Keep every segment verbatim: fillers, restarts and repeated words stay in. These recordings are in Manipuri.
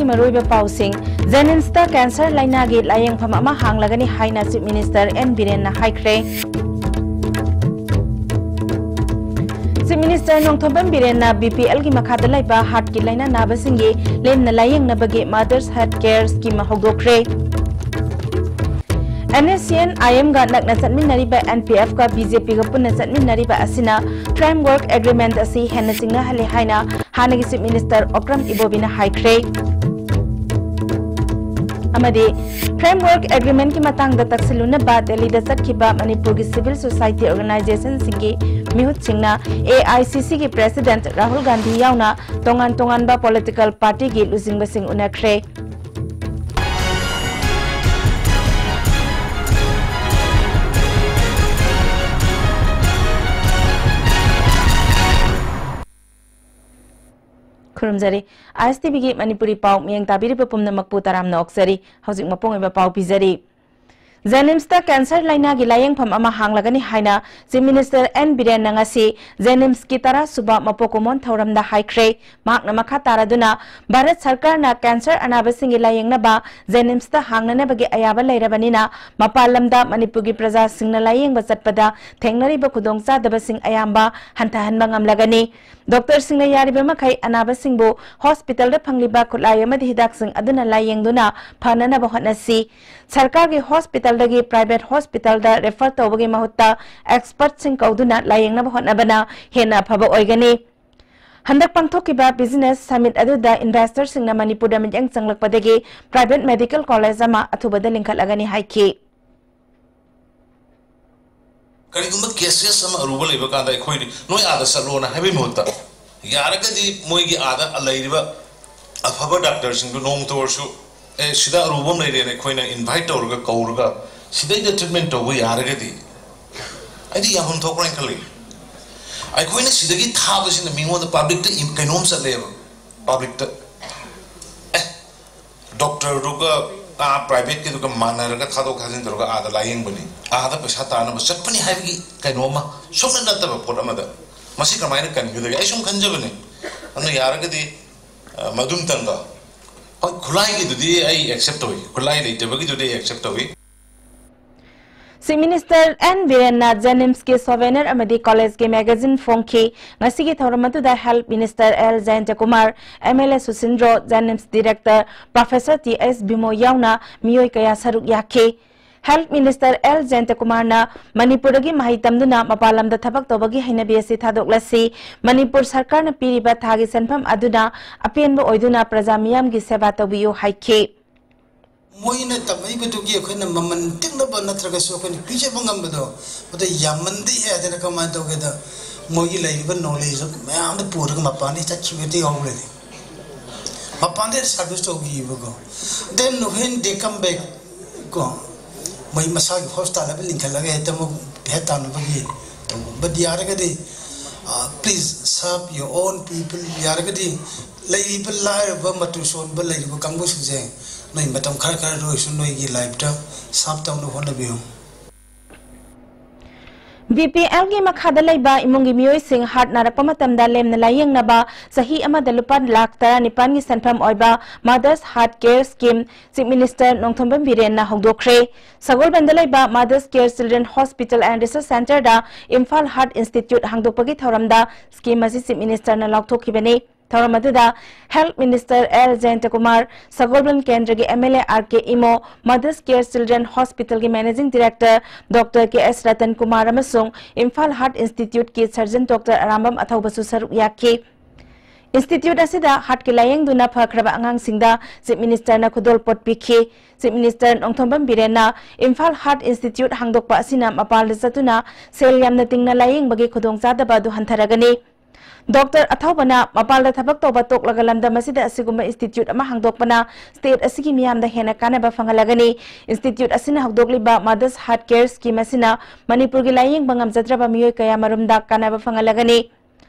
ꯃꯔꯨꯑꯣꯏꯕ ꯄꯥꯎꯁꯤꯡ꯫ ꯖꯦꯅꯤꯝꯁꯇ ꯀꯦꯟꯁꯔ ꯂꯥꯏꯅꯥꯒꯤ ꯂꯥꯌꯦꯡꯐꯝ ꯑꯃ ꯍꯥꯡꯂꯒꯅꯤ ꯍꯥꯏꯅ ꯆꯤꯐ ꯃꯤꯅꯤꯁꯇꯔ ꯑꯦꯟ ꯕꯤꯔꯦꯟꯅ ꯍꯥꯏꯈ꯭ꯔꯦ꯫ ꯆꯤꯐ ꯃꯤꯅꯤꯁꯇꯔ ꯅꯣꯡꯊꯣꯝꯕꯝ ꯕꯤꯔꯦꯟꯅ ꯕꯤ ꯄꯤ ꯑꯦꯜꯒꯤ ꯃꯈꯥꯗ ꯂꯩꯕ ꯍꯥꯔꯠꯀꯤ ꯂꯥꯏꯅꯥ ꯅꯥꯕꯁꯤꯡꯒꯤ ꯂꯦꯝꯅ ꯂꯥꯌꯦꯡꯅꯕꯒꯤ ꯃꯥꯗꯔꯁ ꯍꯦꯜꯊ ꯀꯦꯌꯔ ꯁ꯭ꯀꯤꯝ ꯍꯧꯗꯣꯛꯈ꯭ꯔꯦ꯫ N S C N I ꯑꯦꯝꯒ ꯅꯛꯅ ꯆꯠꯃꯤꯟꯅꯔꯤꯕ ꯑꯦꯟ ꯄꯤ ꯑꯦꯐꯀ ꯕꯤ ꯖꯦ ꯄꯤꯒ ꯄꯨꯟꯅ ꯆꯠꯃꯤꯟꯅꯔꯤꯕ ꯑꯁꯤꯅ ꯐ꯭ꯔꯦꯝꯋꯔꯛ ꯑꯦꯒ꯭ꯔꯤꯃꯦꯟꯠ ꯑꯁꯤ ꯍꯦꯟꯅ ꯆꯤꯡꯅꯍꯜꯂꯦ ꯍꯥꯏꯅ ꯍꯥꯟꯅꯒꯤ ꯆꯤꯐ ꯃꯤꯅꯤꯁꯇꯔ ꯑꯣꯀ꯭ꯔꯝ ꯏꯕꯣꯕꯤꯅ ꯍꯥꯏꯈ꯭ꯔꯦ꯫ ꯑꯃꯗꯤ ꯐ꯭ꯔꯦꯝꯋꯔꯛ ꯑꯦꯒ꯭ꯔꯤꯃꯦꯟꯠꯀꯤ ꯃꯇꯥꯡꯗ ꯇꯛꯁꯤꯜꯂꯨꯅꯕ ꯗꯦꯜꯂꯤꯗ ꯆꯠꯈꯤꯕ ꯃꯅꯤꯄꯨꯔꯒꯤ civil society ꯑꯣꯔꯒꯅꯥꯏꯖꯦꯁꯟꯁꯤꯡꯒꯤ ꯃꯤꯍꯨꯠꯁꯤꯡꯅ A I C ꯁꯤꯒꯤ ꯄ꯭ꯔꯦꯁꯤꯗꯦꯟꯠ ꯔꯥꯍꯨꯜ ꯒꯥꯟꯙꯤ ꯌꯥꯎꯅ ꯇꯣꯉꯥꯟ ꯇꯣꯉꯥꯟꯕ ꯄꯣꯂꯤꯇꯤꯀꯦꯜ ꯄꯥꯔꯇꯤꯒꯤ ꯂꯨꯆꯤꯡꯕꯁꯤꯡ ꯎꯅꯈ꯭ꯔꯦ꯫ ꯈꯨꯔꯨꯝꯖꯔꯤ꯫ ꯑꯥꯏ ꯑꯦꯁ ꯇꯤ ꯚꯤꯒꯤ ꯃꯅꯤꯄꯨꯔꯤ ꯄꯥꯎ ꯃꯤꯠꯌꯦꯡ ꯇꯥꯕꯤꯔꯤꯕ ꯄꯨꯝꯅꯃꯛꯄꯨ ꯇꯔꯥꯝꯅ ꯑꯣꯛꯆꯔꯤ꯫ ꯍꯧꯖꯤꯛ ꯃꯄꯨꯡ ꯑꯣꯏꯕ ꯄꯥꯎ ꯄꯤꯖꯔꯤ꯫ ꯖꯦꯅꯤꯝꯁꯇ ꯀꯦꯟꯁꯔ ꯂꯥꯏꯅꯥꯒꯤ ꯂꯥꯌꯦꯡꯐꯝ ꯑꯃ ꯍꯥꯡꯂꯒꯅꯤ ꯍꯥꯏꯅ ꯆꯤꯐ ꯃꯤꯅꯤꯁꯇꯔ ꯑꯦꯟ ꯕꯤꯔꯦꯟꯅ ꯉꯁꯤ ꯖꯦꯅꯤꯝꯁꯀꯤ ꯇꯔꯥ ꯁꯨꯕ ꯃꯄꯣꯛ ꯀꯨꯝꯑꯣꯟ ꯊꯧꯔꯝꯗ ꯍꯥꯏꯈ꯭ꯔꯦ꯫ ꯃꯍꯥꯛꯅ ꯃꯈꯥ ꯇꯥꯔꯗꯨꯅ, ꯚꯥꯔꯠ ꯁꯔꯀꯥꯔꯅ ꯀꯦꯟꯁꯔ ꯑꯅꯥꯕꯁꯤꯡꯒꯤ ꯂꯥꯌꯦꯡꯅꯕ ꯖꯦꯅꯤꯝꯁꯇ ꯍꯥꯡꯅꯅꯕꯒꯤ ꯑꯌꯥꯕ ꯂꯩꯔꯕꯅꯤꯅ, ꯃꯄꯥꯟ ꯂꯝꯗ ꯃꯅꯤꯄꯨꯔꯒꯤ ꯄ꯭ꯔꯖꯥꯁꯤꯡꯅ ꯂꯥꯌꯦꯡꯕ ꯆꯠꯄꯗ ꯊꯦꯡꯅꯔꯤꯕ ꯈꯨꯗꯣꯡꯆꯥꯗꯕꯁꯤꯡ ꯑꯌꯥꯝꯕ ꯍꯟꯊꯍꯟꯕ ꯉꯝꯂꯒꯅꯤ꯫ ꯗꯣꯛꯇꯔꯁꯤꯡꯅ ꯌꯥꯔꯤꯕ ꯃꯈꯩ ꯑꯅꯥꯕꯁꯤꯡꯕꯨ ꯍꯣꯁꯄꯤꯇꯥꯜꯗ ꯐꯪꯂꯤꯕ ꯈꯨꯠꯂꯥꯏ ꯑꯃꯗꯤ ꯍꯤꯗꯥꯛꯁꯤꯡ ꯑꯗꯨꯅ ꯂꯥꯌꯦꯡꯗꯨꯅ ꯐꯅꯅꯕ ꯍꯣꯠꯅꯁꯤ꯫ ꯁꯔꯀꯥꯔꯒꯤ ꯍꯣꯁꯄꯤꯇꯥꯜꯗꯒꯤ ꯄ꯭ꯔꯥꯏꯚꯦꯠ ꯍꯣꯁꯄꯤꯇꯥꯜꯗ ꯔꯦꯐꯔ ꯇꯧꯕꯒꯤ ꯃꯍꯨꯠꯇ ꯑꯦꯛꯁꯄꯔꯠꯁꯤꯡ ꯀꯧꯗꯨꯅ ꯂꯥꯌꯦꯡꯅꯕ ꯍꯣꯠꯅꯕꯅ ꯍꯦꯟꯅ ꯑꯐꯕ ꯑꯣꯏꯒꯅꯤ꯫ ꯍꯟꯗꯛ ꯄꯥꯡꯊꯣꯛꯈꯤꯕ ꯕꯤꯖꯤꯅꯦꯁ ꯁꯃꯤꯠ ꯑꯗꯨꯗ ꯏꯟꯚꯦꯁꯇꯔꯁꯤꯡꯅ ꯃꯅꯤꯄꯨꯔꯗ ꯃꯤꯠꯌꯦꯡ ꯆꯪꯂꯛꯄꯗꯒꯤ ꯄ꯭ꯔꯥꯏꯚꯦꯠ ꯃꯦꯗꯤꯀꯦꯜ ꯀꯣꯂꯦꯖ ꯑꯃ ꯑꯊꯨꯕꯗ ꯂꯤꯡꯈꯠꯂꯒꯅꯤ ꯍꯥꯏꯈꯤ꯫ ꯀꯔꯤꯒꯨꯝꯕ ꯀꯦꯁꯦꯁ ꯑꯃ ꯑꯔꯨꯕ ꯂꯩꯕ ꯀꯥꯟꯗ ꯑꯩꯈꯣꯏꯅ ꯅꯣꯏ ꯑꯥꯗ ꯆꯠꯂꯣꯅ ꯍꯥꯏꯕꯒꯤ ꯃꯍꯨꯠꯇ, ꯌꯥꯔꯒꯗꯤ ꯃꯣꯏꯒꯤ ꯑꯥꯗ ꯂꯩꯔꯤꯕ ꯑꯐꯕ ꯗꯥꯛꯇꯔꯁꯤꯡꯗꯨ ꯅꯣꯡꯃꯇ ꯑꯣꯏꯔꯁꯨ, "ꯑꯦ, ꯁꯤꯗ ꯑꯔꯨꯕ ꯑꯃ ꯂꯩꯔꯦꯅ" ꯑꯩꯈꯣꯏꯅ ꯏꯟꯚꯥꯏꯠ ꯇꯧꯔꯒ, ꯀꯧꯔꯒ ꯁꯤꯗꯩꯗ ꯇ꯭ꯔꯤꯠꯃꯦꯟ ꯇꯧꯕ ꯌꯥꯔꯒꯗꯤ, ꯑꯩꯗꯤ ꯌꯥꯐꯝ ꯊꯣꯛꯄ꯭ꯔꯥ ꯍꯥꯏꯅ ꯈꯜꯂꯤ꯫ ꯑꯩꯈꯣꯏꯅ ꯁꯤꯗꯒꯤ ꯊꯥꯕꯁꯤꯅ ꯃꯤꯉꯣꯟꯗ ꯄꯕ꯭ꯂꯤꯛꯇ ꯏꯝ-, ꯀꯩꯅꯣꯝ ꯆꯠꯂꯦꯕ, ꯄꯕ꯭ꯂꯤꯛꯇ꯫ ꯑꯦ, ꯗꯣꯛꯇꯔꯗꯨꯒ, ꯑꯥ, ꯄ꯭ꯔꯥꯏꯚꯦꯠꯀꯤꯗꯨꯒ ꯃꯥꯟꯅꯔꯒ ꯊꯥꯗꯣꯛ ꯊꯥꯖꯤꯟ ꯇꯧꯔꯒ ꯑꯥꯗ ꯂꯥꯌꯦꯡꯕꯅꯤ, ꯑꯥꯗ ꯄꯩꯁꯥ ꯇꯥꯅꯕ ꯆꯠꯄꯅꯤ ꯍꯥꯏꯕꯒꯤ ꯀꯩꯅꯣ ꯑꯃ ꯁꯨꯡꯅ ꯅꯠꯇꯕ ꯄꯣꯠ ꯑꯃꯗ ꯃꯁꯤ ꯀꯃꯥꯏꯅ ꯀꯟꯒꯗꯒꯦ? ꯑꯩ ꯁꯨꯝ ꯈꯟꯖꯕꯅꯤ꯫ ꯑꯗꯨꯅ ꯌꯥꯔꯒꯗꯤ, ꯑ, ꯃꯗꯨꯝꯇꯪꯒ ꯍꯣꯏ, ꯈꯨꯠꯂꯥꯏꯒꯤꯗꯨꯗꯤ ꯑꯩ ꯑꯦꯛꯁꯦꯞ ꯇꯧꯏ, ꯈꯨꯠꯂꯥꯏ ꯂꯩꯇꯕꯒꯤꯗꯨꯗꯤ ꯑꯩ ꯑꯦꯛꯁꯦꯞ ꯇꯧꯏ꯫ Chief Minister N Birenna JNIMSꯀꯤ souvenir ꯑꯃꯗꯤ collegeꯀꯤ magazine ꯐꯣꯡꯈꯤ꯫ ꯉꯁꯤꯒꯤ ꯊꯧꯔꯝ ꯑꯗꯨꯗ Health Minister L Jayantakumar, MLA ꯁꯨꯁꯤꯟꯗ꯭ꯔꯣ, JNIMS Director Professor T S Bhimo ꯌꯥꯎꯅ ꯃꯤꯑꯣꯏ ꯀꯌꯥ ꯁꯔꯨꯛ ꯌꯥꯈꯤ꯫ Health Minister L Jayantakumarꯅ ꯃꯅꯤꯄꯨꯔꯗꯒꯤ ꯃꯍꯩ ꯇꯝꯗꯨꯅ ꯃꯄꯥꯟ ꯂꯝꯗ ꯊꯕꯛ ꯇꯧꯕꯒꯤ ꯍꯩꯅꯕꯤ ꯑꯁꯤ ꯊꯥꯗꯣꯛꯂꯁꯤ꯫ ꯃꯅꯤꯄꯨꯔ ꯁꯔꯀꯥꯔꯅ ꯄꯤꯔꯤꯕ ꯊꯥꯒꯤ ꯁꯦꯟꯐꯝ ꯑꯗꯨꯅ ꯑꯄꯦꯟꯕ ꯑꯣꯏꯗꯨꯅ ꯄ꯭ꯔꯖꯥ ꯃꯤꯌꯥꯝꯒꯤ ꯁꯦꯕꯥ ꯇꯧꯕꯤꯌꯨ ꯍꯥꯏꯈꯤ꯫ ꯃꯣꯏꯅ ꯇꯝꯃꯛꯏꯕꯗꯨꯒꯤ ꯑꯩꯈꯣꯏꯅ ꯃꯃꯜ ꯇꯤꯛꯅꯕ ꯅꯠꯇ꯭ꯔꯒꯁꯨ ꯑꯩꯈꯣꯏꯅ ꯄꯤꯖꯕ ꯉꯝꯕꯗꯣ, ꯃꯗꯨ ꯌꯥꯝꯃꯟꯗꯦ ꯍꯥꯏꯗꯅ ꯀꯃꯥꯏꯅ ꯇꯧꯒꯦꯗ, ꯃꯣꯏꯒꯤ ꯂꯩꯔꯤꯕ knowledge ꯃꯌꯥꯝꯗ ꯄꯨꯔꯒ ꯃꯄꯥꯟꯗ ꯆꯠꯈꯤꯕ ꯍꯦꯛꯇ ꯌꯥꯎꯔꯦꯅꯦ꯫ ꯃꯄꯥꯟꯗ service ꯇꯧꯈꯤꯕꯀꯣ꯫ Then when they come back, ꯀꯣ, ꯃꯣꯏ ꯃꯁꯥꯒꯤ hospital ꯑꯃ ꯂꯤꯡꯈꯠꯂꯒ ꯍꯦꯛꯇ ꯑꯃꯨꯛ ꯚꯦꯠ ꯇꯥꯅꯕꯒꯤ ꯇꯧꯕ꯫ But ꯌꯥꯔꯒꯗꯤ, please serve your own people꯫ ꯌꯥꯔꯒꯗꯤ ꯂꯩꯔꯤꯕ ꯂꯥꯏꯔꯕ, ꯃꯇꯨ ꯁꯣꯟꯕ ꯂꯩꯔꯤꯕ ꯀꯥꯡꯕꯨꯁꯤꯡꯁꯦ ꯅꯣꯏ ꯃꯇꯝ ꯈꯔ ꯈꯔꯗ ꯑꯣꯏꯔꯁꯨ ꯅꯣꯏꯒꯤ life ꯇ serve ꯇꯧꯅꯕ ꯍꯣꯠꯅꯕꯤꯌꯨ꯫ BPLꯒꯤ ꯃꯈꯥꯗ ꯂꯩꯕ ꯏꯃꯨꯡꯒꯤ ꯃꯤꯑꯣꯏꯁꯤꯡ heart ꯅꯥꯔꯛꯄ ꯃꯇꯝꯗ ꯂꯦꯝꯅ ꯂꯥꯌꯦꯡꯅꯕ ꯆꯍꯤ ꯑꯃꯗ ꯂꯨꯄꯥ ꯂꯥꯈ ꯇꯔꯥꯅꯤꯄꯥꯟꯒꯤ ꯁꯦꯟꯐꯝ ꯑꯣꯏꯕ Mother's Heart Care Scheme Chief Minister Nongthombam ꯕꯤꯔꯦꯟꯅ ꯍꯧꯗꯣꯛꯈ꯭ꯔꯦ꯫ ꯁꯒꯣꯜꯕꯟꯗ ꯂꯩꯕ Mother's Care Children Hospital and Research Centreꯗ Imphal Heart Institute ꯍꯥꯡꯗꯣꯛꯄꯒꯤ ꯊꯧꯔꯝꯗ scheme ꯑꯁꯤ Chief Ministerꯅ ꯂꯥꯎꯊꯣꯛꯈꯤꯕꯅꯤ꯫ ꯊꯧꯔꯝ ꯑꯗꯨꯗ Health Minister L Jayantakumar, ꯁꯒꯣꯜꯕꯟ ꯀꯦꯟꯗ꯭ꯔꯒꯤ MLA R K Imo, Mother's Care Children Hospitalꯒꯤ Managing Director Doctor K S Ratan Kumar ꯑꯃꯁꯨꯡ Imphal Heart Instituteꯀꯤ Surgeon Doctor Arambam ꯑꯊꯧꯕꯁꯨ ꯁꯔꯨꯛ ꯌꯥꯈꯤ꯫ Institute ꯑꯁꯤꯗ heartꯀꯤ ꯂꯥꯌꯦꯡꯗꯨꯅ ꯐꯈ꯭ꯔꯕ ꯑꯉꯥꯡꯁꯤꯡꯗ Chief Ministerꯅ ꯈꯨꯗꯣꯜꯄꯣꯠ ꯄꯤꯈꯤ꯫ Chief Minister Nongthombam ꯕꯤꯔꯦꯟꯅ Imphal Heart Institute ꯍꯥꯡꯗꯣꯛꯄ ꯑꯁꯤꯅ ꯃꯄꯥꯟꯗ ꯆꯠꯇꯨꯅ ꯁꯦꯜ ꯌꯥꯝꯅ ꯇꯤꯡꯅ ꯂꯥꯌꯦꯡꯕꯒꯤ ꯈꯨꯗꯣꯡꯆꯥꯗꯕ ꯑꯗꯨ ꯍꯟꯊꯔꯒꯅꯤ꯫ Doctor ꯑꯊꯧꯕꯅ ꯃꯄꯥꯟꯗ ꯊꯕꯛ ꯇꯧꯕ ꯇꯣꯛꯂꯒ ꯂꯝꯗꯝ ꯑꯁꯤꯗ ꯑꯁꯤꯒꯨꯝꯕ institute ꯑꯃ ꯍꯥꯡꯗꯣꯛꯄꯅ state ꯑꯁꯤꯒꯤ ꯃꯤꯌꯥꯝꯗ ꯍꯦꯟꯅ ꯀꯥꯟꯅꯕ ꯐꯪꯍꯜꯂꯒꯅꯤ꯫ Institute ꯑꯁꯤꯅ ꯍꯧꯗꯣꯛꯂꯤꯕ Mother's Heart Care Scheme ꯑꯁꯤꯅ ꯃꯅꯤꯄꯨꯔꯒꯤ ꯂꯥꯌꯦꯡꯕ ꯉꯝꯖꯗ꯭ꯔꯕ ꯃꯤꯑꯣꯏ ꯀꯌꯥ ꯃꯔꯨꯝꯗ ꯀꯥꯟꯅꯕ ꯐꯪꯍꯜꯂꯒꯅꯤ꯫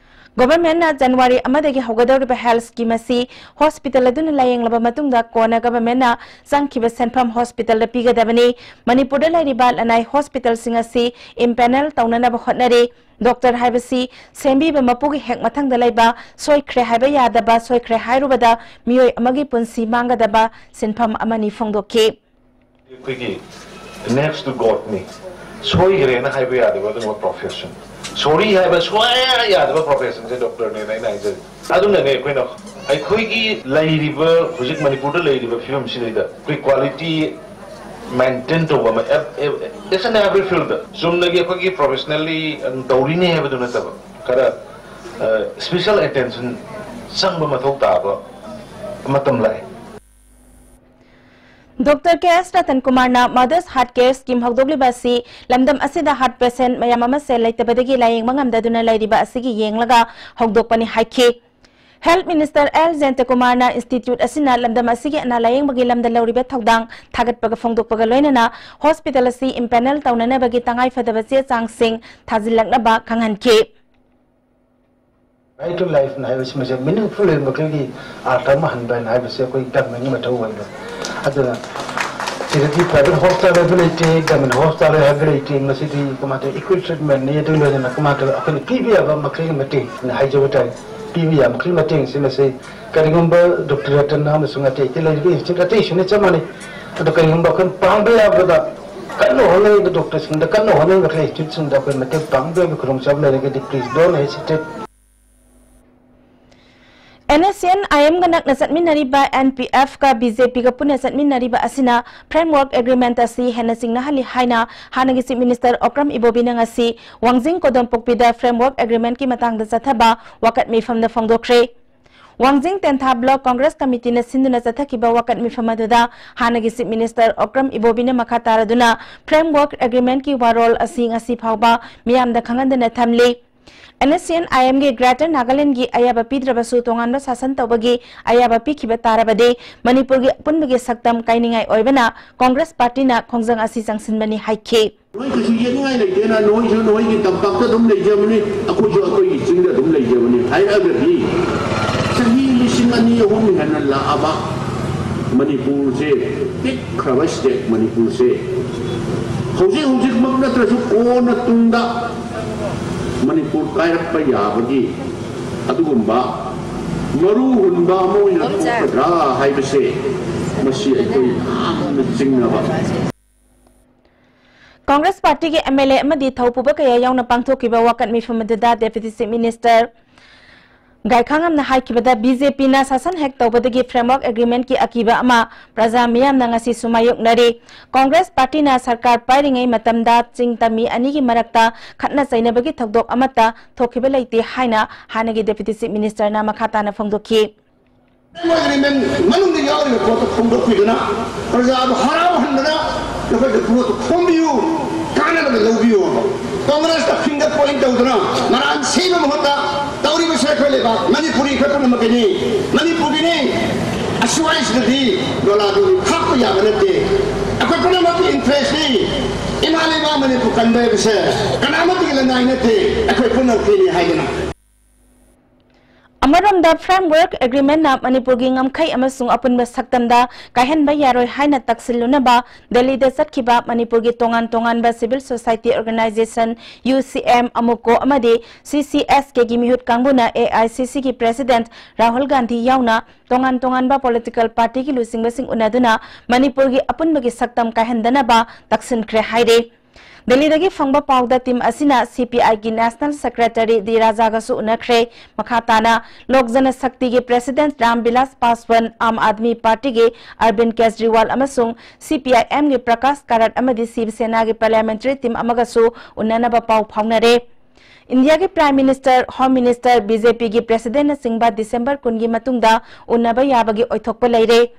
ꯒꯣꯚꯔꯟꯃꯦꯟꯠꯅ ꯖꯅꯋꯥꯔꯤ ꯑꯃꯗꯒꯤ ꯍꯧꯒꯗꯧꯔꯤꯕ ꯍꯦꯜꯊ ꯁ꯭ꯀꯤꯝ ꯑꯁꯤ ꯍꯣꯁꯄꯤꯇꯥꯜ ꯑꯗꯨꯅ ꯂꯥꯌꯦꯡꯂꯕ ꯃꯇꯨꯡꯗ ꯀꯣꯟꯅ ꯒꯣꯚꯔꯟꯃꯦꯟꯠꯅ ꯆꯪꯈꯤꯕ ꯁꯦꯟꯐꯝ ꯍꯣꯁꯄꯤꯇꯥꯜꯗ ꯄꯤꯒꯗꯕꯅꯤ꯫ ꯃꯅꯤꯄꯨꯔꯗ ꯂꯩꯔꯤꯕ ꯂꯅꯥꯏ ꯍꯣꯁꯄꯤꯇꯥꯜꯁꯤꯡ ꯑꯁꯤ ꯏꯝꯄꯦꯅꯦꯜ ꯇꯧꯅꯅꯕ ꯍꯣꯠꯅꯔꯤ꯫ ꯗꯣꯛꯇꯔ ꯍꯥꯏꯕꯁꯤ ꯁꯦꯝꯕꯤꯕ ꯃꯄꯨꯒꯤ ꯍꯦꯛ ꯃꯊꯪꯗ ꯂꯩꯕ, ꯁꯣꯏꯈ꯭ꯔꯦ ꯍꯥꯏꯕ ꯌꯥꯗꯕ, ꯁꯣꯏꯈ꯭ꯔꯦ ꯍꯥꯏꯔꯨꯕꯗ ꯃꯤꯑꯣꯏ ꯑꯃꯒꯤ ꯄꯨꯟꯁꯤ ꯃꯥꯡꯒꯗꯕ ꯁꯤꯟꯐꯝ ꯑꯃꯅꯤ ꯐꯣꯡꯗꯣꯛꯈꯤ꯫ ꯑꯩꯈꯣꯏꯒꯤ next to God ꯅꯤ꯫ ꯁꯣꯏꯈ꯭ꯔꯦꯅ ꯍꯥꯏꯕ ꯌꯥꯗꯕ ꯑꯗꯨꯒꯨꯝꯕ profession꯫ Sorry ꯍꯥꯏꯕ ꯁꯨꯡꯌꯥ ꯌꯥꯗꯕ profession ꯁꯦ ꯗꯣꯛꯇꯔꯅꯦꯅ ꯑꯩꯅ ꯍꯥꯏꯖꯔꯤ꯫ ꯑꯗꯨꯅꯅꯦ ꯑꯩꯈꯣꯏꯅ ꯑꯩꯈꯣꯏꯒꯤ ꯂꯩꯔꯤꯕ, ꯍꯧꯖꯤꯛ ꯃꯅꯤꯄꯨꯔꯗ ꯂꯩꯔꯤꯕ ꯐꯤꯕꯝꯁꯤꯗꯩꯗ ꯑꯩꯈꯣꯏ quality maintain ꯇꯧꯕ ꯑꯃ, ev-, ev-, each and every field ꯗ ꯆꯨꯝꯅꯒꯤ ꯑꯩꯈꯣꯏꯒꯤ professionally ꯇꯧꯔꯤꯅꯦ ꯍꯥꯏꯕꯗꯨ ꯅꯠꯇꯕ, ꯈꯔ, ꯑ, special attention ꯆꯪꯕ ꯃꯊꯧ ꯇꯥꯕ ꯃꯇꯝ ꯂꯥꯛꯑꯦ꯫ ꯗꯣꯛꯇꯔ ꯀꯦ ꯑꯦꯁ ꯔꯇꯟ ꯀꯨꯃꯥꯔꯅ Mother's Heart Care Scheme ꯍꯧꯗꯣꯛꯂꯤꯕ ꯑꯁꯤ ꯂꯝꯗꯝ ꯑꯁꯤꯗ heart patient ꯃꯌꯥꯝ ꯑꯃ ꯁꯦꯜ ꯂꯩꯇꯕꯗꯒꯤ ꯂꯥꯌꯦꯡꯕ ꯉꯝꯗꯗꯨꯅ ꯂꯩꯔꯤꯕ ꯑꯁꯤꯒꯤ ꯌꯦꯡꯂꯒ ꯍꯧꯗꯣꯛꯄꯅꯤ ꯍꯥꯏꯈꯤ꯫ ꯍꯦꯜꯊ ꯃꯤꯅꯤꯁꯇꯔ ꯑꯦꯜ ꯖꯌꯟꯇꯀꯨꯃꯥꯔꯅ ꯏꯟꯁꯇꯤꯇ꯭ꯌꯨꯠ ꯑꯁꯤꯅ ꯂꯝꯗꯝ ꯑꯁꯤꯒꯤ ꯑꯅꯥ ꯂꯥꯌꯦꯡꯕꯒꯤ ꯂꯝꯗ ꯂꯧꯔꯤꯕ ꯊꯧꯗꯥꯡ ꯊꯥꯒꯠꯄꯒ ꯐꯣꯡꯗꯣꯛꯄꯒ ꯂꯣꯏꯅꯅ ꯍꯣꯁꯄꯤꯇꯥꯜ ꯑꯁꯤ ꯏꯝꯄꯦꯅꯦꯜ ꯇꯧꯅꯅꯕꯒꯤ ꯇꯉꯥꯏꯐꯗꯕ ꯆꯦ ꯆꯥꯡꯁꯤꯡ ꯊꯥꯖꯤꯜꯂꯛꯅꯕ ꯈꯪꯍꯟꯈꯤ꯫ Right to life ꯅ ꯍꯥꯏꯕꯁꯤ ꯃꯁꯤ meaningful ꯑꯣꯏꯕ ꯃꯈꯩꯒꯤ ꯑꯥꯔꯊ ꯑꯃ ꯍꯟꯕ ꯍꯥꯏꯅ ꯍꯥꯏꯕꯁꯤ ꯑꯩꯈꯣꯏ government ꯀꯤ ꯃꯊꯧ ꯑꯣꯏꯕ꯫ ꯑꯗꯨꯅ ꯁꯤꯗꯗꯤ private hospital ꯍꯥꯏꯕ ꯂꯩꯇꯦ, government hospital ꯍꯥꯏꯕ ꯂꯩꯇꯦ꯫ ꯃꯁꯤꯗꯤ ꯀꯃꯥꯏꯅ ꯇꯧ, equal treatment ꯅꯤ꯫ ꯑꯗꯨ ꯂꯣꯏꯅꯅ ꯀꯃꯥꯏꯅ ꯇꯧ, ꯑꯩꯈꯣꯏꯅ ꯄꯤꯕ ꯌꯥꯕ ꯃꯈꯩꯒꯤ ꯃꯇꯦꯡ ꯑꯩꯅ ꯍꯥꯏꯖꯕ ꯇꯥꯔꯦ, ꯄꯤꯕ ꯌꯥꯕ ꯃꯈꯩꯒꯤ ꯃꯇꯦꯡꯁꯤ ꯃꯁꯤ ꯀꯔꯤꯒꯨꯝꯕ ꯗꯣꯛꯇꯔ ꯔꯇꯟ ꯑꯃꯁꯨꯡ ꯑꯇꯩ ꯑꯇꯩ ꯂꯩꯔꯤꯕ ꯏꯟꯁꯇꯤꯇ꯭ꯌꯨꯠ ꯑꯇꯩꯁꯨꯅ ꯆꯞ ꯃꯥꯟꯅꯩ꯫ ꯑꯗꯣ ꯀꯔꯤꯒꯨꯝꯕ ꯑꯩꯈꯣꯏꯅ ꯄꯥꯡꯕ ꯌꯥꯕꯗ ꯀꯟꯅ ꯍꯣꯠꯅꯔꯤꯕ ꯗꯣꯛꯇꯔꯁꯤꯡꯗ, ꯀꯟꯅ ꯍꯣꯠꯅꯔꯤꯕ ꯏꯟꯁꯇꯤꯇ꯭ꯌꯨꯠꯁꯤꯡꯗ ꯑꯩꯈꯣꯏ ꯃꯇꯦꯡ ꯄꯥꯡꯕ ꯌꯥꯕꯒꯤ ꯈꯨꯗꯣꯡꯆꯥꯕ ꯂꯩꯔꯒꯗꯤ please don't hesitate꯫ NSCN IM ꯒ ꯅꯛꯅ ꯆꯠꯃꯤꯟꯅꯔꯤꯕ NPF ꯀ BJP ꯒ ꯄꯨꯟꯅ ꯆꯠꯃꯤꯟꯅꯔꯤꯕ ꯑꯁꯤꯅ framework agreement ꯑꯁꯤ ꯍꯦꯟꯅ ꯆꯤꯡꯅꯍꯜꯂꯤ ꯍꯥꯏꯅ ꯍꯥꯟꯅꯒꯤ Chief Minister ꯑꯣꯀ꯭ꯔꯝ ꯏꯕꯣꯕꯤꯅ ꯉꯁꯤ ꯋꯥꯡꯖꯤꯡ ꯀꯣꯗꯣꯝꯄꯣꯛꯄꯤꯗ framework agreement ꯀꯤ ꯃꯇꯥꯡꯗ ꯆꯠꯊꯕ ꯋꯥꯀꯠ ꯃꯤꯐꯝꯗ ꯐꯣꯡꯗꯣꯛꯈ꯭ꯔꯦ꯫ ꯋꯥꯡꯖꯤꯡ ꯇꯦꯟꯊꯥ Block Congress Committee ꯅ ꯁꯤꯟꯗꯨꯅ ꯆꯠꯊꯈꯤꯕ ꯋꯥꯀꯠ ꯃꯤꯐꯝ ꯑꯗꯨꯗ ꯍꯥꯟꯅꯒꯤ Chief Minister ꯑꯣꯀ꯭ꯔꯝ ꯏꯕꯣꯕꯤꯅ ꯃꯈꯥ ꯇꯥꯔꯗꯨꯅ framework agreement ꯀꯤ ꯋꯥꯔꯣꯜ ꯑꯁꯤ ꯉꯁꯤ ꯐꯥꯎꯕ ꯃꯤꯌꯥꯝꯗ ꯈꯪꯍꯟꯗꯅ ꯊꯝꯂꯤ꯫ NSCN IM ꯒꯤ Greater Nagaland ꯒꯤ ꯑꯌꯥꯕ ꯄꯤꯗ꯭ꯔꯕꯁꯨ ꯇꯣꯉꯥꯟꯕ ꯁꯥꯁꯟ ꯇꯧꯕꯒꯤ ꯑꯌꯥꯕ ꯄꯤꯈꯤꯕ ꯇꯥꯔꯕꯗꯤ ꯃꯅꯤꯄꯨꯔꯒꯤ ꯑꯄꯨꯟꯕꯒꯤ ꯁꯛꯇꯝ ꯀꯥꯏꯅꯤꯡꯉꯥꯏ ꯑꯣꯏꯕꯅ Congress Party ꯅ ꯈꯣꯡꯖꯪ ꯑꯁꯤ ꯆꯪꯁꯤꯟꯕꯅꯤ ꯍꯥꯏꯈꯤ꯫ ꯅꯣꯏ ꯀꯩꯁꯨ ꯌꯦꯠꯅꯤꯡꯉꯥꯏ ꯂꯩꯇꯦꯅ, ꯅꯣꯏꯁꯨ ꯅꯣꯏꯒꯤ ꯇꯝꯄꯥꯛꯇ ꯑꯗꯨꯝ ꯂꯩꯖꯕꯅꯤ, ꯑꯩꯈꯣꯏꯁꯨ ꯑꯩꯈꯣꯏꯒꯤ ꯆꯤꯡꯗ ꯑꯗꯨꯝ ꯂꯩꯖꯕꯅꯤ꯫ ꯍꯥꯏꯔꯒꯗꯤ ꯆꯍꯤ ꯂꯤꯁꯤꯡ ꯑꯅꯤ ꯑꯍꯨꯝ ꯍꯦꯟꯅ ꯂꯥꯛꯑꯕ ꯃꯅꯤꯄꯨꯔꯁꯦ, ꯄꯤꯛꯈ꯭ꯔꯕ state ꯃꯅꯤꯄꯨꯔꯁꯦ ꯍꯧꯖꯤꯛ ꯍꯧꯖꯤꯛꯃꯛ ꯅꯠꯇ꯭ꯔꯁꯨ ꯀꯣꯟꯅ ꯇꯨꯡꯗ ꯃꯅꯤꯄꯨꯔ ꯀꯥꯏꯔꯛꯄ ꯌꯥꯕꯒꯤ ꯑꯗꯨꯒꯨꯝꯕ ꯃꯔꯨ ꯍꯨꯟꯕ ꯑꯃ ꯑꯣꯏꯅ ꯊꯣꯛꯀꯗ꯭ꯔꯥ ꯍꯥꯏꯕꯁꯦ ꯃꯁꯤ ꯑꯩꯈꯣꯏ ꯌꯥꯝꯅ ꯆꯤꯡꯅꯕ꯫ ꯀꯪꯒ꯭ꯔꯦꯁ ꯄꯥꯔꯇꯤꯒꯤ MLA ꯑꯃꯗꯤ ꯊꯧꯄꯨꯕ ꯀꯌꯥ ꯌꯥꯎꯅ ꯄꯥꯡꯊꯣꯛꯈꯤꯕ ꯋꯥꯀꯠ ꯃꯤꯐꯝ ꯑꯗꯨꯗ Deputy Chief Minister ꯒꯥꯏꯈꯥꯉꯝꯅ ꯍꯥꯏꯈꯤꯕꯗ, BJPꯅ ꯁꯥꯁꯟ ꯍꯦꯛ ꯇꯧꯕꯗꯒꯤ Framework Agreementꯀꯤ ꯑꯀꯤꯕ ꯑꯃ ꯄ꯭ꯔꯖꯥ ꯃꯤꯌꯥꯝꯅ ꯉꯁꯤꯁꯨ ꯃꯥꯌꯣꯛꯅꯔꯤ꯫ ꯀꯪꯒ꯭ꯔꯦꯁ ꯄꯥꯔꯇꯤꯅ ꯁꯔꯀꯥꯔ ꯄꯥꯏꯔꯤꯉꯩ ꯃꯇꯝꯗ ꯆꯤꯡ ꯇꯝꯃꯤ ꯑꯅꯤꯒꯤ ꯃꯔꯛꯇ ꯈꯠꯅ ꯆꯩꯅꯕꯒꯤ ꯊꯧꯗꯣꯛ ꯑꯃꯠꯇ ꯊꯣꯛꯈꯤꯕ ꯂꯩꯇꯦ ꯍꯥꯏꯅ ꯍꯥꯟꯅꯒꯤ Deputy Chief Ministerꯅ ꯃꯈꯥ ꯇꯥꯅ ꯐꯣꯡꯗꯣꯛꯈꯤ꯫ Agreement ꯃꯅꯨꯡꯗ ꯌꯥꯎꯔꯤꯕ ꯄꯣꯠꯇꯣ ꯐꯣꯡꯗꯣꯛꯄꯤꯗꯨꯅ ꯄ꯭ꯔꯖꯥꯕꯨ ꯍꯔꯥꯎꯍꯟꯗꯅ ꯅꯈꯣꯏꯒꯤ ꯄꯣꯠꯇꯨ ꯈꯣꯝꯕꯤꯌꯨ, ꯀꯥꯟꯅꯕꯗ ꯂꯧꯕꯤꯌꯨ꯫ ꯀꯪꯒ꯭ꯔꯦꯁꯇ finger point ꯇꯧꯗꯨꯅ ꯃꯔꯥꯟ ꯁꯤꯕ ꯃꯍꯨꯠꯇ ꯇꯧꯔꯤꯕꯁꯦ ꯑꯩꯈꯣꯏ ꯂꯩꯕꯥꯛ ꯃꯅꯤꯄꯨꯔꯤ ꯑꯩꯈꯣꯏ ꯄꯨꯝꯅꯃꯛꯀꯤꯅꯤ, ꯃꯅꯤꯄꯨꯔꯒꯤꯅꯤ꯫ ꯑꯁ꯭ꯋꯥꯏꯁꯤꯗꯗꯤ ꯗꯣꯂꯥꯗꯣꯂꯤ ꯈꯥꯛꯄ ꯌꯥꯕ ꯅꯠꯇꯦ꯫ ꯑꯩꯈꯣꯏ ꯄꯨꯝꯅꯃꯛꯀꯤ interestꯅꯤ꯫ ꯏꯃꯥ ꯂꯩꯕꯥꯛ ꯃꯅꯤꯄꯨꯔ ꯀꯟꯕ ꯍꯥꯏꯕꯁꯦ ꯀꯅꯥꯃꯠꯇꯒꯤ ꯂꯅꯥꯏ ꯅꯠꯇꯦ, ꯑꯩꯈꯣꯏ ꯄꯨꯝꯅꯃꯛꯀꯤꯅꯤ ꯍꯥꯏꯗꯅ꯫ ꯑꯃꯔꯣꯝꯗ, Framework Agreementꯅ ꯃꯅꯤꯄꯨꯔꯒꯤ ꯉꯝꯈꯩ ꯑꯃꯁꯨꯡ ꯑꯄꯨꯟꯕ ꯁꯛꯇꯝꯗ ꯀꯥꯏꯍꯟꯕ ꯌꯥꯔꯣꯏ ꯍꯥꯏꯅ ꯇꯛꯁꯤꯜꯂꯨꯅꯕ ꯗꯦꯜꯂꯤꯗ ꯆꯠꯈꯤꯕ ꯃꯅꯤꯄꯨꯔꯒꯤ ꯇꯣꯉꯥꯟ ꯇꯣꯉꯥꯟꯕ civil society organization, UCM, ꯑꯃꯨꯀꯣ ꯑꯃꯗꯤ CCSKꯒꯤ ꯃꯤꯍꯨꯠ ꯀꯥꯡꯕꯨꯅ AICCꯒꯤ President ꯔꯥꯍꯨꯜ ꯒꯥꯟꯙꯤ ꯌꯥꯎꯅ ꯇꯣꯉꯥꯟ ꯇꯣꯉꯥꯟꯕ political partyꯒꯤ ꯂꯨꯆꯤꯡꯕꯁꯤꯡ ꯎꯅꯗꯨꯅ ꯃꯅꯤꯄꯨꯔꯒꯤ ꯑꯄꯨꯟꯕꯒꯤ ꯁꯛꯇꯝ ꯀꯥꯏꯍꯟꯗꯅꯕ ꯇꯛꯁꯤꯟꯈ꯭ꯔꯦ ꯍꯥꯏꯔꯤ꯫ ꯗꯦꯜꯂꯤꯗꯒꯤ ꯐꯪꯕ ꯄꯥꯎꯗ, team ꯑꯁꯤꯅ CPIꯒꯤ National Secretary ꯗꯤ ꯔꯥꯖꯥꯒꯁꯨ ꯎꯅꯈ꯭ꯔꯦ꯫ ꯃꯈꯥ ꯇꯥꯅ ꯂꯣꯛ ꯖꯅꯁꯛꯇꯤꯒꯤ President ꯔꯥꯝ ꯕꯤꯂꯥꯁ ꯄꯥꯁꯋꯥꯟ, ꯑꯥꯝ ꯑꯥꯗꯃꯤ ꯄꯥꯔꯇꯤꯒꯤ ꯑꯔꯕꯤꯟ ꯀꯦꯖꯔꯤꯋꯥꯜ ꯑꯃꯁꯨꯡ CPIMꯒꯤ ꯄ꯭ꯔꯀꯥꯁ ꯀꯥꯔꯠ ꯑꯃꯗꯤ ꯁꯤꯕ ꯁꯦꯅꯥꯒꯤ parliamentary team ꯑꯃꯒꯁꯨ ꯎꯅꯅꯕ ꯄꯥꯎ ꯐꯥꯎꯅꯔꯦ꯫ ꯏꯟꯗꯤꯌꯥꯒꯤ Prime Minister, Home Minister, BJPꯒꯤ Presidentꯅꯆꯤꯡꯕ December ꯀꯨꯟꯒꯤ ꯃꯇꯨꯡꯗ ꯎꯅꯕ ꯌꯥꯕꯒꯤ ꯑꯣꯏꯊꯣꯛꯄ ꯂꯩꯔꯦ꯫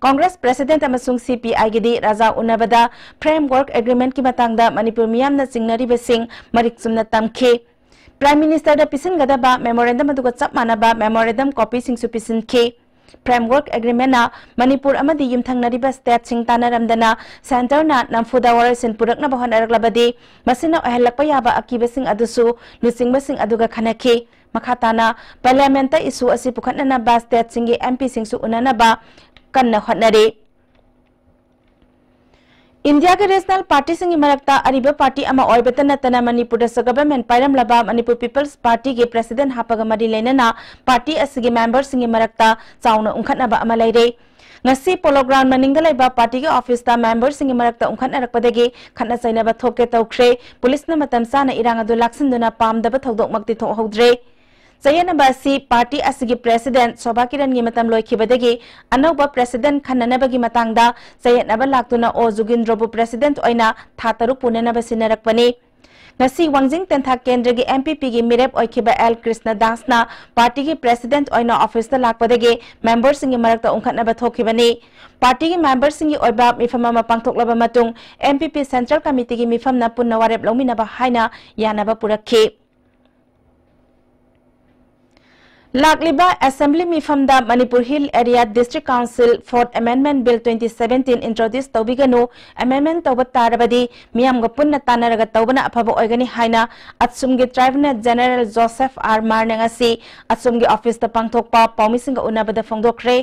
Congress President ꯑꯃꯁꯨꯡ CPIꯒꯤꯗꯤ ꯔꯥꯖꯥ ꯎꯅꯕꯗ Framework Agreementꯀꯤ ꯃꯇꯥꯡꯗ ꯃꯅꯤꯄꯨꯔ ꯃꯤꯌꯥꯝꯅ ꯆꯤꯡꯅꯔꯤꯕꯁꯤꯡ ꯃꯔꯤꯛ ꯆꯨꯝꯅ ꯇꯝꯈꯤ꯫ Prime Ministerꯗ ꯄꯤꯁꯤꯟꯒꯗꯕ memorandum ꯑꯗꯨꯒ ꯆꯞ ꯃꯥꯟꯅꯕ memorandum copyꯁꯤꯡꯁꯨ ꯄꯤꯁꯤꯟꯈꯤ꯫ Framework Agreementꯅ ꯃꯅꯤꯄꯨꯔ ꯑꯃꯗꯤ ꯌꯨꯝꯊꯪꯅꯔꯤꯕ stateꯁꯤꯡ ꯇꯥꯟꯅꯔꯝꯗꯅ centreꯅ ꯅꯝꯐꯨꯗ ꯋꯥꯔꯣꯏꯁꯤꯟ ꯄꯨꯔꯛꯅꯕ ꯍꯣꯠꯅꯔꯛꯂꯕꯗꯤ ꯃꯁꯤꯅ ꯑꯣꯏꯍꯜꯂꯛꯄ ꯌꯥꯕ ꯑꯀꯤꯕꯁꯤꯡ ꯑꯗꯨꯁꯨ ꯂꯨꯆꯤꯡꯕꯁꯤꯡ ꯑꯗꯨꯒ ꯈꯟꯅꯈꯤ꯫ ꯃꯈꯥ ꯇꯥꯅ ꯄꯥꯔꯂꯤꯌꯥꯃꯦꯟꯠꯇ ꯏꯁꯨ ꯑꯁꯤ ꯄꯨꯈꯠꯅꯅꯕ ꯁ꯭ꯇꯦꯠꯁꯤꯡꯒꯤ ꯑꯦꯝ ꯄꯤꯁꯤꯡꯁꯨ ꯎꯅꯅꯕ ꯀꯟꯅ ꯍꯣꯠꯅꯔꯤ꯫ ꯏꯟꯗꯤꯌꯥꯒꯤ ꯔꯤꯖꯅꯦꯜ ꯄꯥꯔꯇꯤꯁꯤꯡꯒꯤ ꯃꯔꯛꯇ ꯑꯔꯤꯕ ꯄꯥꯔꯇꯤ ꯑꯃ ꯑꯣꯏꯕꯇ ꯅꯠꯇꯅ ꯃꯅꯤꯄꯨꯔꯗꯁꯨ ꯒꯚꯔꯟꯃꯦꯟꯠ ꯄꯥꯏꯔꯝꯂꯕ ꯃꯅꯤꯄꯨꯔ ꯄꯤꯄꯜꯁ ꯄꯥꯔꯇꯤꯒꯤ ꯄ꯭ꯔꯦꯁꯤꯗꯦꯟꯠ ꯍꯥꯞꯄꯒ ꯃꯔꯤ ꯂꯩꯅꯅ ꯄꯥꯔꯇꯤ ꯑꯁꯤꯒꯤ ꯃꯦꯝꯕꯔꯁꯤꯡꯒꯤ ꯃꯔꯛꯇ ꯆꯥꯎꯅ ꯎꯪꯈꯠꯅꯕ ꯑꯃ ꯂꯩꯔꯦ꯫ ꯉꯁꯤ ꯄꯣꯂꯣ ꯒ꯭ꯔꯥꯎꯟ ꯃꯅꯤꯡꯗ ꯂꯩꯕ ꯄꯥꯔꯇꯤꯒꯤ ꯑꯣꯐꯤꯁꯇ ꯃꯦꯝꯕꯔꯁꯤꯡꯒꯤ ꯃꯔꯛꯇ ꯎꯪꯈꯠꯅꯔꯛꯄꯗꯒꯤ ꯈꯠꯅ ꯆꯩꯅꯕ ꯊꯣꯛꯀꯦ ꯇꯧꯈ꯭ꯔꯦ꯫ ꯄꯨꯂꯤꯁꯅ ꯃꯇꯝ ꯆꯥꯅ ꯏꯔꯥꯡ ꯑꯗꯨ ꯂꯥꯛꯁꯤꯟꯗꯨꯅ ꯄꯥꯝꯗꯕ ꯊꯧꯗꯣꯛꯃꯛꯇꯤ ꯊꯣꯛꯍꯧꯗ꯭ꯔꯦ꯫ ꯆꯌꯦꯠꯅꯕ ꯑꯁꯤ ꯄꯥꯔꯇꯤ ꯑꯁꯤꯒꯤ ꯄ꯭ꯔꯦꯁꯤꯗꯦꯟꯠ ꯁꯣꯚꯥ ꯀꯤꯔꯟꯒꯤ ꯃꯇꯝ ꯂꯣꯏꯈꯤꯕꯗꯒꯤ ꯑꯅꯧꯕ ꯄ꯭ꯔꯦꯁꯤꯗꯦꯟꯠ ꯈꯟꯅꯅꯕꯒꯤ ꯃꯇꯥꯡꯗ ꯆꯌꯦꯠꯅꯕ ꯂꯥꯛꯇꯨꯅ ꯑꯣ ꯖꯨꯒꯤꯟꯗ꯭ꯔꯣꯕꯨ ꯄ꯭ꯔꯦꯁꯤꯗꯦꯟꯠ ꯑꯣꯏꯅ ꯊꯥ ꯇꯔꯨꯛ ꯄꯨꯅꯅꯕ ꯁꯤꯟꯅꯔꯛꯄꯅꯤ꯫ ꯉꯁꯤ ꯋꯥꯡꯖꯤꯡ ꯇꯦꯟꯊꯥ ꯀꯦꯟꯗ꯭ꯔꯒꯤ ꯑꯦꯝ ꯄꯤ ꯄꯤꯒꯤ ꯃꯤꯔꯦꯞ ꯑꯣꯏꯈꯤꯕ ꯑꯦꯜ ꯀ꯭ꯔꯤꯁꯅ ꯗꯥꯁꯅ ꯄꯥꯔꯇꯤꯒꯤ ꯄ꯭ꯔꯦꯁꯤꯗꯦꯟꯠ ꯑꯣꯏꯅ ꯑꯣꯐꯤꯁꯇ ꯂꯥꯛꯄꯗꯒꯤ ꯃꯦꯝꯕꯔꯁꯤꯡꯒꯤ ꯃꯔꯛꯇ ꯎꯪꯈꯠꯅꯕ ꯊꯣꯛꯈꯤꯕꯅꯤ꯫ ꯄꯥꯔꯇꯤꯒꯤ ꯃꯦꯝꯕꯔꯁꯤꯡꯒꯤ ꯑꯣꯏꯕ ꯃꯤꯐꯝ ꯑꯃ ꯄꯥꯡꯊꯣꯛꯂꯕ ꯃꯇꯨꯡ ꯑꯦꯝ ꯄꯤ ꯄꯤ ꯁꯦꯟꯇ꯭ꯔꯦꯜ ꯀꯃꯤꯇꯤꯒꯤ ꯃꯤꯐꯝꯅ ꯄꯨꯟꯅ ꯋꯥꯔꯦꯞ ꯂꯧꯃꯤꯟꯅꯕ ꯍꯥꯏꯅ ꯌꯥꯅꯕ ꯄꯨꯔꯛꯈꯤ꯫ ꯂꯥꯛꯂꯤꯕ ꯑꯦꯁꯦꯝꯕ꯭ꯂꯤ ꯃꯤꯐꯝꯗ Manipur hill area district council fourth amendment bill twenty seventeen introduce ꯇꯧꯕꯤꯒꯅꯨ, ꯑꯦꯃꯦꯟꯗꯃꯦꯟꯠ ꯇꯧꯕ ꯇꯥꯔꯕꯗꯤ ꯃꯤꯌꯥꯝꯒ ꯄꯨꯟꯅ ꯇꯥꯟꯅꯔꯒ ꯇꯧꯕꯅ ꯑꯐꯕ ꯑꯣꯏꯒꯅꯤ ꯍꯥꯏꯅ ꯑꯁꯣꯝꯒꯤ ꯇ꯭ꯔꯥꯏꯕꯨꯅꯦꯜ ꯖꯦꯅꯦꯔꯦꯜ ꯖꯣꯁꯦꯐ ꯑꯥꯔ ꯃꯥꯔꯅ ꯉꯁꯤ ꯑꯁꯣꯝꯒꯤ ꯑꯣꯐꯤꯁꯇ ꯄꯥꯡꯊꯣꯛꯄ ꯄꯥꯎꯃꯤꯁꯤꯡꯒ ꯎꯅꯕꯗ ꯐꯣꯡꯗꯣꯛꯈ꯭ꯔꯦ꯫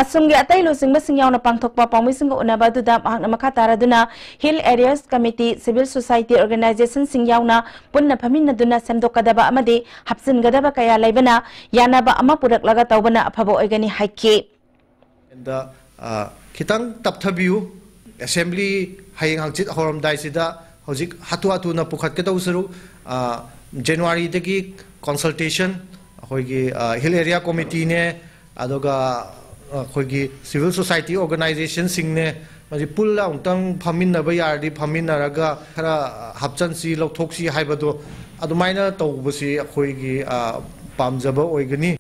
ꯑꯁꯣꯝꯒꯤ ꯑꯇꯩ ꯂꯨꯆꯤꯡꯕꯁꯤꯡ ꯌꯥꯎꯅ ꯄꯥꯡꯊꯣꯛꯄ ꯄꯥꯎꯃꯤꯁꯤꯡꯒ ꯎꯅꯕ ꯑꯗꯨꯗ ꯃꯍꯥꯛꯅ ꯃꯈꯥ ꯇꯥꯔꯗꯨꯅ hill areas committee, civil society ꯑꯣꯔꯒꯅꯥꯏꯖꯦꯁꯟꯁꯤꯡ ꯌꯥꯎꯅ ꯄꯨꯟꯅ ꯐꯝꯃꯤꯟꯅꯗꯨꯅ ꯁꯦꯝꯗꯣꯛꯀꯗꯕ ꯑꯃꯗꯤ ꯍꯥꯞꯆꯤꯟꯒꯗꯕ ꯀꯌꯥ ꯂꯩꯕꯅ ꯌꯥꯅꯕ ꯑꯃ ꯄꯨꯔꯛꯂꯒ ꯇꯧꯕꯅ ꯑꯐꯕ ꯑꯣꯏꯒꯅꯤ ꯍꯥꯏꯈꯤ꯫ ꯑꯗ, ꯑ, ꯈꯤꯇꯪ ꯇꯞꯊꯕꯤꯌꯨ꯫ ꯑꯦꯁꯦꯝꯕ꯭ꯂꯤ ꯍꯌꯦꯡ ꯍꯪꯆꯤꯠ ꯍꯧꯔꯝꯗꯥꯏꯁꯤꯗ ꯍꯧꯖꯤꯛ ꯍꯥꯊꯨ ꯍꯥꯊꯨꯅ ꯄꯨꯈꯠꯀꯗꯧ ꯁꯔꯨꯛ, ꯑ, ꯖꯅꯋꯥꯔꯤꯗꯒꯤ ꯀꯣꯟꯁꯜꯇꯦꯁꯟ ꯑꯩꯈꯣꯏꯒꯤ, ꯑ, ꯍꯤꯜ ꯑꯦꯔꯤꯌꯥ ꯀꯣꯃꯤꯇꯤꯅꯦ, ꯑꯗꯨꯒ ꯑꯩꯈꯣꯏꯒꯤ ꯁꯤꯚꯤꯜ ꯁꯣꯁꯥꯏꯇꯤ ꯑꯣꯔꯒꯅꯥꯏꯖꯦꯁꯟꯁꯤꯡꯅꯦ, ꯃꯁꯤ ꯄꯨꯜꯂ ꯑꯃꯨꯛꯇꯪ ꯐꯝꯃꯤꯟꯅꯕ ꯌꯥꯔꯗꯤ ꯐꯝꯃꯤꯟꯅꯔꯒ ꯈꯔ ꯍꯥꯞꯆꯟꯁꯤ, ꯂꯧꯊꯣꯛꯁꯤ ꯍꯥꯏꯕꯗꯣ ꯑꯗꯨꯃꯥꯏꯅ ꯇꯧꯕꯁꯤ ꯑꯩꯈꯣꯏꯒꯤ, ꯑ, ꯄꯥꯝꯖꯕ ꯑꯣꯏꯒꯅꯤ꯫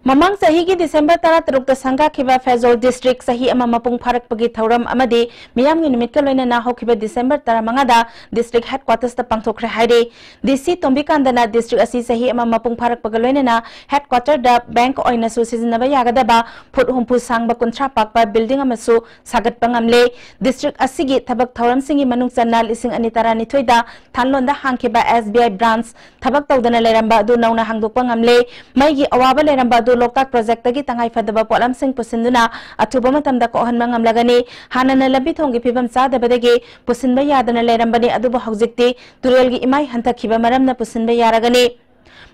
ꯃꯃꯥꯡ ꯆꯍꯤꯒꯤ ꯗꯤꯁꯦꯝꯕꯔ ꯇꯔꯥꯇꯔꯨꯛꯇ ꯁꯪꯒꯥꯈꯤꯕ ꯐꯦꯖꯣꯜ ꯗꯤꯁꯇ꯭ꯔꯤꯛ ꯆꯍꯤ ꯑꯃ ꯃꯄꯨꯡ ꯐꯥꯔꯛꯄꯒꯤ ꯊꯧꯔꯝ ꯑꯃꯗꯤ ꯃꯤꯌꯥꯝꯒꯤ ꯅꯨꯃꯤꯠꯀ ꯂꯣꯏꯅꯅ ꯍꯧꯈꯤꯕ ꯗꯤꯁꯦꯝꯕꯔ ꯇꯔꯥꯃꯉꯥꯗ ꯗꯤꯁꯇ꯭ꯔꯤꯛ ꯍꯦꯗꯀ꯭ꯋꯥꯇꯔꯁꯇ ꯄꯥꯡꯊꯣꯛꯈ꯭ꯔꯦ ꯍꯥꯏꯔꯤ꯫ ꯗꯤ ꯁꯤ ꯇꯣꯝꯕꯤꯀꯥꯟꯗꯅ ꯗꯤꯁꯇ꯭ꯔꯤꯛ ꯑꯁꯤ ꯆꯍꯤ ꯑꯃ ꯃꯄꯨꯡ ꯐꯥꯔꯛꯄꯒ ꯂꯣꯏꯅꯅ ꯍꯦꯗꯀ꯭ꯋꯥꯇꯔꯗ ꯕꯦꯡꯛ ꯑꯣꯏꯅꯁꯨ ꯁꯤꯖꯤꯟꯅꯕ ꯌꯥꯒꯗꯕ ꯐꯨꯠ ꯍꯨꯝꯐꯨ ꯁꯥꯡꯕ ꯀꯨꯟꯊ꯭ꯔꯥ ꯄꯥꯛꯄ ꯕꯤꯜꯗꯤꯡ ꯑꯃꯁꯨ ꯁꯥꯒꯠꯄ ꯉꯝꯂꯦ꯫ ꯗꯤꯁꯇ꯭ꯔꯤꯛ ꯑꯁꯤꯒꯤ ꯊꯕꯛ ꯊꯧꯔꯝꯁꯤꯡꯒꯤ ꯃꯅꯨꯡ ꯆꯟꯅ ꯂꯤꯁꯤꯡ ꯑꯅꯤ ꯇꯔꯥꯅꯤꯊꯣꯏꯗ ꯊꯥꯟꯂꯣꯟꯗ ꯍꯥꯡꯈꯤꯕ ꯑꯦꯁ ꯕꯤ ꯑꯥꯏ ꯕ꯭ꯔꯥꯟꯁ ꯊꯕꯛ ꯇꯧꯗꯅ ꯂꯩꯔꯝꯕ ꯑꯗꯨ ꯅꯧꯅ ꯍꯥꯡꯗꯣꯛꯄ ꯉꯝꯂꯦ꯫ ꯃꯩꯒꯤ ꯑꯋꯥꯕ ꯂꯩꯔꯝꯕ ꯑꯗꯨ ꯂꯣꯛꯇꯥꯛ ꯄ꯭ꯔꯣꯖꯦꯛꯇꯒꯤ ꯇꯉꯥꯏꯐꯗꯕ ꯄꯣꯠꯂꯝꯁꯤꯡ ꯄꯨꯁꯤꯟꯗꯨꯅ ꯑꯊꯨꯕ ꯃꯇꯝꯗ ꯀꯣꯛꯍꯟꯕ ꯉꯝꯂꯒꯅꯤ꯫ ꯍꯥꯟꯅꯅ ꯂꯝꯕꯤ ꯊꯣꯡꯒꯤ ꯐꯤꯕꯝ ꯆꯥꯗꯕꯗꯒꯤ ꯄꯨꯁꯤꯟꯕ ꯌꯥꯗꯅ ꯂꯩꯔꯝꯕꯅꯤ, ꯑꯗꯨꯕꯨ ꯍꯧꯖꯤꯛꯇꯤ ꯇꯨꯔꯦꯜꯒꯤ ꯏꯃꯥꯏ ꯍꯟꯊꯈꯤꯕ ꯃꯔꯝꯅ ꯄꯨꯁꯤꯟꯕ ꯌꯥꯔꯒꯅꯤ꯫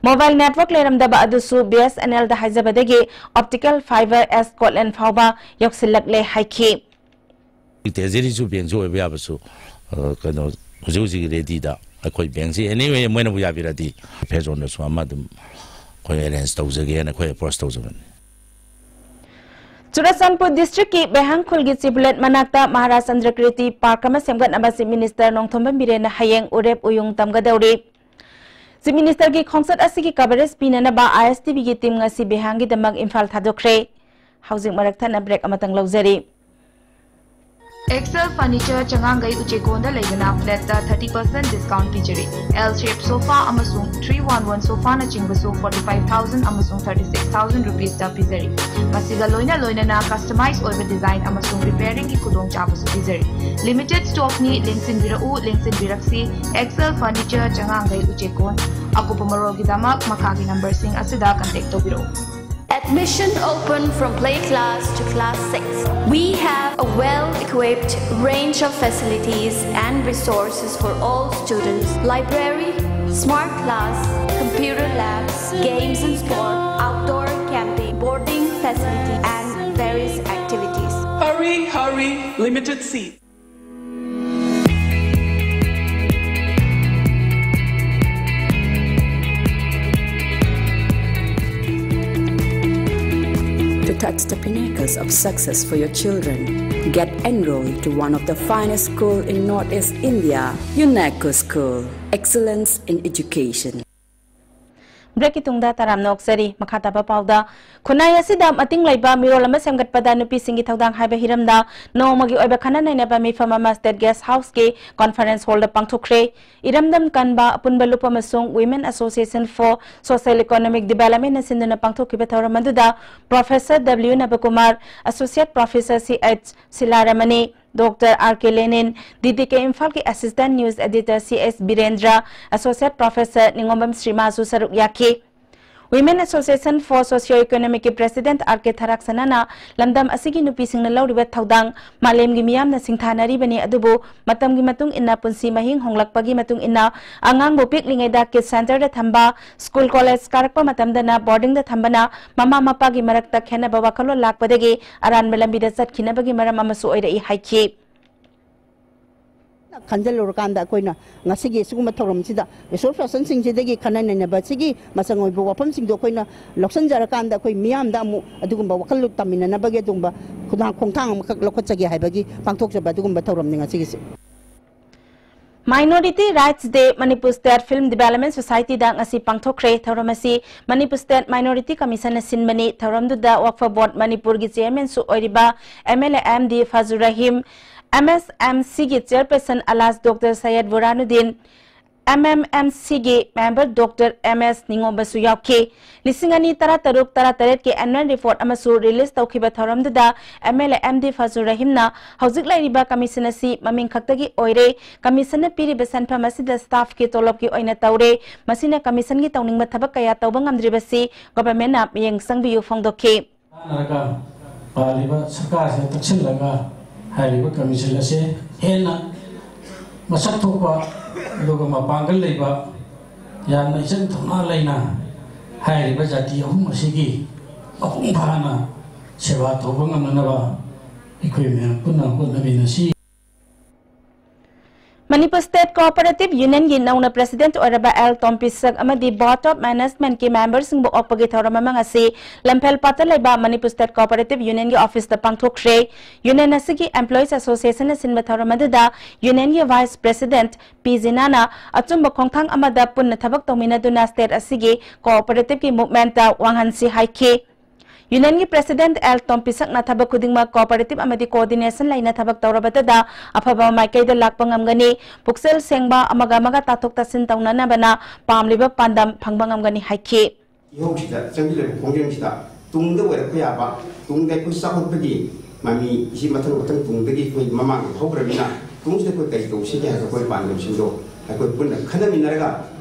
ꯃꯣꯕꯥꯏꯜ ꯅꯦꯠꯋꯥꯔꯛ ꯂꯩꯔꯝꯗꯕ ꯑꯗꯨꯁꯨ ꯕꯤ ꯑꯦꯁ ꯑꯦꯟ ꯑꯦꯜꯗ ꯍꯥꯏꯖꯕꯗꯒꯤ ꯑꯣꯞꯇꯤꯀꯦꯜ ꯐꯥꯏꯕꯔ ꯑꯦꯁ ꯀꯣꯠꯂꯦꯟ ꯐꯥꯎꯕ ꯌꯧꯁꯤꯜꯂꯛꯂꯦ ꯍꯥꯏꯈꯤ꯫ ꯇ꯭ꯔꯦꯖꯔꯤꯁꯨ ꯕꯦꯡꯁꯨ ꯑꯣꯏꯕ ꯌꯥꯕꯁꯨ, ꯑ, ꯀꯩꯅꯣ, ꯍꯧꯖꯤꯛ ꯍꯧꯖꯤꯛ ꯔꯦꯗꯤꯗ ꯑꯩꯈꯣꯏ ꯕꯦꯡꯁꯤ ꯑꯦꯅꯤꯋꯦ ꯃꯣꯏꯅꯕꯨ ꯌꯥꯕꯤꯔꯗꯤ ꯐꯦꯖꯣꯟꯗꯁꯨ ꯑꯃ ꯑꯗꯨꯝ ꯑꯩꯈꯣꯏ ꯑꯦꯔꯦꯟꯖ ꯇꯧꯖꯒꯦꯅ ꯑꯩꯈꯣꯏ ꯑꯦꯄ꯭ꯔꯣꯁ ꯇꯧꯖꯕꯅꯤ꯫ ꯆꯨꯔꯆꯥꯟꯄꯨꯔ ꯗꯤꯁꯇ꯭ꯔꯤꯛꯀꯤ ꯕꯦꯍꯥꯡ ꯈꯨꯜꯒꯤ ꯆꯤꯕꯨꯂꯦꯠ ꯃꯅꯥꯛꯇ ꯃꯍꯥꯔꯥꯖ ꯆꯟꯗ꯭ꯔꯀꯤꯔꯇꯤ ꯄꯥꯔꯛ ꯑꯃ ꯁꯦꯝꯒꯠꯅꯕ ꯆꯤꯐ ꯃꯤꯅꯤꯁꯇꯔ ꯅꯣꯡꯊꯣꯝꯕꯝ ꯕꯤꯔꯦꯟꯅ ꯍꯌꯦꯡ ꯎꯔꯦꯞ ꯎꯌꯨꯡ ꯇꯝꯒꯗꯧꯔꯤ꯫ ꯆꯤꯐ ꯃꯤꯅꯤꯁꯇꯔꯒꯤ ꯈꯣꯡꯆꯠ ꯑꯁꯤꯒꯤ ꯀꯚꯔꯦꯖ ꯄꯤꯅꯅꯕ ꯑꯥꯏ ꯑꯦꯁ ꯇꯤ ꯚꯤꯒꯤ ꯇꯤꯝ ꯉꯁꯤ ꯕꯦꯍꯥꯡꯒꯤꯗꯃꯛ ꯏꯝꯐꯥꯜ ꯊꯥꯗꯣꯛꯈ꯭ꯔꯦ꯫ ꯍꯧꯖꯤꯛ ꯃꯔꯛ ꯊꯠꯅ ꯕ꯭ꯔꯦꯛ ꯑꯃꯇꯪ ꯂꯧꯖꯔꯤ꯫ ꯑꯦꯛꯁꯦꯜ ꯐꯔꯅꯤꯆꯔ ꯆꯉꯥꯡꯒꯩ ꯎꯆꯦꯀꯣꯟꯗ ꯂꯩꯕꯅ ꯐ꯭ꯂꯦꯠꯇ ꯊꯥꯔꯇꯤ ꯄꯔꯁꯦꯟ ꯗꯤꯁꯀꯥꯎꯟꯠ ꯄꯤꯖꯔꯤ꯫ ꯑꯦꯜ ꯁꯦꯞ ꯁꯣꯐꯥ ꯑꯃꯁꯨꯡ ꯊ꯭ꯔꯤ ꯋꯥꯟ ꯋꯥꯟ ꯁꯣꯐꯥꯅꯆꯤꯡꯕꯁꯨ ꯐꯣꯔꯇꯤ ꯐꯥꯏꯚ ꯊꯥꯎꯖꯟ ꯑꯃꯁꯨꯡ ꯊꯥꯔꯇꯤ ꯁꯤꯛꯁ ꯊꯥꯎꯖꯟ ꯔꯨꯄꯤꯁꯇ ꯄꯤꯖꯔꯤ꯫ ꯃꯁꯤꯒ ꯂꯣꯏꯅ ꯂꯣꯏꯅꯅ ꯀꯁꯇꯃꯥꯏꯖ ꯑꯣꯏꯕ ꯗꯤꯖꯥꯏꯟ ꯑꯃꯁꯨꯡ ꯔꯤꯄꯦꯌꯔꯤꯡꯒꯤ ꯈꯨꯗꯣꯡꯆꯥꯕꯁꯨ ꯄꯤꯖꯔꯤ꯫ ꯂꯤꯃꯤꯇꯦꯗ ꯁ꯭ꯇꯣꯛꯅꯤ, ꯂꯦꯡꯁꯤꯟꯕꯤꯔꯛꯎ, ꯂꯦꯡꯁꯤꯟꯕꯤꯔꯛꯁꯤ꯫ ꯑꯦꯛꯁꯦꯜ ꯐꯔꯅꯤꯆꯔ ꯆꯉꯥꯡꯒꯩ ꯎꯆꯦꯀꯣꯟ꯫ ꯑꯀꯨꯞꯄ ꯃꯔꯣꯜꯒꯤꯗꯃꯛ ꯃꯈꯥꯒꯤ ꯅꯝꯕꯔꯁꯤꯡ ꯑꯁꯤꯗ ꯀꯟꯇꯦꯛ ꯇꯧꯕꯤꯔꯛꯎ꯫ Admission open from play class to class six. We have a well-equipped range of facilities and resources for all students. Library, smart class, computer labs, games and sport, outdoor camping, boarding facility, and various activities. Hurry, hurry, limited seats. To touch the pinnacles of success for your children, get enrolled to one of the finest school in Northeast India, UNESCO School. Excellence in education. Breakꯀꯤ ꯇꯨꯡꯗ ꯇꯔꯥꯝꯅ ꯑꯣꯛꯆꯔꯤ꯫ ꯃꯈꯥ ꯇꯥꯕ ꯄꯥꯎꯗ, ꯈꯨꯟꯅꯥꯏ ꯑꯁꯤꯗ ꯃꯇꯤꯡ ꯂꯩꯕ ꯃꯤꯔꯣꯜ ꯑꯃ ꯁꯦꯝꯒꯠꯄꯗ ꯅꯨꯄꯤꯁꯤꯡꯒꯤ ꯊꯧꯗꯥꯡ ꯍꯥꯏꯕ ꯍꯤꯔꯝꯗ ꯅꯣꯡꯃꯒꯤ ꯑꯣꯏꯕ ꯈꯟꯅ ꯅꯩꯅꯕ ꯃꯤꯐꯝ ꯑꯃ State Guest Houseꯀꯤ Conference Hallꯗ ꯄꯥꯡꯊꯣꯛꯈ꯭ꯔꯦ꯫ ꯏꯔꯝꯗꯝ ꯀꯟꯕ ꯑꯄꯨꯟꯕ ꯂꯨꯞ ꯑꯃꯁꯨꯡ Women Association for Social Economic Developmentꯅ ꯁꯤꯟꯗꯨꯅ ꯄꯥꯡꯊꯣꯛꯈꯤꯕ ꯊꯧꯔꯝ ꯑꯗꯨꯗ Professor W ꯅꯕꯀꯨꯃꯥꯔ, Associate Professor ꯁꯤ H ꯁꯤꯂꯥꯔꯃꯅꯤ, Doctor R K Lenin, D D K ꯏꯝꯐꯥꯜꯒꯤ Assistant News Editor C S Birendra, Associate Professor ꯅꯤꯉꯣꯝꯕꯝ ꯁ꯭ꯔꯤꯃꯥꯁꯨ ꯁꯔꯨꯛ ꯌꯥꯈꯤ꯫ Women Association for Socio Economicꯀꯤ President R K ꯊꯔꯥꯛꯁꯅꯥꯅ ꯂꯝꯗꯝ ꯑꯁꯤꯒꯤ ꯅꯨꯄꯤꯁꯤꯡꯅ ꯂꯧꯔꯤꯕ ꯊꯧꯗꯥꯡ ꯃꯥꯂꯦꯝꯒꯤ ꯃꯤꯌꯥꯝꯅ ꯁꯤꯡꯊꯥꯅꯔꯤꯕꯅꯤ, ꯑꯗꯨꯕꯨ ꯃꯇꯝꯒꯤ ꯃꯇꯨꯡ ꯏꯟꯅ ꯄꯨꯟꯁꯤ ꯃꯍꯤꯡ ꯍꯣꯡꯂꯛꯄꯒꯤ ꯃꯇꯨꯡ ꯏꯟꯅ ꯑꯉꯥꯡꯕꯨ ꯄꯤꯛꯂꯤꯉꯩꯗ Kids Centreꯗ ꯊꯝꯕ, school college ꯀꯥꯔꯛꯄ ꯃꯇꯝꯗꯅ boardingꯗ ꯊꯝꯕꯅ ꯃꯃꯥ ꯃꯄꯥꯒꯤ ꯃꯔꯛꯇ ꯈꯦꯟꯅꯕ ꯋꯥꯈꯜꯂꯣꯟ ꯂꯥꯛꯄꯗꯒꯤ ꯑꯔꯥꯟꯕ ꯂꯝꯕꯤꯗ ꯆꯠꯈꯤꯅꯕꯒꯤ ꯃꯔꯝ ꯑꯃꯁꯨ ꯑꯣꯏꯔꯛꯏ ꯍꯥꯏꯈꯤ꯫ ꯈꯟꯖꯤꯜꯂꯨꯔꯀꯥꯟꯗ ꯑꯩꯈꯣꯏꯅ ꯉꯁꯤꯒꯤ ꯁꯤꯒꯨꯝꯕ ꯊꯧꯔꯝꯁꯤꯗ resource personꯁꯤꯡꯁꯤꯗꯒꯤ ꯈꯟꯅ ꯅꯩꯅꯕ ꯁꯤꯒꯤ ꯃꯆꯪ ꯑꯣꯏꯕ ꯋꯥꯐꯝꯁꯤꯡꯗꯣ ꯑꯩꯈꯣꯏꯅ ꯂꯧꯁꯤꯟꯖꯔꯀꯥꯟꯗ ꯑꯩꯈꯣꯏ ꯃꯤꯌꯥꯝꯗ ꯑꯃꯨꯛ ꯑꯗꯨꯒꯨꯝꯕ ꯋꯥꯈꯜ ꯇꯝꯃꯤꯟꯅꯅꯕꯒꯤ ꯑꯗꯨꯒꯨꯝꯕ ꯈꯨꯗꯥꯡ ꯈꯣꯡꯊꯥꯡ ꯑꯃꯈꯛ ꯂꯧꯈꯠꯆꯒꯦ ꯍꯥꯏꯕꯒꯤ ꯄꯥꯡꯊꯣꯛꯆꯕ ꯑꯗꯨꯒꯨꯝꯕ ꯊꯧꯔꯝꯅꯤ ꯉꯁꯤꯒꯤꯁꯦ꯫ Minority Rights Day Manipur State Film Development Societyꯗ ꯉꯁꯤ ꯄꯥꯡꯊꯣꯛꯈ꯭ꯔꯦ꯫ ꯊꯧꯔꯝ ꯑꯁꯤ Manipur State Minority Commissionꯅ ꯁꯤꯟꯕꯅꯤ꯫ ꯊꯧꯔꯝꯗꯨꯗ Waqf Board ꯃꯅꯤꯄꯨꯔꯒꯤ Chairmanꯁꯨ ꯑꯣꯏꯔꯤꯕ M L A M D Fazlur Rahim, M S M Cꯒꯤ Chairperson Alhaj Doctor Syed Burhanuddin, M M M Cꯒꯤ member Doctor M S ꯅꯤꯉꯣꯝꯕꯁꯨ ꯌꯥꯎꯈꯤ꯫ ꯂꯤꯁꯤꯡ ꯑꯅꯤ ꯇꯔꯥꯇꯔꯨꯛ ꯇꯔꯥꯇꯔꯦꯠꯀꯤ annual report ꯑꯃꯁꯨ release ꯇꯧꯈꯤꯕ ꯊꯧꯔꯝꯗꯨꯗ M L A M D Fazlur Rahimꯅ ꯍꯧꯖꯤꯛ ꯂꯩꯔꯤꯕ commission ꯑꯁꯤ ꯃꯃꯤꯡ ꯈꯛꯇꯒꯤ ꯑꯣꯏꯔꯦ, commissionꯅ ꯄꯤꯔꯤꯕ ꯁꯦꯟꯐꯝ ꯑꯁꯤꯗ staffꯀꯤ ꯇꯣꯂꯣꯞꯀꯤ ꯑꯣꯏꯅ ꯇꯧꯔꯦ, ꯃꯁꯤꯅ commissionꯒꯤ ꯇꯧꯅꯤꯡꯕ ꯊꯕꯛ ꯀꯌꯥ ꯇꯧꯕ ꯉꯝꯗ꯭ꯔꯤꯕꯁꯤ governmentꯅ ꯃꯤꯠꯌꯦꯡ ꯆꯪꯕꯤꯌꯨ ꯐꯣꯡꯗꯣꯛꯈꯤ꯫ ꯇꯥꯟꯅꯔꯒ ꯄꯥꯜꯂꯤꯕ ꯁꯔꯀꯥꯔꯁꯤꯗ ꯇꯛꯁꯤꯜꯂꯒ ꯍꯥꯏꯔꯤꯕ commission ꯑꯁꯤ ꯍꯦꯟꯅ ꯃꯁꯛ ꯊꯣꯛꯄ ꯑꯗꯨꯒ ꯃꯄꯥꯡꯒꯜ ꯂꯩꯕ, ꯌꯥꯝꯅ ꯏꯆꯪ ꯊꯧꯅꯥ ꯂꯩꯅ ꯍꯥꯏꯔꯤꯕ ꯖꯥꯇꯤ ꯑꯍꯨꯝ ꯑꯁꯤꯒꯤ ꯃꯄꯨꯡ ꯐꯥꯅ ꯁꯦꯕꯥ ꯇꯧꯕ ꯉꯝꯅꯅꯕ ꯑꯩꯈꯣꯏ ꯃꯌꯥꯝ ꯄꯨꯟꯅ ꯍꯣꯠꯅꯃꯤꯟꯅꯁꯤ꯫ ꯃꯅꯤꯄꯨꯔ ꯁ꯭ꯇꯦꯠ ꯀꯣꯑꯣꯄꯔꯦꯇꯤꯚ ꯌꯨꯅꯤꯌꯟꯒꯤ ꯅꯧꯅ ꯄ꯭ꯔꯦꯁꯤꯗꯦꯟꯠ ꯑꯣꯏꯔꯕ ꯑꯦꯜ ꯇꯣꯝꯄꯤꯁꯛ ꯑꯃꯗꯤ ꯕꯣꯔꯗ ꯑꯣꯐ ꯃꯦꯅꯦꯖꯃꯦꯟꯠꯀꯤ ꯃꯦꯝꯕꯔꯁꯤꯡꯕꯨ ꯑꯣꯛꯄꯒꯤ ꯊꯧꯔꯝ ꯑꯃ ꯉꯁꯤ ꯂꯝꯐꯦꯜ ꯄꯥꯠꯇ ꯂꯩꯕ ꯃꯅꯤꯄꯨꯔ ꯁ꯭ꯇꯦꯠ ꯀꯣꯑꯣꯄꯔꯦꯇꯤꯚ ꯌꯨꯅꯤꯌꯟꯒꯤ ꯑꯣꯐꯤꯁꯇ ꯄꯥꯡꯊꯣꯛꯈ꯭ꯔꯦ꯫ ꯌꯨꯅꯤꯌꯟ ꯑꯁꯤꯒꯤ ꯑꯦꯝꯄ꯭ꯂꯣꯌꯤꯁ ꯑꯦꯁꯣꯁꯤꯌꯦꯁꯟꯅ ꯁꯤꯟꯕ ꯊꯧꯔꯝ ꯑꯗꯨꯗ ꯌꯨꯅꯤꯌꯟꯒꯤ ꯚꯥꯏꯁ ꯄ꯭ꯔꯦꯁꯤꯗꯦꯟꯠ ꯄꯤ ꯖꯤꯅꯥꯅ ꯑꯆꯨꯝꯕ ꯈꯣꯡꯊꯥꯡ ꯑꯃꯗ ꯄꯨꯟꯅ ꯊꯕꯛ ꯇꯧꯃꯤꯟꯅꯗꯨꯅ ꯁ꯭ꯇꯦꯠ ꯑꯁꯤꯒꯤ ꯀꯣꯑꯣꯄꯔꯦꯇꯤꯚꯀꯤ ꯃꯨꯚꯃꯦꯟꯠꯇ ꯋꯥꯡꯍꯟꯁꯤ ꯍꯥꯏꯈꯤ꯫ ꯌꯨꯅꯤꯌꯟꯒꯤ ꯄ꯭ꯔꯦꯁꯤꯗꯦꯟꯠ ꯑꯦꯜ ꯇꯣꯝꯄꯤꯁꯛꯅ ꯊꯕꯛ ꯈꯨꯗꯤꯡꯃꯛ ꯀꯣꯑꯣꯄꯔꯦꯇꯤꯚ ꯑꯃꯗꯤ ꯀꯣꯑꯣꯔꯗꯤꯅꯦꯁꯟ ꯂꯩꯅ ꯊꯕꯛ ꯇꯧꯔꯕꯗꯇ ꯑꯐꯕ ꯃꯥꯏꯀꯩꯗ ꯂꯥꯛꯄ ꯉꯝꯒꯅꯤ, ꯄꯨꯛꯆꯦꯜ ꯁꯦꯡꯕ, ꯑꯃꯒ ꯑꯃꯒ ꯇꯥꯊꯣꯛ ꯇꯥꯁꯤꯟ ꯇꯧꯅꯅꯕꯅ ꯄꯥꯝꯂꯤꯕ ꯄꯥꯟꯗꯝ ꯐꯪꯕ ꯉꯝꯒꯅꯤ ꯍꯥꯏꯈꯤ꯫ ꯏꯍꯧꯁꯤꯗ ꯆꯪꯁꯤꯜꯂꯤꯕ ꯈꯣꯡꯖꯦꯜꯁꯤꯗ ꯇꯨꯡꯗ ꯑꯣꯏꯔꯛꯄ ꯌꯥꯕ, ꯇꯨꯡꯗ ꯑꯩꯈꯣꯏ ꯆꯥꯎꯈꯠꯄꯒꯤ ꯃꯃꯤ ꯏꯁꯤ ꯃꯊꯪ ꯃꯊꯪ ꯇꯨꯡꯗꯒꯤ ꯑꯩꯈꯣꯏ ꯃꯃꯥꯡꯗ ꯍꯧꯈ꯭ꯔꯕꯅꯤꯅ, ꯇꯨꯡꯁꯤꯗ ꯑꯩꯈꯣꯏ ꯀꯔꯤ ꯇꯧꯁꯤꯒꯦ ꯍꯥꯏꯕ ꯑꯩꯈꯣꯏ ꯄꯥꯟꯗꯝꯁꯤꯡꯗꯣ ꯑꯩꯈꯣꯏ ꯄꯨꯟꯅ ꯈꯟꯅꯃꯤꯟꯅꯔꯒ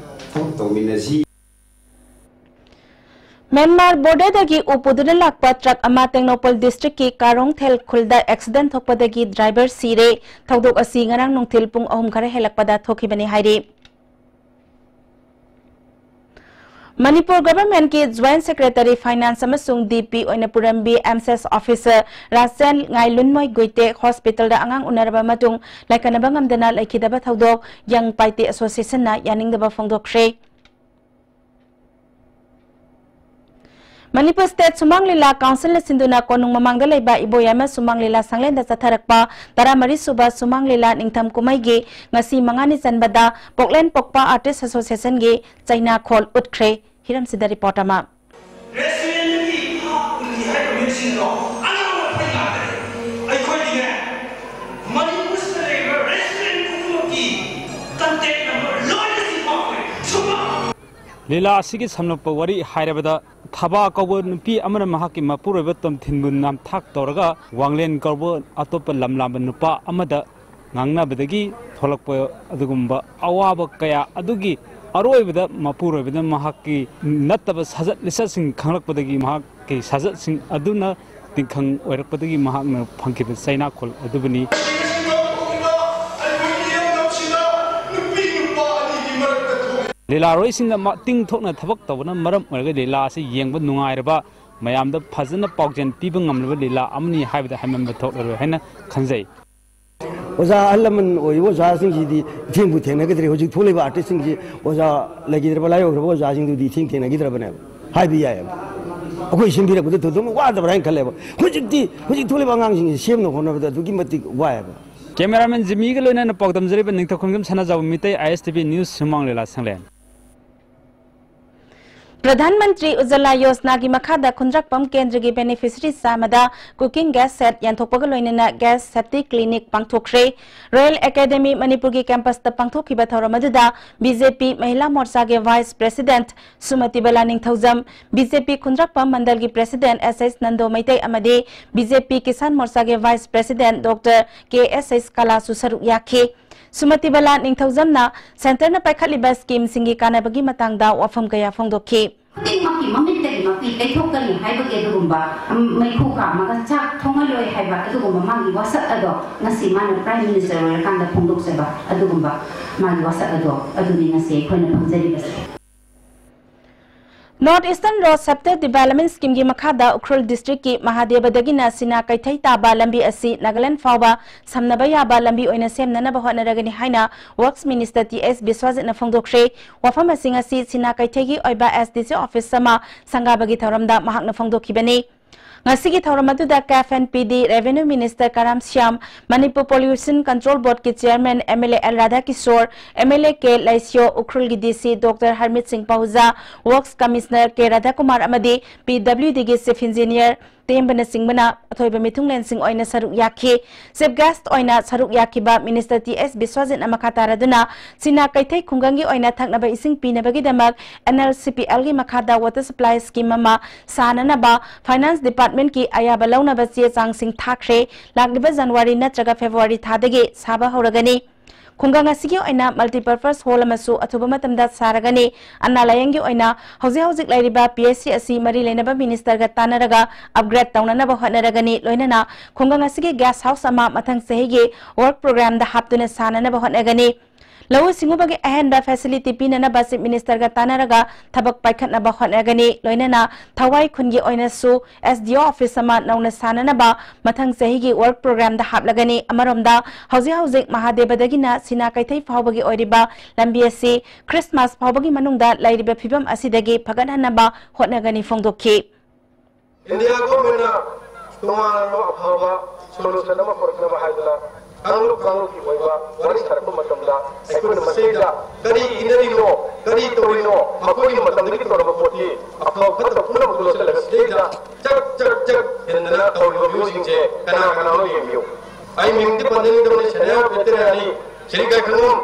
ꯊꯕꯛ ꯇꯧꯃꯤꯟꯅꯁꯤ꯫ ꯃ꯭ꯌꯥꯟꯃꯥꯔ ꯕꯣꯔꯗꯔꯗꯒꯤ ꯎ ꯄꯨꯗꯨꯅ ꯂꯥꯛꯄ ꯇ꯭ꯔꯛ ꯑꯃ ꯇꯦꯡꯅꯧꯄꯜ ꯗꯤꯁꯇ꯭ꯔꯤꯛꯀꯤ ꯀꯥꯔꯣꯡꯊꯦꯜ ꯈꯨꯜꯗ ꯑꯦꯛꯁꯤꯗꯦꯟꯠ ꯊꯣꯛꯄꯗꯒꯤ ꯗ꯭ꯔꯥꯏꯚꯔ ꯁꯤꯔꯦ꯫ ꯊꯧꯗꯣꯛ ꯑꯁꯤ ꯉꯔꯥꯡ ꯅꯨꯡꯊꯤꯜ ꯄꯨꯡ ꯑꯍꯨꯝ ꯈꯔ ꯍꯦꯜꯂꯛꯄꯗ ꯊꯣꯛꯈꯤꯕꯅꯤ ꯍꯥꯏꯔꯤ꯫ ꯃꯅꯤꯄꯨꯔ ꯒꯚꯔꯟꯃꯦꯟꯠꯀꯤ ꯖꯣꯏꯟꯠ ꯁꯦꯀ꯭ꯔꯦꯇꯔꯤ ꯐꯥꯏꯅꯥꯟꯁ ꯑꯃꯁꯨꯡ ꯗꯤ ꯄꯤ ꯑꯣꯏꯅ ꯄꯨꯔꯝꯕꯤ ꯑꯦꯝ ꯁꯤ ꯑꯦꯁ ꯑꯣꯐꯤꯁꯔ ꯔꯥꯆꯦꯟ ꯉꯥꯏꯂꯨꯟꯃꯣꯏ ꯒꯨꯏꯇꯦ ꯍꯣꯁꯄꯤꯇꯥꯜꯗ ꯑꯉꯥꯡ ꯎꯅꯔꯕ ꯃꯇꯨꯡ ꯂꯥꯏꯀꯠꯅꯕ ꯉꯝꯗꯅ ꯂꯩꯈꯤꯗꯕ ꯊꯧꯗꯣꯛ ꯌꯪ ꯄꯥꯏꯇꯦ ꯑꯦꯁꯣꯁꯤꯌꯦꯁꯟꯅ ꯌꯥꯅꯤꯡꯗꯕ ꯐꯣꯡꯗꯣꯛꯈ꯭ꯔꯦ꯫ ꯃꯅꯤꯄꯨꯔ ꯁ꯭ꯇꯦꯠ ꯁꯨꯃꯥꯡ ꯂꯤꯂꯥ ꯀꯥꯎꯟꯁꯤꯜꯅ ꯁꯤꯟꯗꯨꯅ ꯀꯣꯅꯨꯡ ꯃꯃꯥꯡꯗ ꯂꯩꯕ ꯏꯕꯣꯌꯥꯏꯃ ꯁꯨꯃꯥꯡ ꯂꯤꯂꯥ ꯁꯪꯂꯦꯟꯗ ꯆꯠꯊꯔꯛꯄ ꯇꯔꯥꯃꯔꯤ ꯁꯨꯕ ꯁꯨꯃꯥꯡ ꯂꯤꯂꯥ ꯅꯤꯡꯊꯝ ꯀꯨꯝꯍꯩꯒꯤ ꯉꯁꯤ ꯃꯉꯥꯅꯤ ꯆꯟꯕꯗ ꯄꯣꯛꯂꯦꯟ ꯄꯣꯛꯄ ꯑꯥꯔꯇꯤꯁ ꯑꯦꯁꯣꯁꯤꯌꯦꯁꯟꯒꯤ ꯆꯩꯅꯥꯈꯣꯜ ꯎꯠꯈ꯭ꯔꯦ꯫ ꯍꯤꯔꯝꯁꯤꯗ ꯔꯤꯄꯣꯔꯠ ꯑꯃ꯫ ꯔꯦꯁꯇꯨꯔꯦꯟꯠꯀꯤ ꯊꯥ ꯀꯨꯟꯅꯤ ꯍꯥꯏꯕ ꯃꯤꯑꯣꯏꯁꯤꯡꯗꯣ ꯑꯅꯧꯕ ꯐꯩ ꯌꯥꯗ꯭ꯔꯦ꯫ ꯑꯩꯈꯣꯏꯒꯤꯅꯦ, ꯃꯅꯤꯄꯨꯔꯁꯤꯗ ꯂꯩꯔꯤꯕ ꯔꯦꯁꯇꯨꯔꯦꯟꯠ ꯈꯨꯗꯤꯡꯃꯛꯀꯤ ꯀꯟꯇꯦꯛ ꯅꯝꯕꯔ ꯂꯣꯏꯅ ꯁꯤ ꯄꯥꯎꯈ꯭ꯔꯦ꯫ ꯁꯨꯃꯥꯡ ꯂꯤꯂꯥ ꯑꯁꯤꯒꯤ ꯁꯝꯂꯞꯄ ꯋꯥꯔꯤ ꯍꯥꯏꯔꯕꯗ, ꯊꯕꯥ ꯀꯧꯕ ꯅꯨꯄꯤ ꯑꯃꯅ ꯃꯍꯥꯛꯀꯤ ꯃꯄꯨꯔꯣꯏꯕ ꯇꯣꯝꯊꯤꯟꯕꯨ ꯅꯝꯊꯥꯛ ꯇꯧꯔꯒ ꯋꯥꯡꯂꯦꯟ ꯀꯧꯕ ꯑꯇꯣꯞꯄ ꯂꯝ ꯂꯥꯝꯕ ꯅꯨꯄꯥ ꯑꯃꯗ ꯉꯥꯡꯅꯕꯗꯒꯤ ꯊꯣꯛꯂꯛꯄ ꯑꯗꯨꯒꯨꯝꯕ ꯑꯋꯥꯕ ꯀꯌꯥ ꯑꯗꯨꯒꯤ ꯑꯔꯣꯏꯕꯗ ꯃꯄꯨꯔꯣꯏꯕꯗ ꯃꯍꯥꯛꯀꯤ ꯅꯠꯇꯕ ꯁꯥꯖꯠ ꯂꯤꯆꯠꯁꯤꯡ ꯈꯪꯂꯛꯄꯗꯒꯤ ꯃꯍꯥꯛꯀꯤ ꯁꯥꯖꯠꯁꯤꯡ ꯑꯗꯨꯅ ꯇꯤꯡꯈꯪ ꯑꯣꯏꯔꯛꯄꯗꯒꯤ ꯃꯍꯥꯛꯅ ꯐꯪꯈꯤꯕ ꯆꯩꯅꯥꯈꯣꯜ ꯑꯗꯨꯕꯨꯅꯤ꯫ ꯂꯤꯂꯥꯔꯣꯏꯁꯤꯡꯅ ꯃꯇꯤꯡ ꯊꯣꯛꯅ ꯊꯕꯛ ꯇꯧꯕꯅ ꯃꯔꯝ ꯑꯣꯏꯔꯒ ꯂꯤꯂꯥ ꯑꯁꯤ ꯌꯦꯡꯕ ꯅꯨꯡꯉꯥꯏꯔꯕ, ꯃꯌꯥꯝꯗ ꯐꯖꯅ ꯄꯥꯎꯖꯦꯜ ꯄꯤꯕ ꯉꯝꯂꯕ ꯂꯤꯂꯥ ꯑꯃꯅꯤ ꯍꯥꯏꯕꯗ ꯍꯥꯏꯃꯟꯕ ꯊꯣꯛꯂꯔꯣꯏ ꯍꯥꯏꯅ ꯈꯟꯖꯩ꯫ ꯑꯣꯖꯥ ꯑꯍꯜ ꯂꯃꯟ ꯑꯣꯏꯔꯤꯕ ꯑꯣꯖꯥꯁꯤꯡꯁꯤꯗꯤ ꯏꯊꯦꯡꯕꯨ ꯊꯦꯡꯅꯈꯤꯗ꯭ꯔꯦ꯫ ꯍꯧꯖꯤꯛ ꯊꯣꯛꯂꯤꯕ ꯑꯥꯔꯇꯤꯁꯁꯤꯡꯁꯤ ꯑꯣꯖꯥ ꯂꯩꯈꯤꯗ꯭ꯔꯕ, ꯂꯥꯏ ꯌꯧꯈ꯭ꯔꯕ ꯑꯣꯖꯥꯁꯤꯡꯗꯨꯗꯤ ꯏꯊꯦꯡ ꯊꯦꯡꯅꯈꯤꯗ꯭ꯔꯕꯅꯦꯕ ꯍꯥꯏꯕ ꯌꯥꯏꯑꯕ꯫ ꯑꯩꯈꯣꯏ ꯁꯦꯝꯕꯤꯔꯛꯄꯗ ꯊꯣꯏꯗꯣꯛꯅ ꯋꯥꯗꯕ꯭ꯔꯥ ꯍꯥꯏꯅ ꯈꯜꯂꯦꯕ꯫ ꯍꯧꯖꯤꯛꯇꯤ, ꯍꯧꯖꯤꯛ ꯊꯣꯛꯂꯤꯕ ꯑꯉꯥꯡꯁꯤꯡꯁꯤ ꯁꯦꯝꯅ ꯍꯣꯠꯅꯕꯗ ꯑꯗꯨꯛꯀꯤ ꯃꯇꯤꯛ ꯋꯥꯏꯑꯕ꯫ ꯀꯦꯃꯦꯔꯥꯃꯦꯟ ꯖꯤꯃꯤꯒ ꯂꯣꯏꯅꯅ ꯄꯥꯎꯗꯝꯖꯔꯤꯕ ꯅꯤꯡꯊꯧꯈꯣꯡꯖꯝ ꯁꯅꯥꯖꯥꯎꯕ ꯃꯤꯇꯩ, ISTV News, ꯁꯨꯃꯥꯡ ꯂꯤꯂꯥ ꯁꯪꯂꯦꯟ꯫ ꯄ꯭ꯔꯙꯥꯟ ꯃꯟꯇ꯭ꯔꯤ ꯎꯖꯂꯥ ꯌꯣꯖꯅꯥꯒꯤ ꯃꯈꯥꯗ ꯈꯨꯟꯗ꯭ꯔꯛꯄꯝ ꯀꯦꯟꯗ꯭ꯔꯒꯤ ꯕꯦꯅꯤꯐꯤꯁꯔꯤ ꯆꯥꯝꯃꯗ cooking gas set ꯌꯦꯟꯊꯣꯛꯄꯒ ꯂꯣꯏꯅꯅ gas safety clinic ꯄꯥꯡꯊꯣꯛꯈ꯭ꯔꯦ꯫ Royal Academy ꯃꯅꯤꯄꯨꯔꯒꯤ campusꯇ ꯄꯥꯡꯊꯣꯛꯈꯤꯕ ꯊꯧꯔꯝ ꯑꯗꯨꯗ BJP ꯃꯍꯤꯂꯥ ꯃꯣꯔꯆꯥꯒꯤ vice president ꯁꯨꯃꯇꯤꯕꯂꯥ ꯅꯤꯡꯊꯧꯖꯝ, BJP ꯈꯨꯟꯗ꯭ꯔꯛꯄꯝ ꯃꯟꯗꯜꯒꯤ president S H Nando Meitei ꯑꯃꯗꯤ BJP Kisan ꯃꯣꯔꯆꯥꯒꯤ vice president Doctor K S H ꯀꯂꯥꯁꯨ ꯁꯔꯨꯛ ꯌꯥꯈꯤ꯫ ꯁꯨꯃꯇꯤꯕꯂꯥ ꯅꯤꯡꯊꯧꯖꯝꯅ centreꯅ ꯄꯥꯏꯈꯠꯂꯤꯕ schemeꯁꯤꯡꯒꯤ ꯀꯥꯟꯅꯕꯒꯤ ꯃꯇꯥꯡꯗ ꯋꯥꯐꯝ ꯀꯌꯥ ꯐꯣꯡꯗꯣꯛꯈꯤ꯫ ꯈꯨꯗꯤꯡꯃꯛꯀꯤ ꯃꯃꯤꯠꯇꯒꯤ ꯃꯄꯤ ꯇꯩꯊꯣꯛꯀꯅꯤ ꯍꯥꯏꯕꯒꯤ ꯑꯗꯨꯒꯨꯝꯕ, ꯎꯝ, ꯃꯩꯈꯨ ꯀꯥꯝꯃꯒ ꯆꯥꯛ ꯊꯣꯡꯍꯜꯂꯣꯏ ꯍꯥꯏꯕ ꯑꯗꯨꯒꯨꯝꯕ ꯃꯥꯒꯤ ꯋꯥꯁꯛ ꯑꯗꯣ ꯉꯁꯤ ꯃꯥꯅ Prime Minister ꯑꯣꯏꯔꯀꯥꯟꯗ ꯐꯣꯡꯗꯣꯛꯆꯕ ꯑꯗꯨꯒꯨꯝꯕ ꯃꯥꯒꯤ ꯋꯥꯁꯛ ꯑꯗꯣ ꯑꯗꯨꯅꯤ ꯉꯁꯤ ꯑꯩꯈꯣꯏꯅ ꯐꯪꯖꯔꯤꯕꯁꯦ꯫ North Eastern Road Safety Development Schemeꯒꯤ ꯃꯈꯥꯗ ꯎꯈ꯭ꯔꯨꯜ districtꯀꯤ ꯃꯍꯥꯗꯦꯕꯗꯒꯤꯅ ꯁꯤꯅꯥ ꯀꯩꯊꯩ ꯇꯥꯕ ꯂꯝꯕꯤ ꯑꯁꯤ ꯅꯥꯒꯥꯂꯦꯟ ꯐꯥꯎꯕ ꯁꯝꯅꯕ ꯌꯥꯕ ꯂꯝꯕꯤ ꯑꯣꯏꯅ ꯁꯦꯝꯅꯅꯕ ꯍꯣꯠꯅꯔꯒꯅꯤ ꯍꯥꯏꯅ Works Minister T S ꯕꯤꯁ꯭ꯋꯥꯖꯤꯠꯅ ꯐꯣꯡꯗꯣꯛꯈ꯭ꯔꯦ꯫ ꯋꯥꯐꯝ ꯑꯁꯤ ꯉꯁꯤ ꯁꯤꯅꯥ ꯀꯩꯊꯩꯒꯤ ꯑꯣꯏꯕ SDC office ꯑꯃ ꯁꯪꯒꯥꯕꯒꯤ ꯊꯧꯔꯝꯗ ꯃꯍꯥꯛꯅ ꯐꯣꯡꯗꯣꯛꯈꯤꯕꯅꯤ꯫ ꯉꯁꯤꯒꯤ ꯊꯧꯔꯝ ꯑꯗꯨꯗ CAF and PD Revenue Minister Karam Shyam, Manipur Pollution Control Boardꯀꯤ chairman MLA L ꯔꯥꯙꯥꯀꯤꯁꯣꯔ, MLA ꯀꯦ ꯂꯩꯁ꯭ꯌꯣ, ꯎꯈ꯭ꯔꯨꯜꯒꯤ DC Doctor ꯍꯔꯃꯤꯠ ꯁꯤꯡ ꯄꯥꯍꯨꯖꯥ, Works Commissioner ꯀꯦ ꯔꯥꯙꯥꯀꯨꯃꯥꯔ ꯑꯃꯗꯤ PWDꯒꯤ chief engineer ꯇꯦꯝꯕꯅꯆꯤꯡꯕꯅ ꯑꯊꯣꯏꯕ ꯃꯤꯊꯨꯡꯂꯦꯟꯁꯤꯡ ꯑꯣꯏꯅ ꯁꯔꯨꯛ ꯌꯥꯈꯤ꯫ Chief guest ꯑꯣꯏꯅ ꯁꯔꯨꯛ ꯌꯥꯈꯤꯕ Minister T S ꯕꯤꯁ꯭ꯋꯥꯖꯤꯠꯅ ꯃꯈꯥ ꯇꯥꯔꯗꯨꯅ ꯁꯤꯅꯥ ꯀꯩꯊꯩ ꯈꯨꯡꯒꯪꯒꯤ ꯑꯣꯏꯅ ꯊꯛꯅꯕ ꯏꯁꯤꯡ ꯄꯤꯅꯕꯒꯤꯗꯃꯛ NLCPLꯒꯤ ꯃꯈꯥꯗ water supply scheme ꯑꯃ ꯁꯥꯅꯅꯕ Finance Departmentꯀꯤ ꯑꯌꯥꯕ ꯂꯧꯅꯕ ꯆꯦ ꯆꯥꯡꯁꯤꯡ ꯊꯥꯈ꯭ꯔꯦ꯫ ꯂꯥꯛꯂꯤꯕ January ꯅꯠꯇ꯭ꯔꯒ February ꯊꯥꯗꯒꯤ ꯁꯥꯕ ꯍꯧꯔꯒꯅꯤ꯫ ꯈꯨꯡꯒꯪ ꯑꯁꯤꯒꯤ ꯑꯣꯏꯅ multipurpose hall ꯑꯃꯁꯨ ꯑꯊꯨꯕ ꯃꯇꯝꯗ ꯁꯥꯔꯒꯅꯤ꯫ ꯑꯅꯥ ꯂꯥꯌꯦꯡꯒꯤ ꯑꯣꯏꯅ ꯍꯧꯖꯤꯛ ꯍꯧꯖꯤꯛ ꯂꯩꯔꯤꯕ PHC ꯑꯁꯤ ꯃꯔꯤ ꯂꯩꯅꯕ ministerꯒ ꯇꯥꯟꯅꯔꯒ upgrade ꯇꯧꯅꯅꯕ ꯍꯣꯠꯅꯔꯒꯅꯤ꯫ ꯂꯣꯏꯅꯅ ꯈꯨꯡꯒꯪ ꯑꯁꯤꯒꯤ guest house ꯑꯃ ꯃꯊꯪ ꯆꯍꯤꯒꯤ work programꯗ ꯍꯥꯞꯇꯨꯅ ꯁꯥꯅꯅꯕ ꯍꯣꯠꯅꯒꯅꯤ꯫ ꯂꯧꯎ ꯁꯤꯡꯎꯕꯒꯤ ꯑꯍꯦꯟꯕ facility ꯄꯤꯅꯅꯕ Chief Minister ꯒ ꯇꯥꯟꯅꯔꯒ ꯊꯕꯛ ꯄꯥꯏꯈꯠꯅꯕ ꯍꯣꯠꯅꯒꯅꯤ꯫ ꯂꯣꯏꯅꯅ ꯊꯋꯥꯏ ꯈꯨꯟꯒꯤ ꯑꯣꯏꯅꯁꯨ S D O office ꯑꯃ ꯅꯧꯅ ꯁꯥꯅꯅꯕ ꯃꯊꯪ ꯆꯍꯤꯒꯤ work program ꯗ ꯍꯥꯞꯂꯒꯅꯤ꯫ ꯑꯃꯔꯣꯝꯗ, ꯍꯧꯖꯤꯛ ꯍꯧꯖꯤꯛ ꯃꯍꯥꯗꯦꯕꯗꯒꯤꯅ ꯁꯤꯅꯥ ꯀꯩꯊꯩ ꯐꯥꯎꯕꯒꯤ ꯑꯣꯏꯔꯤꯕ ꯂꯝꯕꯤ ꯑꯁꯤ Christmas ꯐꯥꯎꯕꯒꯤ ꯃꯅꯨꯡꯗ ꯂꯩꯔꯤꯕ ꯐꯤꯕꯝ ꯑꯁꯤꯗꯒꯤ ꯐꯒꯠꯍꯟꯅꯕ ꯍꯣꯠꯅꯒꯅꯤ ꯐꯣꯡꯗꯣꯛꯈꯤ꯫ India government ꯅ ꯇꯣꯉꯥꯟꯕ ꯑꯐꯕ solution ꯑꯃ ꯄꯨꯔꯛꯅꯕ ꯍꯥꯏꯗꯨꯅ ꯀꯥꯡꯂꯨꯞ ꯀꯥꯡꯂꯨꯞꯀꯤ ꯑꯣꯏꯕ ꯋꯥꯔꯤ ꯁꯥꯔꯛꯄ ꯃꯇꯝꯗ ꯑꯩꯈꯣꯏꯅ ꯃꯁꯤꯗ ꯀꯔꯤ ꯏꯅꯔꯤꯅꯣ, ꯀꯔꯤ ꯇꯧꯔꯤꯅꯣ, ꯃꯈꯣꯏꯒꯤ ꯃꯇꯝꯗꯒꯤ ꯇꯧꯔꯕ ꯄꯣꯠꯇꯤ ꯑꯐꯕ ꯐꯠꯇꯕ ꯄꯨꯝꯅꯃꯛ ꯂꯣꯠꯁꯤꯜꯂꯒ ꯁꯤꯗꯩꯗ ꯆꯔꯛ ꯆꯔꯛ ꯆꯔꯛ ꯍꯦꯟꯗꯅ ꯇꯧꯔꯤꯕ ꯃꯤꯑꯣꯏꯁꯤꯡꯁꯦ ꯀꯅꯥ ꯀꯅꯥꯅꯣ ꯌꯦꯡꯕꯤꯌꯨ꯫ ꯑꯩ ꯃꯤꯡꯗꯤ ꯄꯟꯖꯅꯤꯡꯗꯕꯅꯤ, ꯁꯦꯅꯥꯄꯇꯤ ꯍꯥꯏꯔꯅꯤ, ꯁꯤꯔꯤ ꯀꯥꯏꯈꯪꯉꯝ,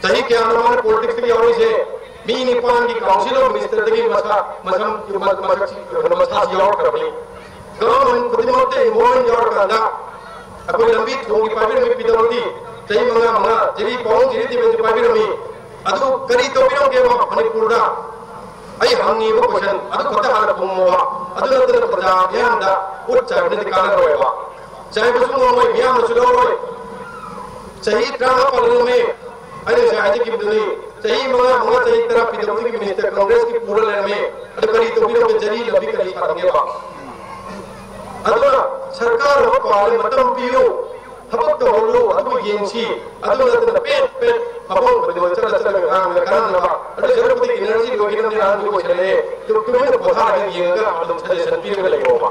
ꯆꯍꯤ ꯀꯌꯥꯅꯣ ꯃꯥꯅ politics ꯇ ꯌꯥꯎꯔꯤꯁꯦ? ꯃꯤ ꯅꯤꯄꯥꯟꯒꯤ council of minister ꯗꯒꯤ ꯃꯁꯥ, ꯃꯁꯝ, ꯃꯁꯛ, ꯃꯁꯥꯁꯤ ꯌꯥꯎꯔꯛꯈ꯭ꯔꯕꯅꯤ꯫ Government ꯈꯨꯗꯤꯡꯃꯛꯇ involvement ꯌꯥꯎꯔꯀꯥꯟꯗ ꯑꯩꯈꯣꯏ ꯂꯝꯕꯤ ꯊꯣꯡꯒꯤ ꯄꯥꯏꯕꯤꯔꯝꯃꯤ P W D, ꯆꯍꯤ ꯃꯉꯥ ꯃꯉꯥ, ꯖꯤꯔꯤ ꯄꯥꯎꯡ ꯖꯤꯔꯤ ꯗꯤꯕꯦꯟꯁꯤ ꯄꯥꯏꯕꯤꯔꯝꯃꯤ꯫ ꯑꯗꯨ ꯀꯔꯤ ꯇꯧꯕꯤꯔꯝꯒꯦꯕ ꯃꯅꯤꯄꯨꯔꯗ? ꯑꯩ ꯍꯪꯉꯤꯕ question ꯑꯗꯨ ꯈꯛꯇ ꯍꯥꯟꯅ ꯈꯨꯝꯃꯣꯕ꯫ ꯑꯗꯨ ꯅꯠꯇꯅ ꯄ꯭ꯔꯖꯥ ꯃꯤꯌꯥꯝꯗ ꯎꯠ ꯆꯥꯏꯕꯅꯗꯤ ꯀꯥꯟꯅꯔꯣꯏꯕ꯫ ꯆꯥꯏꯕꯁꯨ ꯉꯝꯃꯣꯏ, ꯃꯤꯌꯥꯝꯅꯁꯨ ꯂꯧꯔꯣꯏ꯫ ꯆꯍꯤ ꯇꯔꯥꯃꯉꯥ ꯄꯥꯜꯍꯜꯂꯝꯃꯤ꯫ ꯑꯩꯅ ꯉꯁꯥꯏ ꯍꯥꯏꯖꯈꯤꯕꯗꯨꯅꯤ, ꯆꯍꯤ ꯃꯉꯥ, ꯃꯉꯥ, ꯆꯍꯤ ꯇꯔꯥ P W D ꯒꯤ minister Congress ꯀꯤ ꯄꯨꯔ ꯂꯩꯔꯝꯃꯤ꯫ ꯑꯗꯨ ꯀꯔꯤ ꯇꯧꯕꯤꯔꯝꯒꯦ? ꯖꯔꯤ ꯂꯝꯕꯤ ꯀꯔꯤ ꯁꯥꯔꯝꯒꯦꯕ? ꯑꯗꯨꯅ ꯁꯔꯀꯥꯔ ꯑꯃ ꯄꯥꯜꯂꯦ, ꯃꯇꯝ ꯄꯤꯌꯨ, ꯊꯕꯛ ꯇꯧꯍꯜꯂꯨ, ꯑꯗꯨ ꯌꯦꯡꯁꯤ꯫ ꯑꯗꯨ ꯅꯠꯇꯅ ꯄꯦꯠ ꯄꯦꯠ ꯃꯐꯝ ꯈꯨꯗꯤꯡꯃꯛ ꯆꯠꯂ ꯆꯠꯂꯒ ꯉꯥꯡꯉꯒ ꯀꯥꯟꯅꯅꯕ꯫ ꯑꯗꯨ ꯁꯔꯨꯛꯄꯨꯗꯤ energy ꯂꯣꯏꯈꯤꯅꯕꯅꯤ, ꯑꯍꯟꯁꯨ ꯑꯣꯏꯁꯜꯂꯛꯑꯦ꯫ ꯇꯨ-, ꯇꯨꯃꯤꯟꯅ ꯄꯣꯊꯥꯔꯒ ꯌꯦꯡꯉꯒ ꯑꯗꯨꯝ suggestion ꯄꯤꯔꯒ ꯂꯩꯌꯣꯕ꯫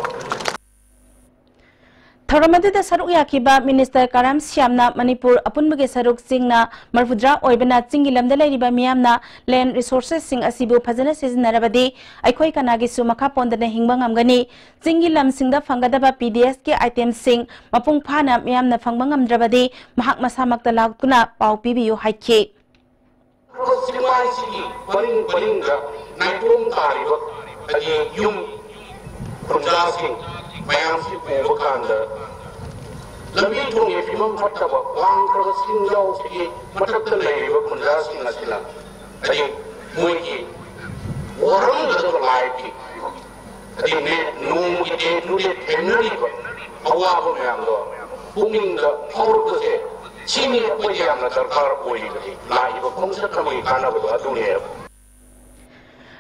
ꯊꯧꯔꯝ ꯑꯗꯨꯗ ꯁꯔꯨꯛ ꯌꯥꯈꯤꯕ Minister ꯀꯔꯥꯝ ꯁ꯭ꯌꯥꯝꯅ ꯃꯅꯤꯄꯨꯔ ꯑꯄꯨꯟꯕꯒꯤ ꯁꯔꯨꯛ ꯆꯤꯡꯅ ꯃꯔꯐꯨꯇꯔꯥ ꯑꯣꯏꯕꯅ ꯆꯤꯡꯒꯤ ꯂꯝꯗ ꯂꯩꯔꯤꯕ ꯃꯤꯌꯥꯝꯅ land resources ꯁꯤꯡ ꯑꯁꯤꯕꯨ ꯐꯖꯅ ꯁꯤꯖꯤꯟꯅꯔꯕꯗꯤ ꯑꯩꯈꯣꯏ ꯀꯅꯥꯒꯤꯁꯨ ꯃꯈꯥ ꯄꯣꯟꯗꯅ ꯍꯤꯡꯕ ꯉꯝꯒꯅꯤ꯫ ꯆꯤꯡꯒꯤ ꯂꯝꯁꯤꯡꯗ ꯐꯪꯒꯗꯕ P D S ꯀꯤ item ꯁꯤꯡ ꯃꯄꯨꯡ ꯐꯥꯅ ꯃꯤꯌꯥꯝꯅ ꯐꯪꯕ ꯉꯝꯗ꯭ꯔꯕꯗꯤ ꯃꯍꯥꯛ ꯃꯁꯥꯃꯛꯇ ꯂꯥꯛꯇꯨꯅ ꯄꯥꯎ ꯄꯤꯕꯤꯌꯨ ꯍꯥꯏꯈꯤ꯫ ꯆꯤꯡꯃꯥꯏꯁꯤꯒꯤ ꯄꯔꯤꯡ ꯄꯔꯤꯡꯗ ꯅꯥꯏꯇꯣꯝ ꯇꯥꯔꯤꯕ ꯍꯥꯏꯗꯤ ꯌꯨꯝ ꯈꯨꯟꯖꯥꯁꯤꯡ ꯃꯌꯥꯝꯁꯤ ꯎꯕ ꯀꯥꯟꯗ ꯂꯝꯕꯤ ꯊꯣꯡꯒꯤ ꯐꯤꯕꯝ ꯐꯠꯇꯕ, ꯋꯥꯡꯈ꯭ꯔꯕ ꯆꯤꯡꯖꯥꯎꯁꯤꯒꯤ ꯃꯊꯛꯇ ꯂꯩꯔꯤꯕ ꯈꯨꯟꯖꯥꯁꯤꯡ ꯑꯁꯤꯅ ꯍꯥꯏꯗꯤ ꯃꯣꯏꯒꯤ ꯋꯥꯔꯝꯒꯗꯕ life ꯀꯤ ꯍꯥꯏꯗꯤ ꯅꯦ-, ꯅꯣꯡꯃꯒꯤ day to day ꯊꯦꯡꯅꯔꯤꯕ ꯑꯋꯥꯕ ꯃꯌꯥꯝꯗꯣ ꯄꯨꯛꯅꯤꯡꯗ ꯐꯥꯎꯔꯛꯄꯁꯦ ꯁꯤꯅꯤ ꯑꯩꯈꯣꯏꯗ ꯌꯥꯝꯅ ꯗꯔꯀꯥꯔ ꯑꯣꯏꯔꯤꯕꯗꯤ, ꯂꯥꯛꯏꯕ ꯈꯣꯡꯆꯠ ꯑꯃꯒꯤ ꯀꯥꯟꯅꯕꯗꯣ ꯑꯗꯨꯅꯦꯕ꯫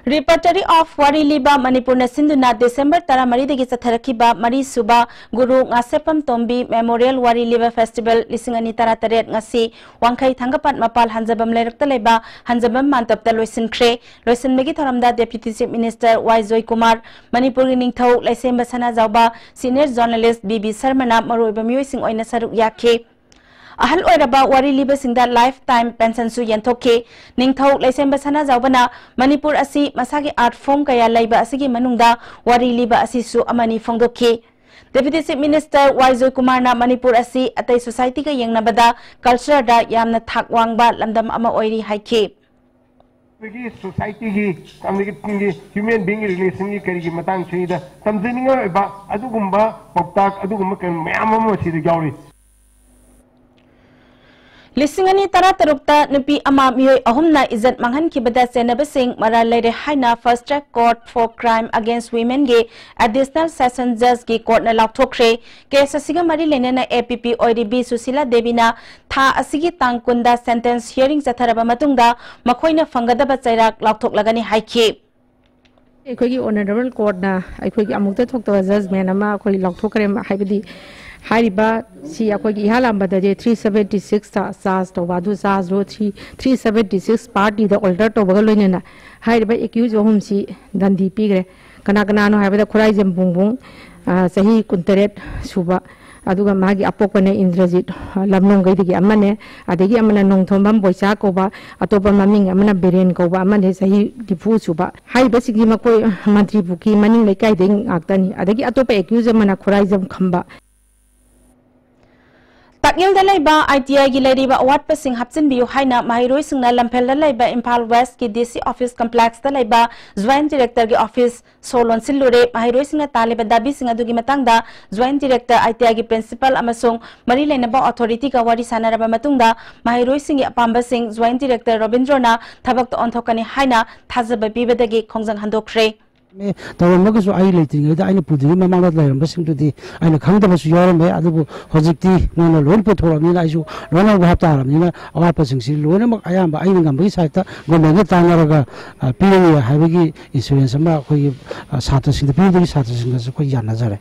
Repertory of ꯋꯥꯔꯤ ꯂꯤꯕ ꯃꯅꯤꯄꯨꯔꯅ ꯁꯤꯟꯗꯨꯅ ꯗꯤꯁꯦꯝꯕꯔ ꯇꯔꯥꯃꯔꯤꯗꯒꯤ ꯆꯠꯊꯔꯛꯈꯤꯕ ꯃꯔꯤꯁꯨꯕ ꯒꯨꯔꯨ ꯉꯥꯁꯦꯞꯄꯝ ꯇꯣꯝꯕꯤ Memorial ꯋꯥꯔꯤ ꯂꯤꯕ Festival ꯂꯤꯁꯤꯡ ꯑꯅꯤ ꯇꯔꯥꯇꯔꯦꯠ ꯉꯁꯤ ꯋꯥꯡꯈꯩ ꯊꯥꯡꯒꯄꯥꯠ ꯃꯄꯥꯜ ꯍꯟꯖꯕꯝ ꯂꯩꯔꯛꯇ ꯂꯩꯕ ꯍꯟꯖꯕꯝ ꯃꯥꯟꯇꯞꯇ ꯂꯣꯏꯁꯤꯟꯈ꯭ꯔꯦ꯫ ꯂꯣꯏꯁꯤꯟꯕꯒꯤ ꯊꯧꯔꯝꯗ Deputy Chief Minister ꯋꯥꯏ ꯖꯣꯏꯀꯨꯃꯥꯔ, ꯃꯅꯤꯄꯨꯔꯒꯤ ꯅꯤꯡꯊꯧ ꯂꯩꯁꯦꯝꯕ ꯁꯅꯥꯖꯥꯎꯕ, Senior Journalist ꯕꯤ ꯕꯤ ꯁꯔꯃꯅ ꯃꯔꯨꯑꯣꯏꯕ ꯃꯤꯑꯣꯏꯁꯤꯡ ꯑꯣꯏꯅ ꯁꯔꯨꯛ ꯌꯥꯈꯤ꯫ ꯑꯍꯜ ꯑꯣꯏꯔꯕ ꯋꯥꯔꯤ ꯂꯤꯕꯁꯤꯡꯗ lifetime pensionꯁꯨ ꯌꯦꯟꯊꯣꯛꯈꯤ꯫ ꯅꯤꯡꯊꯧ ꯂꯩꯁꯦꯝꯕ ꯁꯅꯥꯖꯥꯎꯕꯅ ꯃꯅꯤꯄꯨꯔ ꯑꯁꯤ ꯃꯁꯥꯒꯤ art form ꯀꯌꯥ ꯂꯩꯕ ꯑꯁꯤꯒꯤ ꯃꯅꯨꯡꯗ ꯋꯥꯔꯤ ꯂꯤꯕ ꯑꯁꯤꯁꯨ ꯑꯃꯅꯤ ꯐꯣꯡꯗꯣꯛꯈꯤ꯫ Deputy Chief Minister ꯋꯥꯏ ꯖꯣꯏꯀꯨꯃꯥꯔꯅ ꯃꯅꯤꯄꯨꯔ ꯑꯁꯤ ꯑꯇꯩ societyꯒ ꯌꯦꯡꯅꯕꯗ cultureꯗ ꯌꯥꯝꯅ ꯊꯥꯛ ꯋꯥꯡꯕ ꯂꯝꯗꯝ ꯑꯃ ꯑꯣꯏꯔꯤ ꯍꯥꯏꯈꯤ꯫ ꯑꯩꯈꯣꯏꯒꯤ societyꯒꯤ, communityꯒꯤ, human beingꯒꯤ relationꯒꯤ ꯀꯔꯤꯒꯤ ꯃꯇꯥꯡꯁꯤꯗ ꯇꯝꯖꯅꯤꯡꯉꯥꯏ ꯑꯣꯏꯕ ꯑꯗꯨꯒꯨꯝꯕ ꯄꯥꯎꯇꯥꯛ, ꯑꯗꯨꯒꯨꯝꯕ ꯀꯩꯅꯣ ꯃꯌꯥꯝ ꯑꯃ ꯁꯤꯗ ꯌꯥꯎꯔꯤ꯫ ꯂꯤꯁꯤꯡ ꯑꯅꯤ ꯇꯔꯥꯇꯔꯨꯛꯇ ꯅꯨꯄꯤ ꯑꯃ ꯃꯤꯑꯣꯏ ꯑꯍꯨꯝꯅ ꯏꯖꯠ ꯃꯥꯡꯍꯟꯈꯤꯕꯗ ꯆꯦꯟꯅꯕꯁꯤꯡ ꯃꯔꯥꯜ ꯂꯩꯔꯦ ꯍꯥꯏꯅ Fast Track Court for Crime Against Womenꯒꯤ Additional Session Judgeꯀꯤ courtꯅ ꯂꯥꯎꯊꯣꯛꯈ꯭ꯔꯦ꯫ Case ꯑꯁꯤꯒ ꯃꯔꯤ ꯂꯩꯅꯅ APP ꯑꯣꯏꯔꯤꯕꯤ ꯁꯨꯁꯤꯂꯥ ꯗꯦꯕꯤꯅ ꯊꯥ ꯑꯁꯤꯒꯤ ꯇꯥꯡ ꯀꯨꯟꯗ sentence hearing ꯆꯠꯊꯔꯕ ꯃꯇꯨꯡꯗ ꯃꯈꯣꯏꯅ ꯐꯪꯒꯗꯕ ꯆꯩꯔꯥꯛ ꯂꯥꯎꯊꯣꯛꯂꯒꯅꯤ ꯍꯥꯏꯈꯤ꯫ ꯑꯩꯈꯣꯏꯒꯤ Honourable Courtꯅ ꯑꯩꯈꯣꯏꯒꯤ ꯑꯃꯨꯛꯇ ꯊꯣꯛꯇꯕ judgement ꯑꯃ ꯑꯩꯈꯣꯏ ꯂꯥꯎꯊꯣꯛꯈ꯭ꯔꯦ꯫ ꯍꯥꯏꯕꯗꯤ ꯍꯥꯏꯔꯤꯕ ꯁꯤ ꯑꯩꯈꯣꯏꯒꯤ ꯏꯍꯥꯟ ꯍꯥꯟꯕꯗꯗꯤ three seventy sixꯇ charge ꯇꯧꯕ, ꯑꯗꯨ chargeꯗꯣ three, three seventy six part Dꯗ alter ꯇꯧꯕꯒ ꯂꯣꯏꯅꯅ ꯍꯥꯏꯔꯤꯕ accused ꯑꯍꯨꯝꯁꯤ ꯗꯟꯗꯤ ꯄꯤꯈ꯭ꯔꯦ꯫ ꯀꯅꯥ ꯀꯅꯥꯅꯣ ꯍꯥꯏꯕꯗ ꯈꯨꯔꯥꯏꯖꯝ ꯕꯨꯡꯕꯨꯡ, ꯑ, ꯆꯍꯤ ꯀꯨꯟꯇꯔꯦꯠ ꯁꯨꯕ, ꯑꯗꯨꯒ ꯃꯥꯒꯤ ꯑꯄꯣꯛꯄꯅ ꯏꯟꯗ꯭ꯔꯖꯤꯠ, ꯑ, ꯂꯝꯂꯣꯡꯈꯩꯗꯒꯤ ꯑꯃꯅꯦ, ꯑꯗꯒꯤ ꯑꯃꯅ ꯅꯣꯡꯊꯣꯝꯕꯝ ꯕꯣꯏꯆꯥ ꯀꯧꯕ, ꯑꯇꯣꯞꯄ ꯃꯃꯤꯡ ꯑꯃꯅ ꯕꯤꯔꯦꯟ ꯀꯧꯕ ꯑꯃꯅꯦ, ꯆꯍꯤ ꯅꯤꯐꯨ ꯁꯨꯕ꯫ ꯍꯥꯏꯔꯤꯕꯁꯤꯡꯁꯤ ꯃꯈꯣꯏ ꯃꯟꯇ꯭ꯔꯤ ꯄꯨꯈ꯭ꯔꯤ ꯃꯅꯤꯡ ꯂꯩꯀꯥꯏꯗꯒꯤ ꯉꯥꯛꯇꯅꯤ꯫ ꯑꯗꯒꯤ ꯑꯇꯣꯞꯄ accused ꯑꯃꯅ ꯈꯨꯔꯥꯏꯖꯝ ꯈꯝꯕ꯫ ꯇꯥꯛꯌꯦꯜꯗ ꯂꯩꯕ ITIꯒꯤ ꯂꯩꯔꯤꯕ ꯑꯋꯥꯠꯄꯁꯤꯡ ꯍꯥꯞꯆꯤꯟꯕꯤꯌꯨ ꯍꯥꯏꯅ ꯃꯍꯩꯔꯣꯏꯁꯤꯡꯅ ꯂꯝꯐꯦꯜꯗ ꯂꯩꯕ ꯏꯝꯐꯥꯜ Westꯀꯤ DC office complexꯇ ꯂꯩꯕ Joint Directorꯒꯤ office ꯁꯣ ꯂꯣꯟꯁꯤꯜꯂꯨꯔꯦ꯫ ꯃꯍꯩꯔꯣꯏꯁꯤꯡꯅ ꯇꯥꯜꯂꯤꯕ ꯗꯥꯕꯤꯁꯤꯡ ꯑꯗꯨꯒꯤ ꯃꯇꯥꯡꯗ Joint Director, ITIꯒꯤ principal ꯑꯃꯁꯨꯡ ꯃꯔꯤ ꯂꯩꯅꯕ authorityꯒ ꯋꯥꯔꯤ ꯁꯥꯟꯅꯔꯕ ꯃꯇꯨꯡꯗ ꯃꯍꯩꯔꯣꯏꯁꯤꯡꯒꯤ ꯑꯄꯥꯝꯕꯁꯤꯡ Joint Director ꯔꯣꯕꯤꯟꯗ꯭ꯔꯣꯅ ꯊꯕꯛꯇ ꯑꯣꯟꯊꯣꯛꯀꯅꯤ ꯍꯥꯏꯅ ꯊꯥꯖꯕ ꯄꯤꯕꯗꯒꯤ ꯈꯣꯡꯖꯪ ꯍꯟꯗꯣꯛꯈ꯭ꯔꯦ꯫ ꯇꯧꯔꯝꯃꯒꯁꯨ ꯑꯩ ꯂꯩꯇ꯭ꯔꯤꯉꯩꯗ ꯑꯩꯅ ꯄꯨꯗ꯭ꯔꯤꯉꯩ ꯃꯃꯥꯡꯗ ꯂꯩꯔꯝꯕꯁꯤꯡꯗꯨꯗꯤ ꯑꯩꯅ ꯈꯪꯗꯕꯁꯨ ꯌꯥꯎꯔꯝꯃꯦ꯫ ꯑꯗꯨꯕꯨ ꯍꯧꯖꯤꯛꯇꯤ ꯃꯣꯏꯅ ꯂꯣꯏꯅ ꯄꯨꯊꯣꯔꯛꯑꯕꯅꯤꯅ ꯑꯩꯁꯨ ꯂꯣꯏꯅ ꯚꯥꯞ ꯇꯥꯔꯕꯅꯤꯅ ꯑꯋꯥꯠꯄꯁꯤꯡꯁꯤ ꯂꯣꯏꯅꯃꯛ ꯑꯌꯥꯝꯕ ꯑꯩꯅ ꯉꯝꯕꯒꯤ ꯁꯥꯏꯠꯇ ꯒꯣꯔꯃꯦꯟꯒ ꯇꯥꯟꯅꯔꯒ, ꯑ, ꯄꯤꯔꯅꯤ ꯍꯥꯏꯕꯒꯤ ꯑꯦꯁꯨꯔꯦꯟꯁ ꯑꯃ ꯑꯩꯈꯣꯏꯒꯤ, ꯑ, ꯁꯥꯇ꯭ꯔꯁꯤꯡꯗ ꯄꯤꯕꯗꯒꯤ ꯁꯥꯇ꯭ꯔꯁꯤꯡꯒꯁꯨ ꯑꯩꯈꯣꯏ ꯌꯥꯅꯖꯔꯦ꯫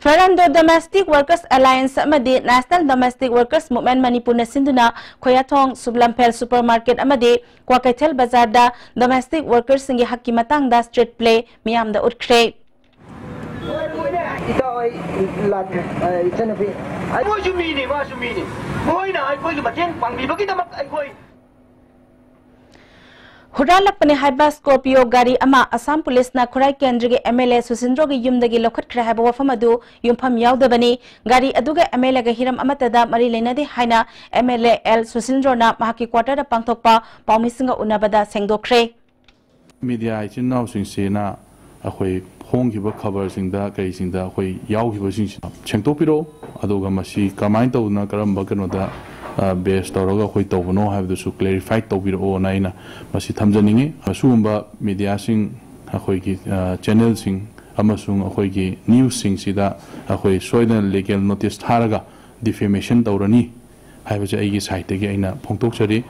ꯐꯦꯔꯟꯗꯣ ꯗꯣꯃꯦꯁꯇꯤꯛ ꯋꯥꯔꯀꯔꯁ ꯑꯦꯂꯥꯌꯟꯁ ꯑꯃꯗꯤ ꯅꯦꯁꯅꯦꯜ ꯗꯣꯃꯦꯁꯇꯤꯛ ꯋꯥꯔꯀꯔꯁ ꯃꯨꯚꯃꯦꯟꯠ ꯃꯅꯤꯄꯨꯔꯅ ꯁꯤꯟꯗꯨꯅ ꯈꯣꯌꯥꯊꯣꯡ ꯁꯨꯕꯂꯝꯐꯦꯜ ꯁꯨꯄꯔ ꯃꯥꯔꯀꯦꯠ ꯑꯃꯗꯤ ꯀ꯭ꯋꯥꯀꯩꯊꯦꯜ ꯕꯖꯥꯔꯗ ꯗꯣꯃꯦꯁꯇꯤꯛ ꯋꯥꯔꯀꯔꯁꯁꯤꯡꯒꯤ ꯍꯛꯀꯤ ꯃꯇꯥꯡꯗ ꯁ꯭ꯇ꯭ꯔꯤꯠ ꯄ꯭ꯂꯦ ꯃꯤꯌꯥꯝꯗ ꯎꯠꯈ꯭ꯔꯦ꯫ ꯏꯇꯥꯎ, ꯑꯩ ꯂꯥꯛꯀꯦ꯫ ꯑ, ꯏꯆꯟꯅꯨꯄꯤ꯫ ꯃꯣꯏꯁꯨ ꯃꯤꯅꯤ, ꯃꯥꯁꯨ ꯃꯤꯅꯤ꯫ ꯃꯣꯏꯅ ꯑꯩꯈꯣꯏꯒꯤ ꯃꯇꯦꯡ ꯄꯥꯡꯕꯤꯕꯒꯤꯗꯃꯛ ꯑꯩꯈꯣꯏ ꯍꯨꯔꯥꯜꯂꯛꯄꯅꯦ ꯍꯥꯏꯕ ꯁ꯭ꯀꯣꯔꯄꯤꯌꯣ ꯒꯥꯔꯤ ꯑꯃ ꯑꯁꯥꯝ ꯄꯨꯂꯤꯁꯅ ꯈꯨꯔꯥꯏ ꯀꯦꯟꯗ꯭ꯔꯒꯤ ꯑꯦꯝ ꯑꯦꯜ ꯑꯦ ꯁꯨꯁꯤꯟꯗ꯭ꯔꯣꯒꯤ ꯌꯨꯝꯗꯒꯤ ꯂꯧꯈꯠꯈ꯭ꯔꯦ ꯍꯥꯏꯕ ꯋꯥꯐꯝ ꯑꯗꯨ ꯌꯨꯝꯐꯝ ꯌꯥꯎꯗꯕꯅꯤ꯫ ꯒꯥꯔꯤ ꯑꯗꯨꯒ ꯑꯦꯝ ꯑꯦꯜ ꯑꯦꯒ ꯍꯤꯔꯝ ꯑꯃꯠꯇꯗ ꯃꯔꯤ ꯂꯩꯅꯗꯦ ꯍꯥꯏꯅ ꯑꯦꯝ ꯑꯦꯜ ꯑꯦ ꯑꯦꯜ ꯁꯨꯁꯤꯟꯗ꯭ꯔꯣꯅ ꯃꯍꯥꯛꯀꯤ ꯀ꯭ꯋꯥꯇꯔꯗ ꯄꯥꯡꯊꯣꯛꯄ ꯄꯥꯎꯃꯤꯁꯤꯡꯒ ꯎꯅꯕꯗ ꯁꯦꯡꯗꯣꯛꯈ꯭ꯔꯦ꯫ ꯃꯤꯗꯤꯌꯥ ꯏꯆꯤꯟ ꯏꯅꯥꯎꯁꯤꯡꯁꯤꯅ ꯑꯩꯈꯣꯏ ꯐꯣꯡꯈꯤꯕ ꯈꯕꯔꯁꯤꯡꯗ, ꯀꯩꯁꯤꯡꯗ ꯑꯩꯈꯣꯏ ꯌꯥꯎꯈꯤꯕꯁꯤꯡꯁꯤ ꯁꯦꯡꯗꯣꯛꯄꯤꯔꯛꯑꯣ, ꯑꯗꯨꯒ ꯃꯁꯤ ꯀꯃꯥꯏꯅ ꯇꯧꯗꯅ, ꯀꯔꯝꯕ ꯀꯩꯅꯣꯗ, ꯑ, ꯕꯦꯁ ꯇꯧꯔꯒ ꯑꯩꯈꯣꯏ ꯇꯧꯕꯅꯣ ꯍꯥꯏꯕꯗꯨꯁꯨ ꯀ꯭ꯂꯦꯔꯤꯐꯥꯏ ꯇꯧꯕꯤꯔꯛꯑꯣꯅ ꯑꯩꯅ ꯃꯁꯤ ꯊꯝꯖꯅꯤꯡꯉꯤ꯫ ꯑꯁꯤꯒꯨꯝꯕ ꯃꯤꯗꯤꯌꯥꯁꯤꯡ, ꯑꯩꯈꯣꯏꯒꯤ, ꯑ, ꯆꯦꯅꯦꯜꯁꯤꯡ ꯑꯃꯁꯨꯡ ꯑꯩꯈꯣꯏꯒꯤ ꯅ꯭ꯌꯨꯁꯁꯤꯡꯁꯤꯗ ꯑꯩꯈꯣꯏ ꯁꯣꯏꯗꯅ ꯂꯤꯒꯦꯜ ꯅꯣꯇꯤꯁ ꯊꯥꯔꯒ ꯗꯤꯐꯦꯃꯦꯁꯟ ꯇꯧꯔꯅꯤ ꯍꯥꯏꯕꯁꯦ ꯑꯩꯒꯤ ꯁꯥꯏꯠꯇꯒꯤ ꯑꯩꯅ ꯐꯣꯡꯗꯣꯛꯆꯔꯤ꯫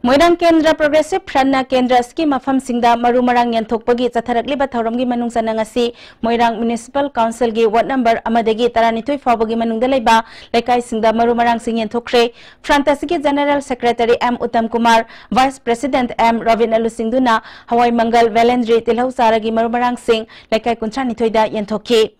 ꯃꯣꯏꯔꯥꯡ ꯀꯦꯟꯗ꯭ꯔ ꯄ꯭ꯔꯣꯒ꯭ꯔꯦꯁꯤꯚ ꯐ꯭ꯔꯟꯠꯅ ꯀꯦꯟꯗ꯭ꯔ ꯑꯁꯤꯒꯤ ꯃꯐꯝꯁꯤꯡꯗ ꯃꯔꯨ ꯃꯔꯥꯡ ꯌꯦꯟꯊꯣꯛꯄꯒꯤ ꯆꯠꯊꯔꯛꯂꯤꯕ ꯊꯧꯔꯝꯒꯤ ꯃꯅꯨꯡ ꯆꯟꯅ ꯉꯁꯤ ꯃꯣꯏꯔꯥꯡ ꯃ꯭ꯌꯨꯅꯤꯁꯤꯄꯥꯜ ꯀꯥꯎꯟꯁꯤꯜꯒꯤ ꯋꯥꯔꯗ ꯅꯝꯕꯔ ꯑꯃꯗꯒꯤ ꯇꯔꯥꯅꯤꯊꯣꯏ ꯐꯥꯎꯕꯒꯤ ꯃꯅꯨꯡꯗ ꯂꯩꯕ ꯂꯩꯀꯥꯏꯁꯤꯡꯗ ꯃꯔꯨ ꯃꯔꯥꯡꯁꯤꯡ ꯌꯦꯟꯊꯣꯛꯈ꯭ꯔꯦ꯫ ꯐ꯭ꯔꯟꯠ ꯑꯁꯤꯒꯤ general secretary M Uttam Kumar, vice president M ꯔꯣꯕꯤꯟꯅ ꯂꯨꯆꯤꯡꯗꯨꯅ ꯍꯋꯥꯏ ꯃꯪꯒꯜ, ꯚꯦꯂꯦꯟꯗ꯭ꯔꯤ, ꯇꯤꯜꯍꯧ ꯆꯥꯔꯒꯤ ꯃꯔꯨ ꯃꯔꯥꯡꯁꯤꯡ ꯂꯩꯀꯥꯏ ꯀꯨꯟꯊ꯭ꯔꯥꯅꯤꯊꯣꯏꯗ ꯌꯦꯟꯊꯣꯛꯈꯤ꯫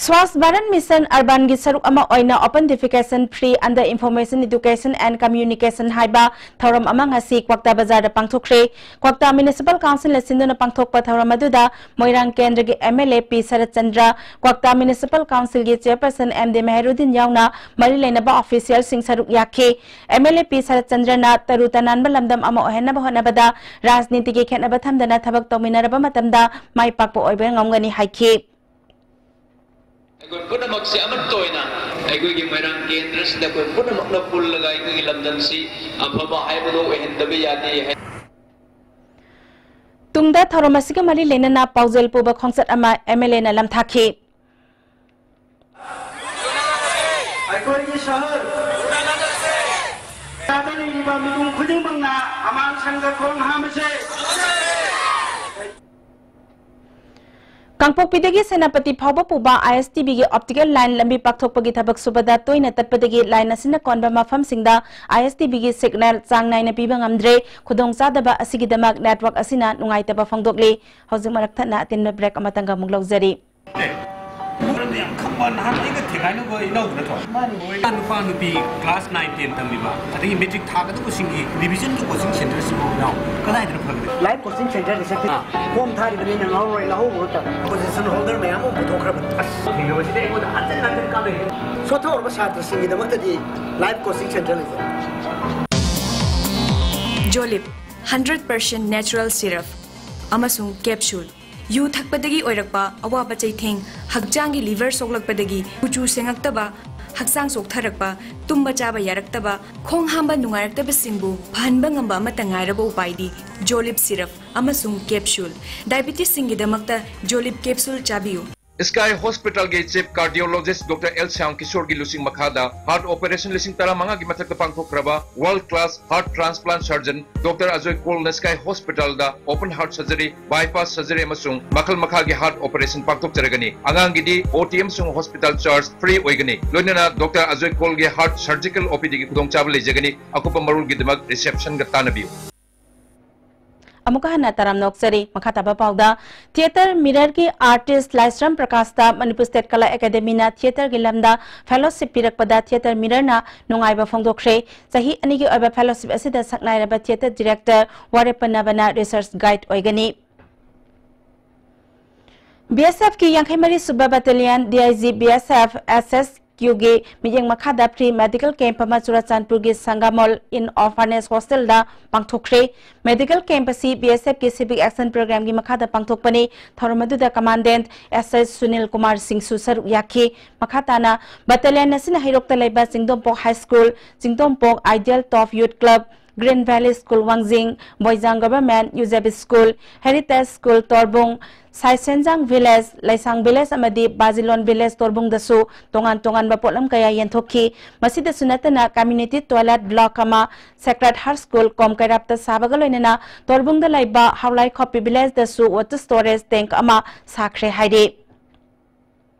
ꯁ꯭ꯋꯥꯁ ꯚꯥꯔꯠ ꯃꯤꯁꯟ ꯑꯔꯕꯥꯟꯒꯤ ꯁꯔꯨꯛ ꯑꯃ ꯑꯣꯏꯅ Open Defecation Free Under Information Education and Communication ꯍꯥꯏꯕ ꯊꯧꯔꯝ ꯑꯃ ꯉꯁꯤ ꯀ꯭ꯋꯥꯛꯇꯥ ꯕꯖꯥꯔꯗ ꯄꯥꯡꯊꯣꯛꯈ꯭ꯔꯦ꯫ ꯀ꯭ꯋꯥꯛꯇꯥ ꯃ꯭ꯌꯨꯅꯤꯁꯤꯄꯥꯜ ꯀꯥꯎꯟꯁꯤꯜꯅ ꯁꯤꯟꯗꯨꯅ ꯄꯥꯡꯊꯣꯛꯄ ꯊꯧꯔꯝ ꯑꯗꯨꯗ ꯃꯣꯏꯔꯥꯡ ꯀꯦꯟꯗ꯭ꯔꯒꯤ ꯑꯦꯝ ꯑꯦꯜ ꯑꯦ ꯄꯤ ꯁꯔꯠ ꯆꯟꯗ꯭ꯔ, ꯀ꯭ꯋꯥꯛꯇꯥ ꯃ꯭ꯌꯨꯅꯤꯁꯤꯄꯥꯜ ꯀꯥꯎꯟꯁꯤꯜꯒꯤ ꯆꯦꯌꯔꯄꯔꯁꯟ ꯑꯦꯝ ꯗꯤ ꯃꯦꯍꯔꯨꯗꯤꯟ ꯌꯥꯎꯅ ꯃꯔꯤ ꯂꯩꯅꯕ ꯑꯣꯐꯤꯁꯤꯌꯦꯜꯁꯤꯡ ꯁꯔꯨꯛ ꯌꯥꯈꯤ꯫ ꯑꯦꯝ ꯑꯦꯜ ꯑꯦ ꯄꯤ ꯁꯔꯠ ꯆꯟꯗ꯭ꯔꯅ ꯇꯔꯨ ꯇꯅꯥꯟꯕ ꯂꯝꯗꯝ ꯑꯃ ꯑꯣꯏꯍꯟꯅꯕ ꯍꯣꯠꯅꯕꯗ ꯔꯥꯖꯅꯤꯇꯤꯒꯤ ꯈꯦꯠꯅꯕ ꯊꯝꯗꯅ ꯊꯕꯛ ꯇꯧꯃꯤꯟꯅꯔꯕ ꯃꯇꯝꯗ ꯃꯥꯏ ꯄꯥꯛꯄ ꯑꯣꯏꯕ ꯉꯝꯒꯅꯤ ꯍꯥꯏꯈꯤ꯫ ꯑꯩꯈꯣꯏ ꯄꯨꯝꯅꯃꯛꯁꯦ ꯑꯃꯠꯇ ꯑꯣꯏꯅ ꯑꯩꯈꯣꯏꯒꯤ ꯃꯣꯏꯔꯥꯡ ꯀꯦꯟꯗ꯭ꯔꯁꯤꯗ ꯑꯩꯈꯣꯏ ꯄꯨꯝꯅꯃꯛꯅ ꯄꯨꯜꯂꯒ ꯑꯩꯈꯣꯏꯒꯤ ꯂꯝꯗꯝꯁꯤ ꯑꯐꯕ ꯍꯥꯏꯕꯗꯨ ꯑꯣꯏꯍꯟꯗꯕ ꯌꯥꯗꯦ ꯍꯥꯏ꯫ ꯇꯨꯡꯗ ꯊꯧꯔꯝ ꯑꯁꯤꯒ ꯃꯔꯤ ꯂꯩꯅꯅ ꯄꯥꯎꯖꯦꯜ ꯄꯨꯕ ꯈꯣꯡꯆꯠ ꯑꯃ ꯑꯦꯝ ꯑꯦꯜ ꯑꯦꯅ ꯂꯝꯊꯥꯈꯤ꯫ ꯑꯩꯈꯣꯏꯒꯤ ꯁꯍꯔ ꯂꯩꯔꯤꯕ ꯃꯤꯄꯨꯝ ꯈꯨꯗꯤꯡꯃꯛꯅ ꯑꯃꯥꯡ ꯁꯪꯗ ꯈꯣꯡ ꯍꯥꯝꯕꯁꯦ꯫ ꯀꯥꯡꯄꯣꯛꯄꯤꯗꯒꯤ ꯁꯦꯅꯥꯄꯇꯤ ꯐꯥꯎꯕ ꯄꯨꯕ ꯑꯥꯏ ꯑꯦꯁ ꯇꯤ ꯚꯤꯒꯤ ꯑꯣꯞꯇꯤꯀꯦꯜ ꯂꯥꯏꯟ ꯂꯝꯕꯤ ꯄꯥꯛꯊꯣꯛꯄꯒꯤ ꯊꯕꯛ ꯁꯨꯕꯗ ꯇꯣꯏꯅ ꯇꯠꯄꯗꯒꯤ ꯂꯥꯏꯟ ꯑꯁꯤꯅ ꯀꯣꯟꯕ ꯃꯐꯝꯁꯤꯡꯗ ꯑꯥꯏ ꯑꯦꯁ ꯇꯤ ꯚꯤꯒꯤ ꯁꯤꯒꯅꯦꯜ ꯆꯥꯡ ꯅꯥꯏꯅ ꯄꯤꯕ ꯉꯝꯗ꯭ꯔꯦ꯫ ꯈꯨꯗꯣꯡꯆꯥꯗꯕ ꯑꯁꯤꯒꯤꯗꯃꯛ ꯅꯦꯠꯋꯥꯔꯛ ꯑꯁꯤꯅ ꯅꯨꯡꯉꯥꯏꯇꯕ ꯐꯣꯡꯗꯣꯛꯂꯤ꯫ ꯍꯧꯖꯤꯛ ꯃꯔꯛ ꯊꯠꯅ ꯑꯇꯦꯟꯕ ꯕ꯭ꯔꯦꯛ ꯑꯃꯇꯪꯒ ꯑꯃꯨꯛ ꯂꯧꯖꯔꯤ꯫ ꯃꯔꯝꯗꯤ ꯌꯥꯝ ꯈꯪꯕ ꯅꯍꯥꯟ ꯑꯩꯒ ꯊꯦꯡꯒꯥꯏꯅꯕ ꯏꯅꯥꯎꯗꯨ ꯅꯠꯇ꯭ꯔꯣ? ꯃꯥꯅꯤ꯫ ꯅꯨꯄꯥ ꯅꯨꯄꯤ ꯀ꯭ꯂꯥꯁ ꯅꯥꯏꯟ ꯇꯦꯟ ꯇꯝꯃꯤꯕ, ꯑꯗꯒꯤ ꯃꯦꯇ꯭ꯔꯤꯛ ꯊꯥꯒꯗꯧꯕꯁꯤꯡꯒꯤ ꯔꯤꯚꯤꯖꯟꯒꯤ ꯀꯣꯆꯤꯡ ꯁꯦꯟꯇꯔꯁꯤꯕꯨ ꯏꯅꯥꯎ ꯀꯗꯥꯏꯗꯅ ꯐꯒꯗꯒꯦ? ꯂꯥꯏꯐ ꯀꯣꯆꯤꯡ ꯁꯦꯟꯇꯔꯗ ꯆꯠꯈꯤ꯫ ꯑꯥ꯫ ꯐꯣꯝ ꯊꯥꯔꯤꯕꯅꯤꯅ ꯉꯥꯎꯔꯣꯏ, ꯂꯧꯍꯧꯕ ꯅꯠꯇꯕ꯫ ꯄꯣꯖꯤꯁꯟ ꯍꯣꯜꯗꯔ ꯃꯌꯥꯝ ꯑꯃ ꯄꯨꯊꯣꯛꯈ꯭ꯔꯕꯅꯤ꯫ ꯑꯁ, ꯊꯦꯡꯅꯕꯁꯤꯗꯤ ꯑꯩꯉꯣꯟꯗ ꯍꯟꯖꯤꯟ ꯍꯟꯖꯤꯟ ꯀꯥꯟꯅꯩ꯫ ꯁꯣꯠꯊꯍꯧꯔꯕ ꯁꯥꯇ꯭ꯔꯁꯤꯡꯒꯤꯗꯃꯛꯇꯗꯤ ꯂꯥꯏꯐ ꯀꯣꯆꯤꯡ ꯁꯦꯟꯇꯔ ꯂꯩꯖꯩ꯫ ꯖꯣꯂꯤꯞ, ꯍꯟꯗ꯭ꯔꯦꯠ ꯄꯥꯔꯁꯦꯟ ꯅꯦꯆꯔꯦꯜ ꯁꯤꯔꯞ ꯑꯃꯁꯨꯡ ꯀꯦꯞꯁꯨꯜ꯫ ꯌꯨ ꯊꯛꯄꯗꯒꯤ ꯑꯣꯏꯔꯛꯄ ꯑꯋꯥꯕ ꯆꯩꯊꯦꯡ, ꯍꯛꯆꯥꯡꯒꯤ ꯂꯤꯚꯔ ꯁꯣꯛꯂꯛꯄꯗꯒꯤ ꯀꯨꯆꯨ ꯁꯦꯡꯉꯛꯇꯕ, ꯍꯛꯆꯥꯡ ꯆꯣꯛꯊꯔꯛꯄ, ꯇꯨꯝꯕ ꯆꯥꯕ ꯌꯥꯔꯛꯇꯕ, ꯈꯣꯡ ꯍꯥꯝꯕ ꯅꯨꯡꯉꯥꯏꯔꯛꯇꯕꯁꯤꯡꯕꯨ ꯐꯍꯟꯕ ꯉꯝꯕ ꯑꯃꯠꯇ ꯉꯥꯏꯔꯕ ꯎꯄꯥꯏꯗꯤ ꯖꯣꯂꯤꯞ ꯁꯤꯔꯞ ꯑꯃꯁꯨꯡ ꯀꯦꯞꯁꯨꯜ꯫ ꯗꯥꯏꯕꯤꯇꯤꯁꯁꯤꯡꯒꯤꯗꯃꯛꯇ ꯖꯣꯂꯤꯞ ꯀꯦꯞꯁꯨꯜ ꯆꯥꯕꯤꯌꯨ꯫ ꯁ꯭ꯀꯥꯏ ꯍꯣꯁꯄꯤꯇꯥꯜꯒꯤ chief cardiologist doctor L Shyam ꯀꯤꯁꯣꯔꯒꯤ ꯂꯨꯆꯤꯡ ꯃꯈꯥꯗ ꯍꯥꯔꯠ ꯑꯣꯄꯔꯦꯁꯟ ꯂꯤꯁꯤꯡ ꯇꯔꯥꯃꯉꯥꯒꯤ ꯃꯊꯛꯇ ꯄꯥꯡꯊꯣꯛꯈ꯭ꯔꯕ world class heart transplant surgeon doctor Ajoy ꯀꯣꯜꯅ ꯁ꯭ꯀꯥꯏ ꯍꯣꯁꯄꯤꯇꯥꯜꯗ open heart surgery, bypass surgery ꯑꯃꯁꯨꯡ ꯃꯈꯜ ꯃꯈꯥꯒꯤ ꯍꯥꯔꯠ ꯑꯣꯄꯔꯦꯁꯟ ꯄꯥꯡꯊꯣꯛꯆꯔꯒꯅꯤ꯫ ꯑꯉꯥꯡꯒꯤꯗꯤ ꯑꯣ ꯇꯤ ꯑꯃꯁꯨꯡ ꯍꯣꯁꯄꯤꯇꯥꯜ ꯆꯥꯔꯖ ꯐ꯭ꯔꯤ ꯑꯣꯏꯒꯅꯤ꯫ ꯂꯣꯏꯅꯅ ꯗꯣꯛꯇꯔ ꯑꯖꯣꯏ ꯀꯣꯜꯒꯤ ꯍꯥꯔꯠ ꯁꯔꯖꯤꯀꯦꯜ ꯑꯣ ꯄꯤ ꯗꯤꯒꯤ ꯈꯨꯗꯣꯡꯆꯥꯕ ꯂꯩꯖꯒꯅꯤ꯫ ꯑꯀꯨꯞꯄ ꯃꯔꯣꯜꯒꯤꯗꯃꯛ ꯔꯤꯁꯦꯞꯁꯟꯒ ꯇꯥꯟꯅꯕꯤꯌꯨ꯫ ꯑꯃꯨꯛꯀ ꯍꯟꯅ ꯇꯔꯥꯝꯅ ꯑꯣꯛꯆꯔꯤ꯫ ꯃꯈꯥ ꯇꯥꯕ ꯄꯥꯎꯗ, ꯊꯤꯌꯦꯇꯔ ꯃꯤꯔꯔꯒꯤ ꯑꯥꯔꯇꯤꯁ ꯂꯥꯏꯁ꯭ꯔꯝ ꯄ꯭ꯔꯀꯥꯁꯇ ꯃꯅꯤꯄꯨꯔ ꯁ꯭ꯇꯦꯠ ꯀꯂꯥ ꯑꯦꯀꯥꯗꯦꯃꯤꯅ ꯊꯤꯌꯦꯇꯔꯒꯤ ꯂꯝꯗ ꯐꯦꯂꯣꯁꯤꯞ ꯄꯤꯔꯛꯄꯗ ꯊꯤꯌꯦꯇꯔ ꯃꯤꯔꯔꯅ ꯅꯨꯡꯉꯥꯏꯕ ꯐꯣꯡꯗꯣꯛꯈ꯭ꯔꯦ꯫ ꯆꯍꯤ ꯑꯅꯤꯒꯤ ꯑꯣꯏꯕ ꯐꯦꯂꯣꯁꯤꯞ ꯑꯁꯤꯗ ꯁꯛꯅꯥꯏꯔꯕ ꯊꯤꯌꯦꯇꯔ ꯗꯤꯔꯦꯛꯇꯔ ꯋꯥꯔꯦꯞꯄ ꯅꯕꯅ ꯔꯤꯁꯔꯆ ꯒꯥꯏꯗ ꯑꯣꯏꯒꯅꯤ꯫ ꯕꯤ ꯑꯦꯁ ꯑꯦꯐꯀꯤ ꯌꯥꯡꯈꯩ ꯃꯔꯤ ꯁꯨꯕ battalion, D I G B S F S S ꯀ꯭ꯌꯨꯒꯤ ꯃꯤꯠꯌꯦꯡ ꯃꯈꯥꯗ free medical camp ꯑꯃ ꯆꯨꯔꯆꯥꯟꯄꯨꯔꯒꯤ ꯁꯪꯒꯥꯃꯣꯜ in orphanage hostelꯗ ꯄꯥꯡꯊꯣꯛꯈ꯭ꯔꯦ꯫ Medical camp ꯑꯁꯤ BSFꯀꯤ Civic Action Programꯒꯤ ꯃꯈꯥꯗ ꯄꯥꯡꯊꯣꯛꯄꯅꯤ꯫ ꯊꯧꯔꯝ ꯑꯗꯨꯗ Commandant S S Sunil Kumar ꯁꯤꯡꯁꯨ ꯁꯔꯨꯛ ꯌꯥꯈꯤ꯫ ꯃꯈꯥ ꯇꯥꯅ battalion ꯑꯁꯤꯅ ꯍꯩꯔꯣꯛꯇ ꯂꯩꯕ ꯆꯤꯡꯗꯣꯝꯄꯣꯛ High School, ꯆꯤꯡꯗꯣꯝꯄꯣꯛ Ideal Top Youth Club, Green Valley School ꯋꯥꯡꯖꯤꯡ, ꯕꯣꯏꯖꯥꯡ Government UJB School, Heritage School ꯇꯣꯔꯕꯨꯡ, ꯁꯥꯏꯁꯦꯟꯖꯥꯡ Village, ꯂꯩꯁꯥꯡ Village ꯑꯃꯗꯤ ꯕꯥꯖꯤꯂꯣꯟ Village ꯇꯣꯔꯕꯨꯡꯗꯁꯨ ꯇꯣꯉꯥꯟ ꯇꯣꯉꯥꯟꯕ ꯄꯣꯠꯂꯝ ꯀꯌꯥ ꯌꯦꯟꯊꯣꯛꯈꯤ꯫ ꯃꯁꯤꯗꯁꯨ ꯅꯠꯇꯅ community toilet block ꯑꯃ Sacred Heart School ꯀꯣꯝ ꯀꯩꯔꯥꯞꯇ ꯁꯥꯕꯒ ꯂꯣꯏꯅꯅ ꯇꯣꯔꯕꯨꯡꯗ ꯂꯩꯕ ꯍꯥꯎꯂꯥꯏ ꯈꯣꯞꯄꯤ Villageꯗꯁꯨ water storage tank ꯑꯃ ꯁꯥꯈ꯭ꯔꯦ ꯍꯥꯏꯔꯤ꯫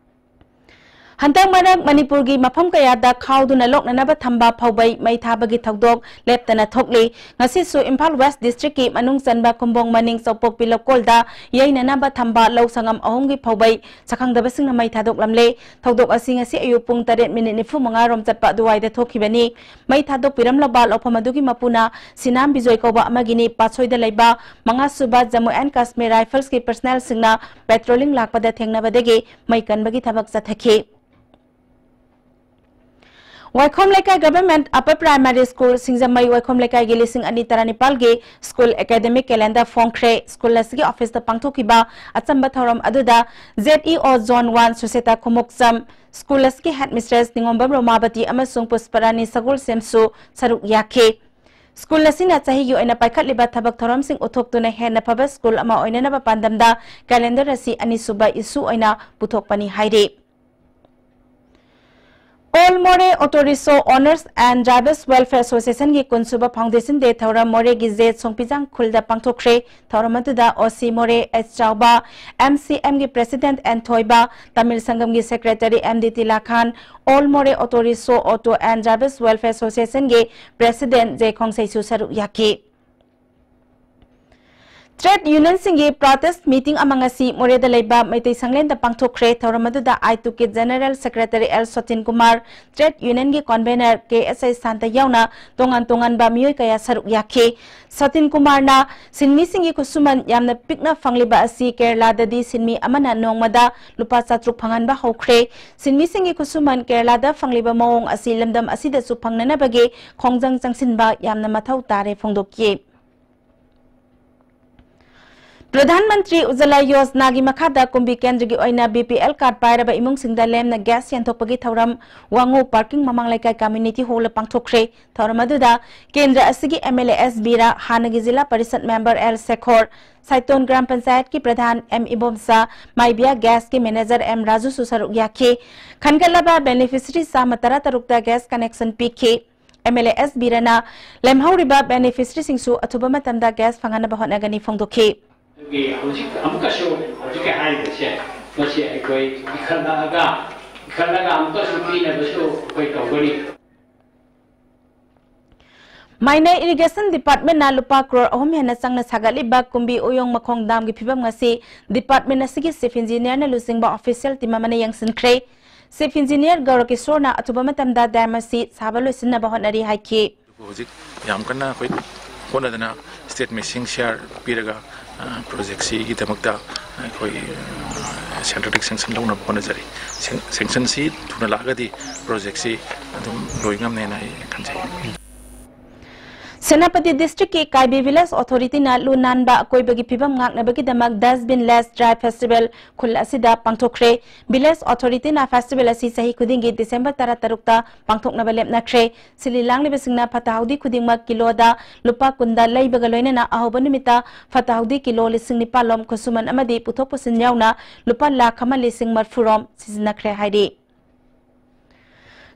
ꯍꯟꯗꯛ ꯃꯔꯛ ꯃꯅꯤꯄꯨꯔꯒꯤ ꯃꯐꯝ ꯀꯌꯥꯗ ꯈꯥꯎꯗꯨꯅ ꯂꯣꯛꯅꯅꯕ ꯊꯝꯕ ꯐꯧꯕꯩ ꯃꯩ ꯊꯥꯕꯒꯤ ꯊꯧꯗꯣꯛ ꯂꯦꯞꯇꯅ ꯊꯣꯛꯂꯤ꯫ ꯉꯁꯤꯁꯨ ꯏꯝꯐꯥꯜ West Districtꯀꯤ ꯃꯅꯨꯡ ꯆꯟꯕ ꯈꯨꯝꯕꯣꯡ ꯃꯅꯤꯡ ꯆꯧꯄꯣꯛꯄꯤ ꯂꯧꯀꯣꯜꯗ ꯌꯩꯅꯅꯕ ꯊꯝꯕ ꯂꯧ ꯁꯪꯉꯝ ꯑꯍꯨꯝꯒꯤ ꯐꯧꯕꯩ ꯁꯛꯈꯪꯗꯕꯁꯤꯡꯅ ꯃꯩ ꯊꯥꯗꯣꯛꯂꯝꯂꯦ꯫ ꯊꯧꯗꯣꯛ ꯑꯁꯤ ꯉꯁꯤ ꯑꯌꯨꯛ ꯄꯨꯡ ꯇꯔꯦꯠ ꯃꯤꯅꯤꯠ ꯅꯤꯐꯨ ꯃꯉꯥ ꯔꯣꯝ ꯆꯠꯄ ꯑꯗꯨꯋꯥꯏꯗ ꯊꯣꯛꯈꯤꯕꯅꯤ꯫ ꯃꯩ ꯊꯥꯗꯣꯛꯄꯤꯔꯝꯂꯕ ꯂꯧꯐꯝ ꯑꯗꯨꯒꯤ ꯃꯄꯨꯅ ꯁꯤꯅꯥꯝ ꯕꯤꯖꯣꯏ ꯀꯧꯕ ꯑꯃꯒꯤꯅꯤ꯫ ꯄꯥꯠꯁꯣꯏꯗ ꯂꯩꯕ ꯃꯉꯥ ꯁꯨꯕ Jammu and Kashmir Riflesꯀꯤ personnelꯁꯤꯡꯅ patrolling ꯂꯥꯛꯄꯗ ꯊꯦꯡꯅꯕꯗꯒꯤ ꯃꯩ ꯀꯟꯕꯒꯤ ꯊꯕꯛ ꯆꯠꯊꯈꯤ꯫ ꯋꯥꯏꯈꯣꯝ ꯂꯩꯀꯥꯏ Government Upper Primary School ꯁꯤꯡꯖꯃꯩ ꯋꯥꯏꯈꯣꯝ ꯂꯩꯀꯥꯏꯒꯤ ꯂꯤꯁꯤꯡ ꯑꯅꯤ ꯇꯔꯥꯅꯤꯄꯥꯜꯒꯤ school academic calendar ꯐꯣꯡꯈ꯭ꯔꯦ꯫ School ꯑꯁꯤꯒꯤ officeꯇ ꯄꯥꯡꯊꯣꯛꯈꯤꯕ ꯑꯆꯝꯕ ꯊꯧꯔꯝ ꯑꯗꯨꯗ ZEO Zone one ꯁꯨꯁꯦꯇꯥ Khumukcham, school ꯑꯁꯤꯒꯤ headmistress ꯅꯤꯉꯣꯝꯕꯝ ꯔꯣꯃꯥꯕꯇꯤ ꯑꯃꯁꯨꯡ ꯄꯨꯁꯄꯔꯥꯅꯤ ꯁꯒꯣꯜꯁꯦꯝꯁꯨ ꯁꯔꯨꯛ ꯌꯥꯈꯤ꯫ School ꯑꯁꯤꯅ ꯆꯍꯤꯒꯤ ꯑꯣꯏꯅ ꯄꯥꯏꯈꯠꯂꯤꯕ ꯊꯕꯛ ꯊꯧꯔꯝꯁꯤꯡ ꯎꯠꯊꯣꯛꯇꯨꯅ ꯍꯦꯟꯅ ꯐꯕ school ꯑꯃ ꯑꯣꯏꯅꯅꯕ ꯄꯥꯟꯗꯝꯗ calendar ꯑꯁꯤ ꯑꯅꯤꯁꯨꯕ issue ꯑꯣꯏꯅ ꯄꯨꯊꯣꯛꯄꯅꯤ ꯍꯥꯏꯔꯤ꯫ All Moreh Auto Rickshaw Owners and Drivers Welfare Associationꯒꯤ ꯀꯨꯟꯁꯨꯕ Foundation Day ꯊꯧꯔꯝ ꯃꯣꯔꯦꯒꯤ ꯖꯦ ꯁꯣꯡꯄꯤꯖꯥꯡ ꯈꯨꯜꯗ ꯄꯥꯡꯊꯣꯛꯈ꯭ꯔꯦ꯫ ꯊꯧꯔꯝ ꯑꯗꯨꯗ OC ꯃꯣꯔꯦ H ꯆꯥꯎꯕ, MCMꯒꯤ President N ꯊꯣꯏꯕ, ꯇꯥꯃꯤꯜ ꯁꯪꯒꯝꯒꯤ Secretary M ꯗꯤꯇꯤꯂꯥ Khan, All Moreh Auto Rickshaw Auto and Drivers Welfare Associationꯒꯤ President ꯖꯦ ꯈꯣꯡꯁꯩꯁꯨ ꯁꯔꯨꯛ ꯌꯥꯈꯤ꯫ Trade Unionꯁꯤꯡꯒꯤ protest meeting ꯑꯃ ꯉꯁꯤ ꯃꯣꯔꯦꯗ ꯂꯩꯕ ꯃꯩꯇꯩ ꯁꯪꯂꯦꯟꯗ ꯄꯥꯡꯊꯣꯛꯈ꯭ꯔꯦ꯫ ꯊꯧꯔꯝ ꯑꯗꯨꯗ ꯑꯥꯏ ꯇꯨ ꯀꯦ General Secretary L Sotin Kumar, Trade Unionꯒꯤ Convener K S I Shanta ꯌꯥꯎꯅ ꯇꯣꯉꯥꯟ ꯇꯣꯉꯥꯟꯕ ꯃꯤꯑꯣꯏ ꯀꯌꯥ ꯁꯔꯨꯛ ꯌꯥꯈꯤ꯫ ꯁꯣꯇꯤꯟ ꯀꯨꯃꯥꯔꯅ ꯁꯤꯟꯃꯤꯁꯤꯡꯒꯤ ꯈꯨꯠꯁꯨꯃꯟ ꯌꯥꯝꯅ ꯄꯤꯛꯅ ꯐꯪꯂꯤꯕ ꯑꯁꯤ ꯀꯦꯔꯂꯥꯗꯗꯤ ꯁꯤꯟꯃꯤ ꯑꯃꯅ ꯅꯣꯡꯃꯗ ꯂꯨꯄꯥ ꯆꯥꯇ꯭ꯔꯨꯛ ꯐꯪꯍꯟꯕ ꯍꯧꯈ꯭ꯔꯦ꯫ ꯁꯤꯟꯃꯤꯁꯤꯡꯒꯤ ꯈꯨꯠꯁꯨꯃꯟ ꯀꯦꯔꯂꯥꯗ ꯐꯪꯂꯤꯕ ꯃꯑꯣꯡ ꯑꯁꯤ ꯂꯝꯗꯝ ꯑꯁꯤꯗꯁꯨ ꯐꯪꯅꯅꯕꯒꯤ ꯈꯣꯡꯖꯪ ꯆꯪꯁꯤꯟꯕ ꯌꯥꯝꯅ ꯃꯊꯧ ꯇꯥꯔꯦ ꯐꯣꯡꯗꯣꯛꯈꯤ꯫ ꯄ꯭ꯔꯙꯥꯟ ꯃꯟꯇ꯭ꯔꯤ ꯎꯖꯂꯥ ꯌꯣꯖꯅꯥꯒꯤ ꯃꯈꯥꯗ ꯀꯨꯝꯕꯤ ꯀꯦꯟꯗ꯭ꯔꯒꯤ ꯑꯣꯏꯅ ꯕꯤ ꯄꯤ ꯑꯦꯜ ꯀꯥꯔꯗ ꯄꯥꯏꯔꯕ ꯏꯃꯨꯡꯁꯤꯡꯗ ꯂꯦꯝꯅ ꯒ꯭ꯌꯥꯁ ꯌꯦꯟꯊꯣꯛꯄꯒꯤ ꯊꯧꯔꯝ ꯋꯥꯉꯨ ꯄꯥꯔꯀꯤꯡ ꯃꯃꯥꯡ ꯂꯩꯀꯥꯏ ꯀꯝꯃ꯭ꯌꯨꯅꯤꯇꯤ ꯍꯣꯜꯗ ꯄꯥꯡꯊꯣꯛꯈ꯭ꯔꯦ꯫ ꯊꯧꯔꯝ ꯑꯗꯨꯗ ꯀꯦꯟꯗ꯭ꯔ ꯑꯁꯤꯒꯤ ꯑꯦꯝ ꯑꯦꯜ ꯑꯦ ꯑꯦꯁ ꯕꯤꯔꯥ, ꯍꯥꯟꯅꯒꯤ ꯖꯤꯂꯥ ꯄꯔꯤꯁꯗ ꯃꯦꯝꯕꯔ ꯑꯦꯜ ꯁꯦꯈꯣꯔ, ꯁꯥꯏꯇꯣꯟ ꯒ꯭ꯔꯥꯝ ꯄꯟꯆꯥꯌꯠꯀꯤ ꯄ꯭ꯔꯙꯥꯟ ꯑꯦꯝ ꯏꯕꯣꯝꯆꯥ, ꯃꯥꯏꯕꯤꯌꯥ ꯒ꯭ꯌꯥꯁꯀꯤ ꯃꯦꯅꯦꯖꯔ ꯑꯦꯝ ꯔꯥꯖꯨꯁꯨ ꯁꯔꯨꯛ ꯌꯥꯈꯤ꯫ ꯈꯟꯒꯠꯂꯕ ꯕꯦꯅꯤꯐꯤꯁꯔꯤ ꯆꯥꯝꯃ ꯇꯔꯥ ꯇꯔꯨꯛꯇ ꯒ꯭ꯌꯥꯁ ꯀꯅꯦꯛꯁꯟ ꯄꯤꯈꯤ꯫ ꯑꯦꯝ ꯑꯦꯜ ꯑꯦ ꯑꯦꯁ ꯕꯤꯔꯥꯅ ꯂꯦꯝꯍꯧꯔꯤꯕ ꯕꯦꯅꯤꯐꯤꯁꯔꯤꯁꯤꯡꯁꯨ ꯑꯊꯨꯕ ꯃꯇꯝꯗ ꯒ꯭ꯌꯥꯁ ꯐꯪꯍꯟꯅꯕ ꯍꯣꯠꯅꯒꯅꯤ ꯐꯣꯡꯗꯣꯛꯈꯤ꯫ ꯑꯗꯨꯒꯤ ꯍꯧꯖꯤꯛ ꯑꯃꯨꯛꯀꯁꯨ ꯍꯧꯖꯤꯛꯀꯤ ꯍꯥꯏꯔꯤꯕꯁꯦ, ꯃꯁꯤ ꯑꯩꯈꯣꯏ ꯏꯈꯠꯂꯛꯑꯒ, ꯏꯈꯠꯂꯒ ꯑꯃꯨꯛꯀꯁꯨ ꯄꯤꯅꯕꯁꯨ ꯑꯩꯈꯣꯏ ꯇꯧꯒꯅꯤ꯫ Minor Irrigation Departmentꯅ ꯂꯨꯄꯥ ꯀ꯭ꯔꯣꯔ ꯑꯍꯨꯝ ꯍꯦꯟꯅ ꯆꯪꯅ ꯁꯥꯒꯠꯂꯤꯕ ꯀꯨꯝꯕꯤ ꯎꯌꯣꯡ ꯃꯈꯣꯡ ꯗꯥꯝꯒꯤ ꯐꯤꯕꯝ ꯉꯁꯤ department ꯑꯁꯤꯒꯤ chief engineerꯅ ꯂꯨꯆꯤꯡꯕ official team ꯑꯃꯅ ꯌꯦꯡꯁꯤꯟꯈ꯭ꯔꯦ꯫ Chief engineer ꯒꯧꯔꯀꯤꯁꯣꯔꯅ ꯑꯊꯨꯕ ꯃꯇꯝꯗ ꯗꯥꯝ ꯑꯁꯤ ꯁꯥꯕ ꯂꯣꯏꯁꯤꯟꯅꯕ ꯍꯣꯠꯅꯔꯤ ꯍꯥꯏꯈꯤ꯫ ꯍꯧꯖꯤꯛ ꯌꯥꯝ ꯀꯟꯅ ꯑꯩꯈꯣꯏ ꯍꯣꯠꯅꯗꯅ state matching share ꯄꯤꯔꯒ, ꯑ, projectꯁꯤꯒꯤꯗꯃꯛꯇ ꯑꯩꯈꯣꯏ, ꯑ, centreꯗꯒꯤ sanction ꯂꯧꯅꯕ ꯍꯣꯠꯅꯖꯔꯤ꯫ San-, sanctionꯁꯤ ꯊꯨꯅ ꯂꯥꯛꯑꯒꯗꯤ projectꯁꯤ ꯑꯗꯨꯝ ꯂꯣꯏ ꯉꯝꯅꯦꯅ ꯑꯩ ꯈꯟꯖꯩ꯫ ꯁꯦꯅꯥꯄꯇꯤ districtꯀꯤ ꯀꯥꯏꯕꯤ village authorityꯅ ꯂꯨ ꯅꯥꯟꯕ ꯑꯀꯣꯏꯕꯒꯤ ꯐꯤꯕꯝ ꯉꯥꯛꯅꯕꯒꯤꯗꯃꯛ dustbin less dry festival ꯈꯨꯜ ꯑꯁꯤꯗ ꯄꯥꯡꯊꯣꯛꯈ꯭ꯔꯦ꯫ Village authorityꯅ festival ꯑꯁꯤ ꯆꯍꯤ ꯈꯨꯗꯤꯡꯒꯤ December ꯇꯔꯥ ꯇꯔꯨꯛꯇ ꯄꯥꯡꯊꯣꯛꯅꯕ ꯂꯦꯞꯅꯈ꯭ꯔꯦ꯫ ꯁꯤꯜꯂꯤ ꯂꯥꯡꯂꯤꯕꯁꯤꯡꯅ ꯐꯠꯇ ꯍꯥꯎꯗꯤ ꯈꯨꯗꯤꯡꯃꯛ ꯀꯤꯂꯣꯗ ꯂꯨꯄꯥ ꯀꯨꯟꯗ ꯂꯩꯕꯒ ꯂꯣꯏꯅꯅ ꯑꯍꯧꯕ ꯅꯨꯃꯤꯠꯇ ꯐꯠꯇ ꯍꯥꯎꯗꯤ ꯀꯤꯂꯣ ꯂꯤꯁꯤꯡ ꯅꯤꯄꯥꯜ ꯔꯣꯝ ꯈꯨꯠꯁꯨꯃꯟ ꯑꯃꯗꯤ ꯄꯨꯊꯣꯛ ꯄꯨꯁꯤꯟ ꯌꯥꯎꯅ ꯂꯨꯄꯥ ꯂꯥꯈ ꯑꯃ ꯂꯤꯁꯤꯡ ꯃꯔꯤꯐꯨ ꯔꯣꯝ ꯁꯤꯖꯤꯟꯅꯈ꯭ꯔꯦ ꯍꯥꯏꯔꯤ꯫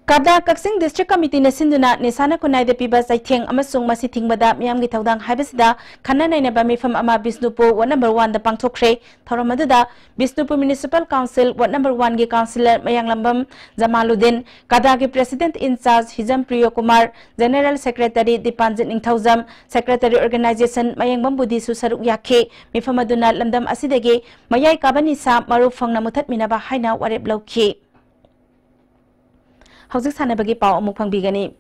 ꯀꯗꯥ ꯀꯛꯆꯤꯡ ꯗꯤꯁꯇ꯭ꯔꯤꯛ ꯀꯃꯤꯇꯤꯅ ꯁꯤꯟꯗꯨꯅ ꯅꯤꯁꯥꯅ ꯈꯨꯟꯅꯥꯏꯗ ꯄꯤꯕ ꯆꯩꯊꯦꯡ ꯑꯃꯁꯨꯡ ꯃꯁꯤ ꯊꯤꯡꯕꯗ ꯃꯤꯌꯥꯝꯒꯤ ꯊꯧꯗꯥꯡ ꯍꯥꯏꯕꯁꯤꯗ ꯈꯟꯅ ꯅꯩꯅꯕ ꯃꯤꯐꯝ ꯑꯃ ꯕꯤꯁꯅꯨꯄꯨꯔ ꯋꯥꯔꯗ ꯅꯝꯕꯔ ꯋꯥꯟꯗ ꯄꯥꯡꯊꯣꯛꯈ꯭ꯔꯦ꯫ ꯊꯧꯔꯝ ꯑꯗꯨꯗ Bishnupur municipal council ward number ꯋꯥꯟꯒꯤ ꯀꯥꯎꯟꯁꯤꯂꯔ ꯃꯌꯥꯡꯂꯝꯕꯝ ꯖꯃꯥꯂꯨꯗꯤꯟ, ꯀꯗꯥꯒꯤ president in charge Hijam Priyo Kumar, general secretary Dipanjit Ningthoujam, secretary organisation Mayangbam ꯕꯨꯙꯤꯁꯨ ꯁꯔꯨꯛ ꯌꯥꯈꯤ꯫ ꯃꯤꯐꯝ ꯑꯗꯨꯅ ꯂꯝꯗꯝ ꯑꯁꯤꯗꯒꯤ ꯃꯌꯥꯏ ꯀꯥꯕ ꯅꯤꯁꯥ ꯃꯔꯨ ꯐꯪꯅ ꯃꯨꯊꯠꯃꯤꯟꯅꯕ ꯍꯥꯏꯅ ꯋꯥꯔꯦꯞ ꯂꯧꯈꯤ꯫ ꯍꯧꯖꯤꯛ ꯁꯥꯟꯅꯕꯒꯤ ꯄꯥꯎ ꯑꯃꯨꯛ ꯐꯪꯕꯤꯒꯅꯤ꯫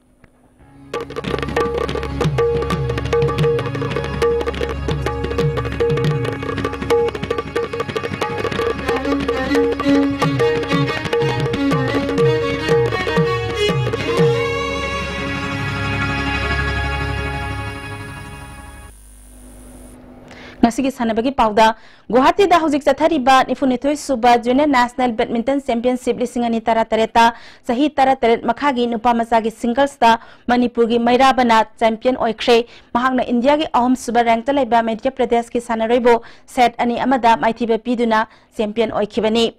ꯉꯁꯤꯒꯤ ꯁꯥꯟꯅꯕꯒꯤ ꯄꯥꯎꯗ, ꯒꯨꯋꯥꯍꯥꯇꯤꯗ ꯍꯧꯖꯤꯛ ꯆꯠꯊꯔꯤꯕ ꯅꯤꯐꯨꯅꯤꯊꯣꯏ ꯁꯨꯕ Junior National Badminton Championship ꯂꯤꯁꯤꯡ ꯑꯅꯤ ꯇꯔꯥꯇꯔꯦꯠꯇ ꯆꯍꯤ ꯇꯔꯥꯇꯔꯦꯠ ꯃꯈꯥꯒꯤ ꯅꯨꯄꯥ ꯃꯆꯥꯒꯤ ꯁꯤꯡꯒꯜꯁꯇ ꯃꯅꯤꯄꯨꯔꯒꯤ ꯃꯩꯔꯥꯕꯅ ꯆꯦꯝꯄꯤꯌꯟ ꯑꯣꯏꯈ꯭ꯔꯦ꯫ ꯃꯍꯥꯛꯅ ꯏꯟꯗꯤꯌꯥꯒꯤ ꯑꯍꯨꯝꯁꯨꯕ ꯔꯦꯡꯛꯇ ꯂꯩꯕ ꯃꯙ꯭ꯌ ꯄ꯭ꯔꯗꯦꯁꯀꯤ ꯁꯥꯟꯅꯔꯣꯏꯕꯨ ꯁꯦꯠ ꯑꯅꯤ ꯑꯃꯗ ꯃꯥꯏꯊꯤꯕ ꯄꯤꯗꯨꯅ ꯆꯦꯝꯄꯤꯌꯟ ꯑꯣꯏꯈꯤꯕꯅꯤ꯫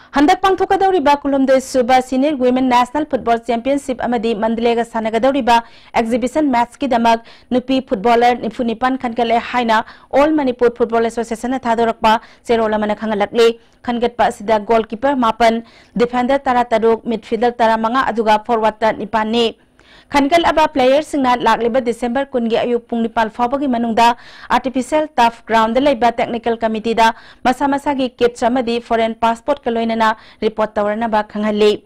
ꯍꯟꯗꯛ ꯄꯥꯡꯊꯣꯛꯀꯗꯧꯔꯤꯕ ꯀꯨꯟꯍꯨꯝꯗꯣꯏ ꯁꯨꯕ Senior Women National Football Championship ꯑꯃꯗꯤ ꯃꯟꯗꯂꯦꯒ ꯁꯥꯟꯅꯒꯗꯧꯔꯤꯕ exhibition matchꯀꯤꯗꯃꯛ ꯅꯨꯄꯤ ꯐꯨꯠꯕꯣꯂꯔ ꯅꯤꯐꯨ ꯅꯤꯄꯥꯟ ꯈꯟꯒꯠꯂꯦ ꯍꯥꯏꯅ All Manipur Football Associationꯅ ꯊꯥꯗꯣꯔꯛꯄ ꯆꯦꯔꯣꯜ ꯑꯃꯅ ꯈꯪꯍꯜꯂꯛꯂꯤ꯫ ꯈꯟꯒꯠꯄ ꯑꯁꯤꯗ goalkeeper ꯃꯥꯄꯟ, defender ꯇꯔꯥꯇꯔꯨꯛ, midfielder ꯇꯔꯥꯃꯉꯥ, ꯑꯗꯨꯒ forwardꯇ ꯅꯤꯄꯥꯟꯅꯤ꯫ ꯈꯟꯒꯠꯂꯕ playerꯁꯤꯡꯅ ꯂꯥꯛꯂꯤꯕ December ꯀꯨꯟꯒꯤ ꯑꯌꯨꯛ ꯄꯨꯡ ꯅꯤꯄꯥꯟ ꯐꯥꯎꯕꯒꯤ ꯃꯅꯨꯡꯗ Artificial Turf Groundꯗ ꯂꯩꯕ Technical Committeeꯗ ꯃꯁꯥ ꯃꯁꯥꯒꯤ kits ꯑꯃꯗꯤ foreign passportꯀ ꯂꯣꯏꯅꯅ report ꯇꯧꯔꯅꯕ ꯈꯪꯍꯜꯂꯤ꯫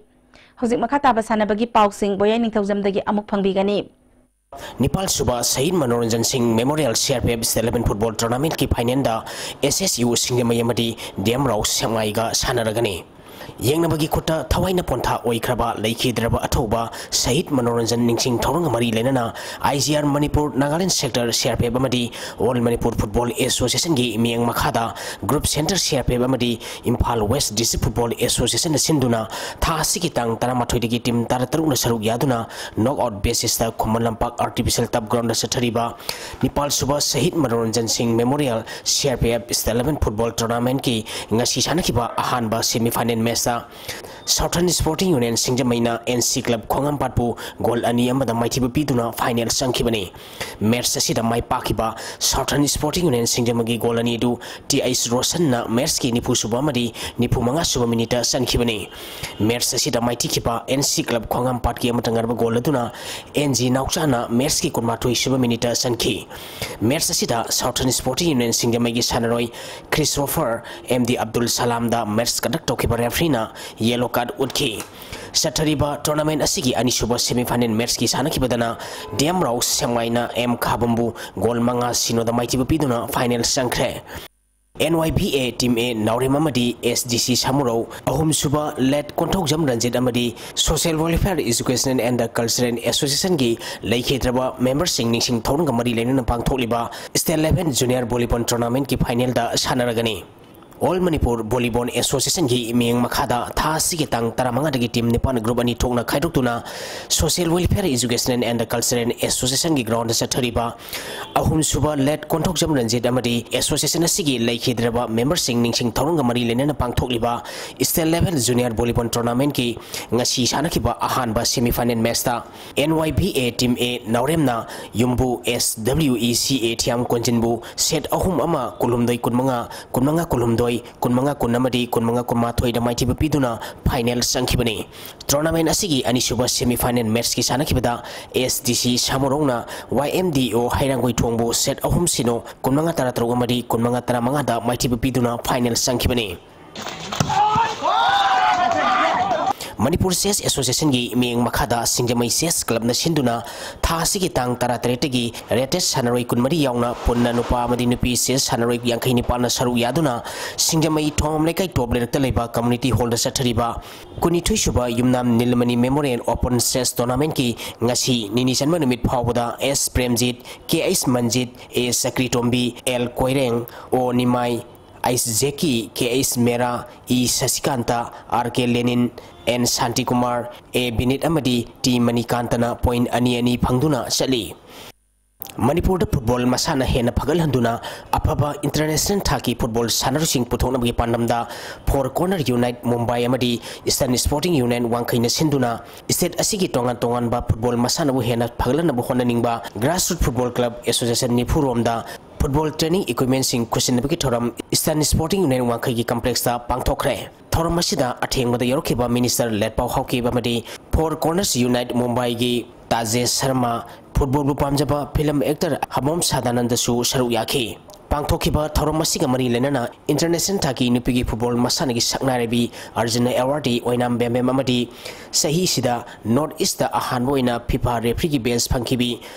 ꯍꯧꯖꯤꯛ ꯃꯈꯥ ꯇꯥꯕ ꯁꯥꯟꯅꯕꯒꯤ ꯄꯥꯎꯁꯤꯡ ꯕꯣꯌꯥꯏ ꯅꯤꯡꯊꯧꯖꯝꯗꯒꯤ ꯑꯃꯨꯛ ꯐꯪꯕꯤꯒꯅꯤ꯫ ꯅꯤꯄꯥꯜ ꯁꯨꯕ ꯁꯍꯤꯗ ꯃꯅꯣꯔꯟꯖꯟ ꯁꯤꯡ Memorial CRPF State Eleven Football Tournamentꯀꯤ finalꯗ SSU ꯁꯤꯡꯖꯃꯩ ꯑꯃꯗꯤ DM Rao ꯁꯦꯛꯃꯥꯏꯒ ꯁꯥꯟꯅꯔꯒꯅꯤ꯫ ꯌꯦꯡꯅꯕꯒꯤ ꯈꯨꯠꯇ ꯊꯋꯥꯏꯅ ꯄꯣꯟꯊꯥ ꯑꯣꯏꯈ꯭ꯔꯕ ꯂꯩꯈꯤꯗ꯭ꯔꯕ ꯑꯊꯧꯕ ꯁꯍꯤꯗ ꯃꯅꯣꯔꯟꯖꯟ ꯅꯤꯡꯁꯤꯡ ꯊꯧꯔꯝꯒ ꯃꯔꯤ ꯂꯩꯅꯅ IGR Manipur Nagaland Sector CRPF ꯑꯃꯗꯤ All Manipur Football Associationꯒꯤ ꯃꯤꯠꯌꯦꯡ ꯃꯈꯥꯗ Group Center CRPF ꯑꯃꯗꯤ Imphal West District Football Associationꯅ ꯁꯤꯟꯗꯨꯅ ꯊꯥ ꯑꯁꯤꯒꯤ ꯇꯥꯡ ꯇꯔꯥꯃꯥꯊꯣꯏꯗꯒꯤ team ꯇꯔꯥꯇꯔꯨꯛꯅ ꯁꯔꯨꯛ ꯌꯥꯗꯨꯅ knockout basisꯇ Khuman Lampak Artificial Turf Groundꯗ ꯆꯠꯊꯔꯤꯕ ꯅꯤꯄꯥꯜ ꯁꯨꯕ ꯁꯍꯤꯗ ꯃꯅꯣꯔꯟꯖꯟ ꯁꯤꯡ Memorial CRPF State Eleven Football Tournamentꯀꯤ ꯉꯁꯤ ꯁꯥꯟꯅꯈꯤꯕ ꯑꯍꯥꯟꯕ semifinal match southern sporting union ꯁꯤꯡꯖꯃꯩꯅ ꯑꯦꯟ ꯁꯤ ꯀ꯭ꯂꯕ ꯈꯣꯡꯉꯥꯝꯄꯥꯠꯄꯨ ꯒꯣꯜ ꯑꯅꯤ ꯑꯃꯗ ꯃꯥꯏꯊꯤꯕ ꯄꯤꯗꯨꯅ ꯐꯥꯏꯅꯦꯜ ꯆꯪꯈꯤꯕꯅꯤ꯫ ꯃꯦꯠꯆ ꯑꯁꯤꯗ ꯃꯥꯏ ꯄꯥꯛꯈꯤꯕ ꯁꯥꯎꯊꯔꯟ ꯁ꯭ꯄꯣꯔꯇꯤꯡ ꯌꯨꯅꯤꯌꯟ ꯁꯤꯡꯖꯃꯩꯒꯤ ꯒꯣꯜ ꯑꯅꯤ ꯑꯗꯨ ꯇꯤ ꯑꯩꯆ ꯔꯣꯁꯟꯅ ꯃꯦꯠꯆꯀꯤ ꯅꯤꯐꯨ ꯁꯨꯕ ꯑꯃꯗꯤ ꯅꯤꯐꯨ ꯃꯉꯥ ꯁꯨꯕ ꯃꯤꯅꯤꯠꯇ ꯆꯟꯈꯤꯕꯅꯤ꯫ ꯃꯦꯠꯆ ꯑꯁꯤꯗ ꯃꯥꯏꯊꯤꯈꯤꯕ ꯑꯦꯟ ꯁꯤ ꯀ꯭ꯂꯕ ꯈꯣꯡꯉꯥꯝꯄꯥꯠꯀꯤ ꯑꯃꯠꯇ ꯉꯥꯏꯔꯕ ꯒꯣꯜ ꯑꯗꯨꯅ ꯑꯦꯟ ꯖꯤ ꯅꯥꯎꯆꯥꯅ ꯃꯦꯠꯆꯀꯤ ꯀꯨꯟꯃꯥꯊꯣꯏ ꯁꯨꯕ ꯃꯤꯅꯤꯠꯇ ꯆꯟꯈꯤ꯫ ꯃꯦꯠꯆ ꯑꯁꯤꯗ ꯁꯥꯎꯊꯔꯟ ꯁ꯭ꯄꯣꯔꯇꯤꯡ ꯌꯨꯅꯤꯌꯟ ꯁꯤꯡꯖꯃꯩꯒꯤ ꯁꯥꯟꯅꯔꯣꯏ ꯈ꯭ꯔꯤꯁꯇꯣꯐꯔ ꯑꯦꯝ ꯗꯤ ꯑꯕꯗꯨꯜ ꯁꯂꯥꯝꯗ ꯃꯦꯠꯆ ꯀꯟꯗꯛ ꯇꯧꯈꯤꯕ ꯔꯦꯐ꯭ꯔꯤꯅ ꯌꯦꯂꯣ ꯀꯥꯔꯗ ꯎꯠꯈꯤ꯫ ꯆꯠꯊꯔꯤꯕ ꯇꯣꯔꯅꯥꯃꯦꯟ ꯑꯁꯤꯒꯤ ꯑꯅꯤꯁꯨꯕ ꯁꯦꯃꯤꯐꯥꯏꯅꯦꯜ ꯃꯦꯠꯆꯀꯤ ꯁꯥꯟꯅꯈꯤꯕꯗꯅ ꯗꯤ ꯑꯦꯝ ꯔꯥꯎ ꯁꯦꯡꯃꯥꯏꯅ ꯑꯦꯝ ꯈꯥꯕꯝꯕꯨ ꯒꯣꯜ ꯃꯉꯥ ꯁꯤꯅꯣꯗ ꯃꯥꯏꯊꯤꯕ ꯄꯤꯗꯨꯅ ꯐꯥꯏꯅꯦꯜ ꯆꯪꯈ꯭ꯔꯦ꯫ N Y V A team A Naorem ꯑꯃꯗꯤ ꯑꯦꯁ ꯗꯤ ꯁꯤ ꯁꯥꯃꯨꯔꯧ, ꯑꯍꯨꯝꯁꯨꯕ ꯂꯦꯠ ꯀꯣꯟꯊꯧꯖꯝ ꯔꯟꯖꯤꯠ ꯑꯃꯗꯤ Social Welfare Educational and Cultural Associationꯒꯤ ꯂꯩꯈꯤꯗ꯭ꯔꯕ ꯃꯦꯝꯕꯔꯁꯤꯡ ꯅꯤꯡꯁꯤꯡ ꯊꯧꯔꯝꯒ ꯃꯔꯤ ꯂꯩꯅꯅ ꯄꯥꯡꯊꯣꯛꯂꯤꯕ State Level Junior Volleyball Tournamentꯀꯤ ꯐꯥꯏꯅꯦꯜꯗ ꯁꯥꯟꯅꯔꯒꯅꯤ꯫ All Manipur Volleyball Associationꯒꯤ ꯃꯤꯠꯌꯦꯡ ꯃꯈꯥꯗ ꯊꯥ ꯑꯁꯤꯒꯤ ꯇꯥꯡ ꯇꯔꯥꯃꯉꯥꯗꯒꯤ ꯇꯤꯝ ꯅꯤꯄꯥꯟ ꯒ꯭ꯔꯨꯞ ꯑꯅꯤ ꯊꯣꯛꯅ ꯈꯥꯏꯗꯣꯛꯇꯨꯅ Social Welfare Educational and Cultural Associationꯒꯤ ꯒ꯭ꯔꯥꯎꯟꯗ ꯆꯠꯊꯔꯤꯕ ꯑꯍꯨꯝꯁꯨꯕ ꯂꯦꯠ ꯀꯣꯟꯊꯧꯖꯝ ꯔꯟꯖꯤꯠ ꯑꯃꯗꯤ ꯑꯦꯁꯣꯁꯤꯌꯦꯁꯟ ꯑꯁꯤꯒꯤ ꯂꯩꯈꯤꯗ꯭ꯔꯕ ꯃꯦꯝꯕꯔꯁꯤꯡ ꯅꯤꯡꯁꯤꯡ ꯊꯧꯔꯝꯒ ꯃꯔꯤ ꯂꯩꯅꯅ ꯄꯥꯡꯊꯣꯛꯂꯤꯕ State Level Junior Volleyball Tournamentꯀꯤ ꯉꯁꯤ ꯁꯥꯟꯅꯈꯤꯕ ꯑꯍꯥꯟꯕ ꯁꯦꯃꯤꯐꯥꯏꯅꯦꯜ ꯃꯦꯠꯆꯇ N Y V A team A ꯅꯥꯎꯔꯦꯝꯅ ꯌꯨꯝꯕꯨ ꯑꯦꯁ ꯗꯕ꯭ꯂꯤꯎ ꯏ ꯁꯤ ꯑꯦ ꯊꯤꯌꯥꯝ ꯀꯣꯟꯖꯤꯟꯕꯨ ꯁꯦꯠ ꯑꯍꯨꯝ ꯑꯃ, ꯀꯨꯟꯍꯨꯝꯗꯣꯏ ꯀꯨꯟꯃꯉꯥ, ꯀꯨꯟꯃꯉꯥ ꯀꯨꯟꯍꯨꯝꯗꯣꯏ, ꯀꯨꯟꯃꯉꯥ ꯀꯨꯟ ꯑꯃꯗꯤ ꯀꯨꯟꯃꯉꯥ ꯀꯨꯟꯃꯥꯊꯣꯏꯗ ꯃꯥꯏꯊꯤꯕ ꯄꯤꯗꯨꯅ ꯐꯥꯏꯅꯦꯜ ꯆꯪꯈꯤꯕꯅꯤ꯫ ꯇꯣꯔꯅꯥꯃꯦꯟ ꯑꯁꯤꯒꯤ ꯑꯅꯤꯁꯨꯕ ꯁꯦꯃꯤꯐꯥꯏꯅꯦꯜ ꯃꯦꯠꯆꯀꯤ ꯁꯥꯟꯅꯈꯤꯕꯗ ꯑꯦꯁ ꯗꯤ ꯁꯤ ꯁꯥꯃꯨꯔꯧꯅ ꯋꯥꯏ ꯑꯦꯝ ꯗꯤ ꯑꯣ ꯍꯩꯔꯥꯡꯒꯣꯏꯊꯣꯡꯕꯨ ꯁꯦꯠ ꯑꯍꯨꯝ ꯁꯤꯅꯣ, ꯀꯨꯟꯃꯉꯥ ꯇꯔꯥꯇꯔꯨꯛ ꯑꯃꯗꯤ ꯀꯨꯟꯃꯉꯥ ꯇꯔꯥꯃꯉꯥꯗ ꯃꯥꯏꯊꯤꯕ ꯄꯤꯗꯨꯅ ꯐꯥꯏꯅꯦꯜ ꯆꯪꯈꯤꯕꯅꯤ꯫ ꯃꯅꯤꯄꯨꯔ ꯆꯦꯁ ꯑꯦꯁꯣꯁꯤꯌꯦꯁꯟꯒꯤ ꯃꯤꯠꯌꯦꯡ ꯃꯈꯥꯗ ꯁꯤꯡꯖꯃꯩ ꯆꯦꯁ ꯀ꯭ꯂꯕꯅ ꯁꯤꯟꯗꯨꯅ ꯊꯥ ꯑꯁꯤꯒꯤ ꯇꯥꯡ ꯇꯔꯥꯇꯔꯦꯠꯇꯒꯤ ꯔꯦꯇꯦꯠ ꯁꯥꯟꯅꯔꯣꯏ ꯀꯨꯟꯃꯔꯤ ꯌꯥꯎꯅ ꯄꯨꯟꯅ ꯅꯨꯄꯥ ꯑꯃꯗꯤ ꯅꯨꯄꯤ ꯆꯦꯁ ꯁꯥꯟꯅꯔꯣꯏ ꯌꯥꯡꯈꯩ ꯅꯤꯄꯥꯟꯅ ꯁꯔꯨꯛ ꯌꯥꯗꯨꯅ ꯁꯤꯡꯖꯃꯩ ꯊꯣꯉꯥꯝ ꯂꯩꯀꯥꯏ ꯇꯣꯞ ꯂꯩꯔꯛꯇ ꯂꯩꯕ ꯀꯝꯃ꯭ꯌꯨꯅꯤꯇꯤ ꯍꯣꯜꯗ ꯆꯠꯊꯔꯤꯕ ꯀꯨꯟꯅꯤꯊꯣꯏ ꯁꯨꯕ ꯌꯨꯝꯅꯥꯝ ꯅꯤꯂꯃꯅꯤ ꯃꯦꯃꯣꯔꯤꯌꯦꯜ ꯑꯣꯄꯟ ꯆꯦꯁ ꯇꯣꯔꯅꯥꯃꯦꯟꯠꯀꯤ ꯉꯁꯤ ꯅꯤꯅꯤ ꯆꯟꯕ ꯅꯨꯃꯤꯠ ꯐꯥꯎꯕꯗ ꯑꯦꯁ ꯄ꯭ꯔꯦꯝꯖꯤꯠ, ꯀꯦ ꯑꯩꯆ ꯃꯟꯖꯤꯠ, ꯑꯦ ꯆꯀ꯭ꯔꯤꯇꯣꯝꯕꯤ, ꯑꯦꯜ ꯀꯣꯏꯔꯦꯡ, ꯑꯣ ꯅꯤꯃꯥꯏ, ꯑꯩꯆ ꯖꯦꯀꯤ, ꯀꯦ ꯑꯩꯆ ꯃꯦꯔꯥ, E ꯁꯁꯤꯀꯥꯟꯇ, R K ꯂꯦꯅꯤꯟ, and Shantikumar, ꯑꯦ ꯕꯤꯅꯤꯠ ꯑꯃꯗꯤ ꯇꯤ ꯃꯅꯤꯀꯥꯟꯇꯅ ꯄꯣꯏꯟꯠ ꯑꯅꯤ ꯑꯅꯤ ꯐꯪꯗꯨꯅ ꯆꯠꯂꯤ꯫ ꯃꯅꯤꯄꯨꯔꯗ ꯐꯨꯠꯕꯣꯜ ꯃꯁꯥꯟꯅ ꯍꯦꯟꯅ ꯐꯒꯠꯍꯟꯗꯨꯅ ꯑꯐꯕ ꯏꯟꯇꯔꯅꯦꯁꯅꯦꯜ ꯊꯥꯛꯀꯤ ꯐꯨꯠꯕꯣꯜ ꯁꯥꯟꯅꯔꯣꯏꯁꯤꯡ ꯄꯨꯊꯣꯛꯅꯕꯒꯤ ꯄꯥꯟꯗꯝꯗ Four Corner Unite Mumbai ꯑꯃꯗꯤ Eastern Sporting Union ꯋꯥꯡꯈꯩꯅ ꯁꯤꯟꯗꯨꯅ ꯁ꯭ꯇꯦꯠ ꯑꯁꯤꯒꯤ ꯇꯣꯉꯥꯟ ꯇꯣꯉꯥꯟꯕ ꯐꯨꯠꯕꯣꯜ ꯃꯁꯥꯟꯅꯕꯨ ꯍꯦꯟꯅ ꯐꯒꯠꯍꯟꯅꯕ ꯍꯣꯠꯅꯅꯤꯡꯕ Grassroot Football Club Association ꯅꯤꯐꯨ ꯔꯣꯝꯗ ꯐꯨꯠꯕꯣꯜ ꯇ꯭ꯔꯦꯅꯤꯡ ꯏꯀ꯭ꯋꯤꯞꯃꯦꯟꯁꯤꯡ ꯈꯨꯠꯁꯤꯟꯅꯕꯒꯤ ꯊꯧꯔꯝ Eastern Sporting Union ꯋꯥꯡꯈꯩꯒꯤ ꯀꯝꯄ꯭ꯂꯦꯛꯁꯇ ꯄꯥꯡꯊꯣꯛꯈ꯭ꯔꯦ꯫ ꯊꯧꯔꯝ ꯑꯁꯤꯗ ꯑꯊꯦꯡꯕꯗ ꯌꯧꯔꯛꯈꯤꯕ ꯃꯤꯅꯤꯁꯇꯔ ꯂꯦꯠꯄꯥꯎ ꯍꯥꯎꯀꯤꯞ ꯑꯃꯗꯤ Four Corners Unite ꯃꯨꯝꯕꯥꯏꯒꯤ ꯇꯥꯖꯦꯁ ꯁꯔꯃ, ꯐꯨꯠꯕꯣꯜꯕꯨ ꯄꯥꯝꯖꯕ ꯐꯤꯂꯝ ꯑꯦꯛꯇꯔ ꯍꯕꯣꯝ ꯁꯥꯗꯥꯅꯟꯗꯁꯨ ꯁꯔꯨꯛ ꯌꯥꯈꯤ꯫ ꯄꯥꯡꯊꯣꯛꯈꯤꯕ ꯊꯧꯔꯝ ꯑꯁꯤꯒ ꯃꯔꯤ ꯂꯩꯅꯅ ꯏꯟꯇꯔꯅꯦꯁꯅꯦꯜ ꯊꯥꯛꯀꯤ ꯅꯨꯄꯤꯒꯤ ꯐꯨꯠꯕꯣꯜ ꯃꯁꯥꯟꯅꯒꯤ ꯁꯛꯅꯥꯏꯔꯕꯤ ꯑꯔꯖꯨꯅꯥ ꯑꯦꯋꯥꯔꯗꯤ ꯑꯣꯏꯅꯥꯝ ꯕꯦꯝꯕꯦꯝ ꯑꯃꯗꯤ ꯆꯍꯤꯁꯤꯗ ꯅꯣꯔꯠ ꯏꯁꯇ ꯑꯍꯥꯟꯕ ꯑꯣꯏꯅ ꯐꯤꯐꯥ ꯔꯦꯐ꯭ꯔꯤꯒꯤ ꯕꯦꯖ ꯐꯪꯈꯤꯕꯤ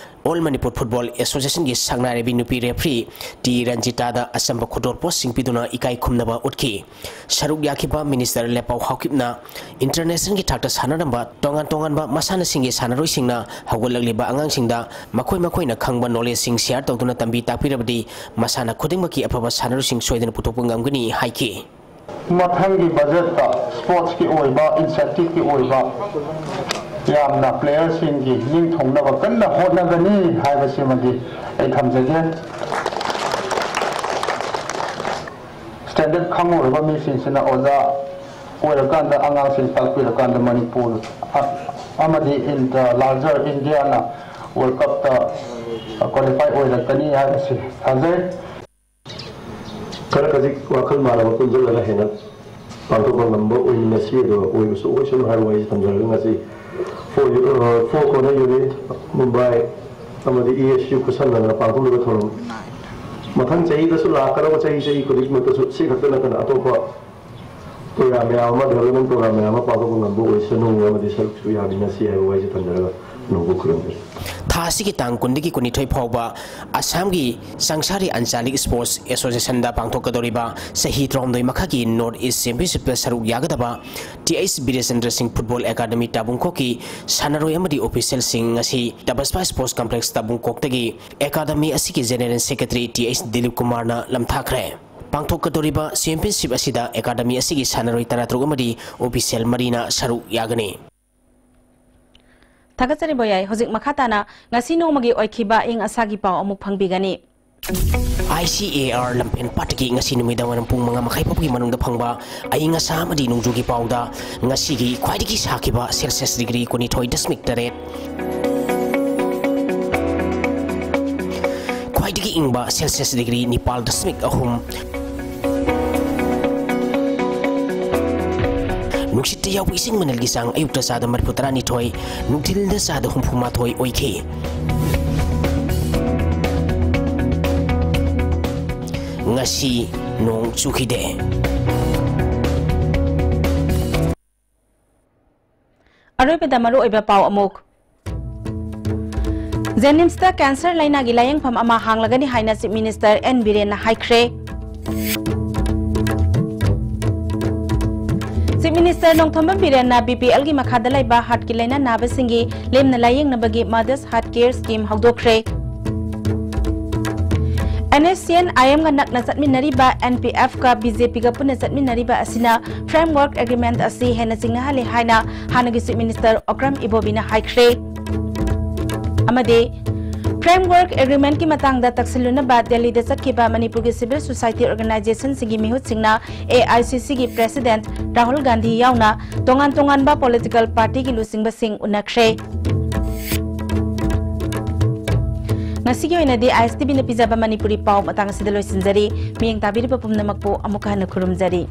ꯑꯣꯜ ꯃꯅꯤꯄꯨꯔ ꯐꯨꯠꯕꯣꯜ ꯑꯦꯁꯣꯁꯤꯌꯦꯁꯟꯒꯤ ꯁꯛꯅꯥꯏꯔꯕꯤ ꯅꯨꯄꯤ ꯔꯦꯐ꯭ꯔꯤ ꯇꯤ ꯔꯟꯖꯤꯇꯥꯗ ꯑꯆꯝꯕ ꯈꯨꯗꯣꯜꯄꯣꯠꯁꯤꯡ ꯄꯤꯗꯨꯅ ꯏꯀꯥꯏ ꯈꯨꯝꯅꯕ ꯎꯠꯈꯤ꯫ ꯁꯔꯨꯛ ꯌꯥꯈꯤꯕ ꯃꯤꯅꯤꯁꯇꯔ ꯂꯦꯄꯥꯎ ꯍꯥꯎꯀꯤꯞꯅ ꯏꯟꯇꯔꯅꯦꯁꯅꯦꯜꯒꯤ ꯊꯥꯛꯇ ꯁꯥꯟꯅꯔꯝꯕ ꯇꯣꯉꯥꯟ ꯇꯣꯉꯥꯟꯕ ꯃꯁꯥꯟꯅꯁꯤꯡꯒꯤ ꯁꯥꯟꯅꯔꯣꯏꯁꯤꯡꯅ ꯍꯧꯒꯠꯂꯛꯂꯤꯕ ꯑꯉꯥꯡꯁꯤꯡꯗ ꯃꯈꯣꯏ ꯃꯈꯣꯏꯅ ꯈꯪꯕ ꯅꯣꯂꯦꯖꯁꯤꯡ ꯁꯤꯌꯥꯔ ꯇꯧꯗꯨꯅ ꯇꯝꯕꯤ ꯇꯥꯛꯄꯤꯔꯕꯗꯤ ꯃꯁꯥꯟꯅ ꯈꯨꯗꯤꯡꯃꯛꯀꯤ ꯑꯐꯕ ꯁꯥꯟꯅꯔꯣꯏꯁꯤꯡ ꯁꯣꯏꯗꯅ ꯄꯨꯊꯣꯛꯄ ꯉꯝꯒꯅꯤ ꯍꯥꯏꯈꯤ꯫ ꯃꯊꯪꯒꯤ ꯕꯖꯦꯠꯇ ꯁ꯭ꯄꯣꯔꯠꯁꯀꯤ ꯑꯣꯏꯕ, ꯏꯟꯁꯦꯟꯇꯤꯚꯀꯤ ꯑꯣꯏꯕ ꯌꯥꯝꯅ ꯄ꯭ꯂꯦꯌꯔꯁꯤꯡꯒꯤ ꯅꯤꯡꯊꯧꯅꯕ ꯀꯟꯅ ꯍꯣꯠꯅꯒꯅꯤ ꯍꯥꯏꯕꯁꯤꯃꯗꯤ ꯑꯩ ꯊꯝꯖꯒꯦ꯫ ꯁ꯭ꯇꯦꯟꯗꯔꯗ ꯈꯪꯉꯨꯔꯕ ꯃꯤꯁꯤꯡꯁꯤꯅ ꯑꯣꯖꯥ ꯑꯣꯏꯔꯀꯥꯟꯗ ꯑꯉꯥꯡꯁꯤꯡ ꯇꯥꯛꯄꯤꯔꯀꯥꯟꯗ ꯃꯅꯤꯄꯨꯔ ꯑ-, ꯑꯃꯗꯤ in the larger Indiaꯅ World Cupꯇ ꯀ꯭ꯋꯥꯂꯤꯐꯥꯏ ꯑꯣꯏꯔꯛꯀꯅꯤ ꯍꯥꯏꯕꯁꯤ ꯊꯥꯖꯩ꯫ ꯈꯔ ꯈꯖꯤꯛ ꯋꯥꯈꯜ ꯃꯥꯟꯅꯕ ꯄꯨꯟꯁꯤꯜꯂꯒ ꯍꯦꯟꯅ ꯄꯥꯡꯊꯣꯛꯄ ꯉꯝꯕ ꯑꯣꯏꯃꯤꯟꯅꯁꯤ, ꯑꯗꯨꯒ ꯑꯣꯏꯕꯁꯨ ꯑꯣꯏꯁꯅꯨ ꯍꯥꯏꯕ ꯋꯥꯍꯩꯁꯤ ꯊꯝꯖꯔꯒ ꯉꯁꯤ Four, ꯑ, Four Corner Unit ꯃꯨꯝꯕꯥꯏ ꯑꯃꯗꯤ ꯏ ꯑꯦꯁ ꯌꯨ ꯈꯨꯠꯁꯝꯅꯗꯨꯅ ꯄꯥꯡꯊꯣꯛꯂꯤꯕ ꯊꯧꯔꯝ ꯃꯊꯪ ꯆꯍꯤꯗꯁꯨ ꯂꯥꯛꯀꯗꯕ ꯆꯍꯤ, ꯆꯍꯤ ꯈꯨꯗꯤꯡꯃꯛꯇꯁꯨ ꯁꯤ ꯈꯛꯇ ꯅꯠꯇꯅ ꯑꯇꯣꯞꯄ ꯄ꯭ꯔꯣꯒ꯭ꯔꯥꯝ ꯃꯌꯥꯝ ꯑꯃ, ꯗꯦꯕꯂꯞꯃꯦꯟ ꯄ꯭ꯔꯣꯒ꯭ꯔꯥꯝ ꯃꯌꯥꯝ ꯑꯃ ꯄꯥꯡꯊꯣꯛꯄ ꯉꯝꯕ ꯑꯣꯏꯁꯅꯨ ꯑꯃꯗꯤ ꯁꯔꯨꯛꯁꯨ ꯌꯥꯃꯤꯟꯅꯁꯤ ꯍꯥꯏꯕ ꯋꯥꯍꯩꯁꯤ ꯊꯝꯖꯔꯒ ꯅꯣꯡꯕꯨ ꯈꯨꯔꯨꯝꯖꯔꯤ꯫ ꯊꯥ ꯑꯁꯤꯒꯤ ꯇꯥꯡ ꯀꯨꯟꯗꯒꯤ ꯀꯨꯟꯅꯤꯊꯣꯏ ꯐꯥꯎꯕ ꯑꯁꯥꯝꯒꯤ ꯆꯪꯁꯥꯔꯤ ꯑꯟꯆꯥꯂꯤꯛ ꯁ꯭ꯄꯣꯔꯠꯁ ꯑꯦꯁꯣꯁꯤꯌꯦꯁꯟꯗ ꯄꯥꯡꯊꯣꯛꯀꯗꯧꯔꯤꯕ ꯆꯍꯤ ꯇꯔꯥꯍꯨꯝꯗꯣꯏ ꯃꯈꯥꯒꯤ ꯅꯣꯔꯠ ꯏꯁ ꯆꯦꯝꯄꯤꯌꯟꯁꯤꯞꯇ ꯁꯔꯨꯛ ꯌꯥꯒꯗꯕ ꯇꯤ ꯑꯩꯆ ꯕꯤꯔꯦꯆꯟꯗ꯭ꯔ ꯁꯤꯡ ꯐꯨꯠꯕꯣꯜ ꯑꯦꯀꯥꯗꯃꯤ ꯇꯥꯕꯨꯡꯈꯣꯛꯀꯤ ꯁꯥꯟꯅꯔꯣꯏ ꯑꯃꯗꯤ ꯑꯣꯐꯤꯁꯤꯌꯦꯜꯁꯤꯡ ꯉꯁꯤ ꯇꯕꯁꯄꯥ ꯁ꯭ꯄꯣꯔꯠꯁ ꯀꯝꯄ꯭ꯂꯦꯛꯁ ꯇꯥꯕꯨꯡꯈꯣꯛꯇꯒꯤ ꯑꯦꯀꯥꯗꯃꯤ ꯑꯁꯤꯒꯤ general secretary T H Dilip ꯀꯨꯃꯥꯔꯅ ꯂꯝꯊꯥꯈ꯭ꯔꯦ꯫ ꯄꯥꯡꯊꯣꯛꯀꯗꯧꯔꯤꯕ ꯆꯦꯝꯄꯤꯌꯟꯁꯤꯞ ꯑꯁꯤꯗ ꯑꯦꯀꯥꯗꯃꯤ ꯑꯁꯤꯒꯤ ꯁꯥꯟꯅꯔꯣꯏ ꯇꯔꯥꯇꯔꯨꯛ ꯑꯃꯗꯤ ꯑꯣꯐꯤꯁꯤꯌꯦꯜ ꯃꯔꯤꯅ ꯁꯔꯨꯛ ꯌꯥꯒꯅꯤ꯫ ꯊꯥꯒꯠꯆꯔꯤ ꯕꯣꯌꯥꯏ꯫ ꯍꯧꯖꯤꯛ ꯃꯈꯥ ꯇꯥꯅ ꯉꯁꯤ ꯅꯣꯡꯃꯒꯤ ꯑꯣꯏꯈꯤꯕ ꯑꯏꯪ ꯑꯁꯥꯒꯤ ꯄꯥꯎ ꯑꯃꯨꯛ ꯐꯪꯕꯤꯒꯅꯤ꯫ I C A R Lamphel ꯄꯥꯠꯇꯒꯤ ꯉꯁꯤ ꯅꯨꯃꯤꯗꯥꯡꯋꯥꯏꯔꯝ ꯄꯨꯡ ꯃꯉꯥ ꯃꯈꯥꯏ ꯐꯥꯎꯕꯒꯤ ꯃꯅꯨꯡꯗ ꯐꯪꯕ ꯑꯏꯪ ꯑꯁꯥ ꯑꯃꯗꯤ ꯅꯣꯡꯖꯨꯒꯤ ꯄꯥꯎꯗ, ꯉꯁꯤꯒꯤ ꯈ꯭ꯋꯥꯏꯗꯒꯤ ꯁꯥꯈꯤꯕ ꯁꯦꯜꯁꯤꯌꯁ ꯗꯤꯒ꯭ꯔꯤ ꯀꯨꯟꯅꯤꯊꯣꯏ ꯗꯁꯃꯤꯛ ꯇꯔꯦꯠ, ꯈ꯭ꯋꯥꯏꯗꯒꯤ ꯏꯪꯕ ꯁꯦꯜꯁꯤꯌꯁ ꯗꯤꯒ꯭ꯔꯤ ꯅꯤꯄꯥꯜ ꯗꯁꯃꯤꯛ ꯑꯍꯨꯝ, ꯅꯨꯡꯁꯤꯠꯇ ꯌꯥꯎꯕ ꯏꯁꯤꯡ ꯃꯅꯤꯜꯒꯤ ꯆꯥꯡ ꯑꯌꯨꯛꯇ ꯆꯥꯗ ꯃꯔꯤꯐꯨ ꯇꯔꯥꯅꯤꯊꯣꯏ, ꯅꯨꯡꯊꯤꯜꯗ ꯆꯥꯗ ꯍꯨꯝꯐꯨ ꯃꯥꯊꯣꯏ ꯑꯣꯏꯈꯤ꯫ ꯉꯁꯤ ꯅꯣꯡ ꯆꯨꯈꯤꯗꯦ꯫ ꯑꯔꯣꯏꯕꯗ ꯃꯔꯨꯑꯣꯏꯕ ꯄꯥꯎ ꯑꯃꯨꯛ꯫ ꯖꯦꯅꯤꯝꯁꯇ ꯀꯦꯟꯁꯔ ꯂꯥꯏꯅꯥꯒꯤ ꯂꯥꯌꯦꯡꯐꯝ ꯑꯃ ꯍꯥꯡꯂꯒꯅꯤ ꯍꯥꯏꯅ ꯆꯤꯐ ꯃꯤꯅꯤꯁꯇꯔ ꯑꯦꯟ ꯕꯤꯔꯦꯟꯅ ꯍꯥꯏꯈ꯭ꯔꯦ꯫ ꯆꯤꯐ ꯃꯤꯅꯤꯁꯇꯔ ꯅꯣꯡꯊꯣꯝꯕꯝ ꯕꯤꯔꯦꯟꯅ ꯕꯤ ꯄꯤ ꯑꯦꯜꯒꯤ ꯃꯈꯥꯗ ꯂꯩꯕ ꯍꯥꯔꯠꯀꯤ ꯂꯥꯏꯅꯥ ꯅꯥꯕꯁꯤꯡꯒꯤ ꯂꯦꯝꯅ ꯂꯥꯌꯦꯡꯅꯕꯒꯤ ꯃꯗꯔꯁ ꯍꯥꯔꯠ ꯀꯦꯌꯔ ꯁ꯭ꯀꯤꯝ ꯍꯧꯗꯣꯛꯈ꯭ꯔꯦ꯫ N S C N I ꯑꯦꯝꯒ ꯅꯛꯅ ꯆꯠꯃꯤꯟꯅꯔꯤꯕ, ꯑꯦꯟ ꯄꯤ ꯑꯦꯐꯀ ꯕꯤ ꯖꯦ ꯄꯤꯒ ꯄꯨꯟꯅ ꯆꯠꯃꯤꯟꯅꯔꯤꯕ ꯑꯁꯤꯅ ꯐ꯭ꯔꯦꯝꯋꯔꯛ ꯑꯦꯒ꯭ꯔꯤꯃꯦꯟꯠ ꯑꯁꯤ ꯍꯦꯟꯅ ꯆꯤꯡꯅꯍꯜꯂꯤ ꯍꯥꯏꯅ ꯍꯥꯟꯅꯒꯤ ꯆꯤꯐ ꯃꯤꯅꯤꯁꯇꯔ ꯑꯣꯀ꯭ꯔꯝ ꯏꯕꯣꯕꯤꯅ ꯍꯥꯏꯈ꯭ꯔꯦ꯫ ꯑꯃꯗꯤ ꯐ꯭ꯔꯦꯝꯋꯔꯛ ꯑꯦꯒ꯭ꯔꯤꯃꯦꯟꯠꯀꯤ ꯃꯇꯥꯡꯗ ꯇꯛꯁꯤꯜꯂꯨꯅꯕ ꯗꯦꯜꯂꯤꯗ ꯆꯠꯈꯤꯕ ꯃꯅꯤꯄꯨꯔꯒꯤ civil society ꯑꯣꯔꯒꯅꯥꯏꯖꯦꯁꯟꯁꯤꯡꯒꯤ ꯃꯤꯍꯨꯠꯁꯤꯡꯅ A I C ꯁꯤꯒꯤ ꯄ꯭ꯔꯦꯁꯤꯗꯦꯟꯠ ꯔꯥꯍꯨꯜ ꯒꯥꯟꯙꯤ ꯌꯥꯎꯅ ꯇꯣꯉꯥꯟ ꯇꯣꯉꯥꯟꯕ ꯄꯣꯂꯤꯇꯤꯀꯦꯜ ꯄꯥꯔꯇꯤꯒꯤ ꯂꯨꯆꯤꯡꯕꯁꯤꯡ ꯎꯅꯈ꯭ꯔꯦ꯫ ꯉꯁꯤꯒꯤ ꯑꯣꯏꯅꯗꯤ ꯑꯥꯏ ꯑꯦꯁ ꯇꯤ ꯚꯤꯅ ꯄꯤꯖꯕ ꯃꯅꯤꯄꯨꯔꯤ ꯄꯥꯎ ꯃꯇꯥꯡ ꯑꯁꯤꯗ ꯂꯣꯏꯁꯤꯟꯖꯔꯤ꯫ ꯃꯤꯠꯌꯦꯡ ꯇꯥꯕꯤꯔꯤꯕ ꯄꯨꯝꯅꯃꯛꯄꯨ ꯑꯃꯨꯛꯀ ꯍꯟꯅ ꯈꯨꯔꯨꯝꯖꯔꯤ꯫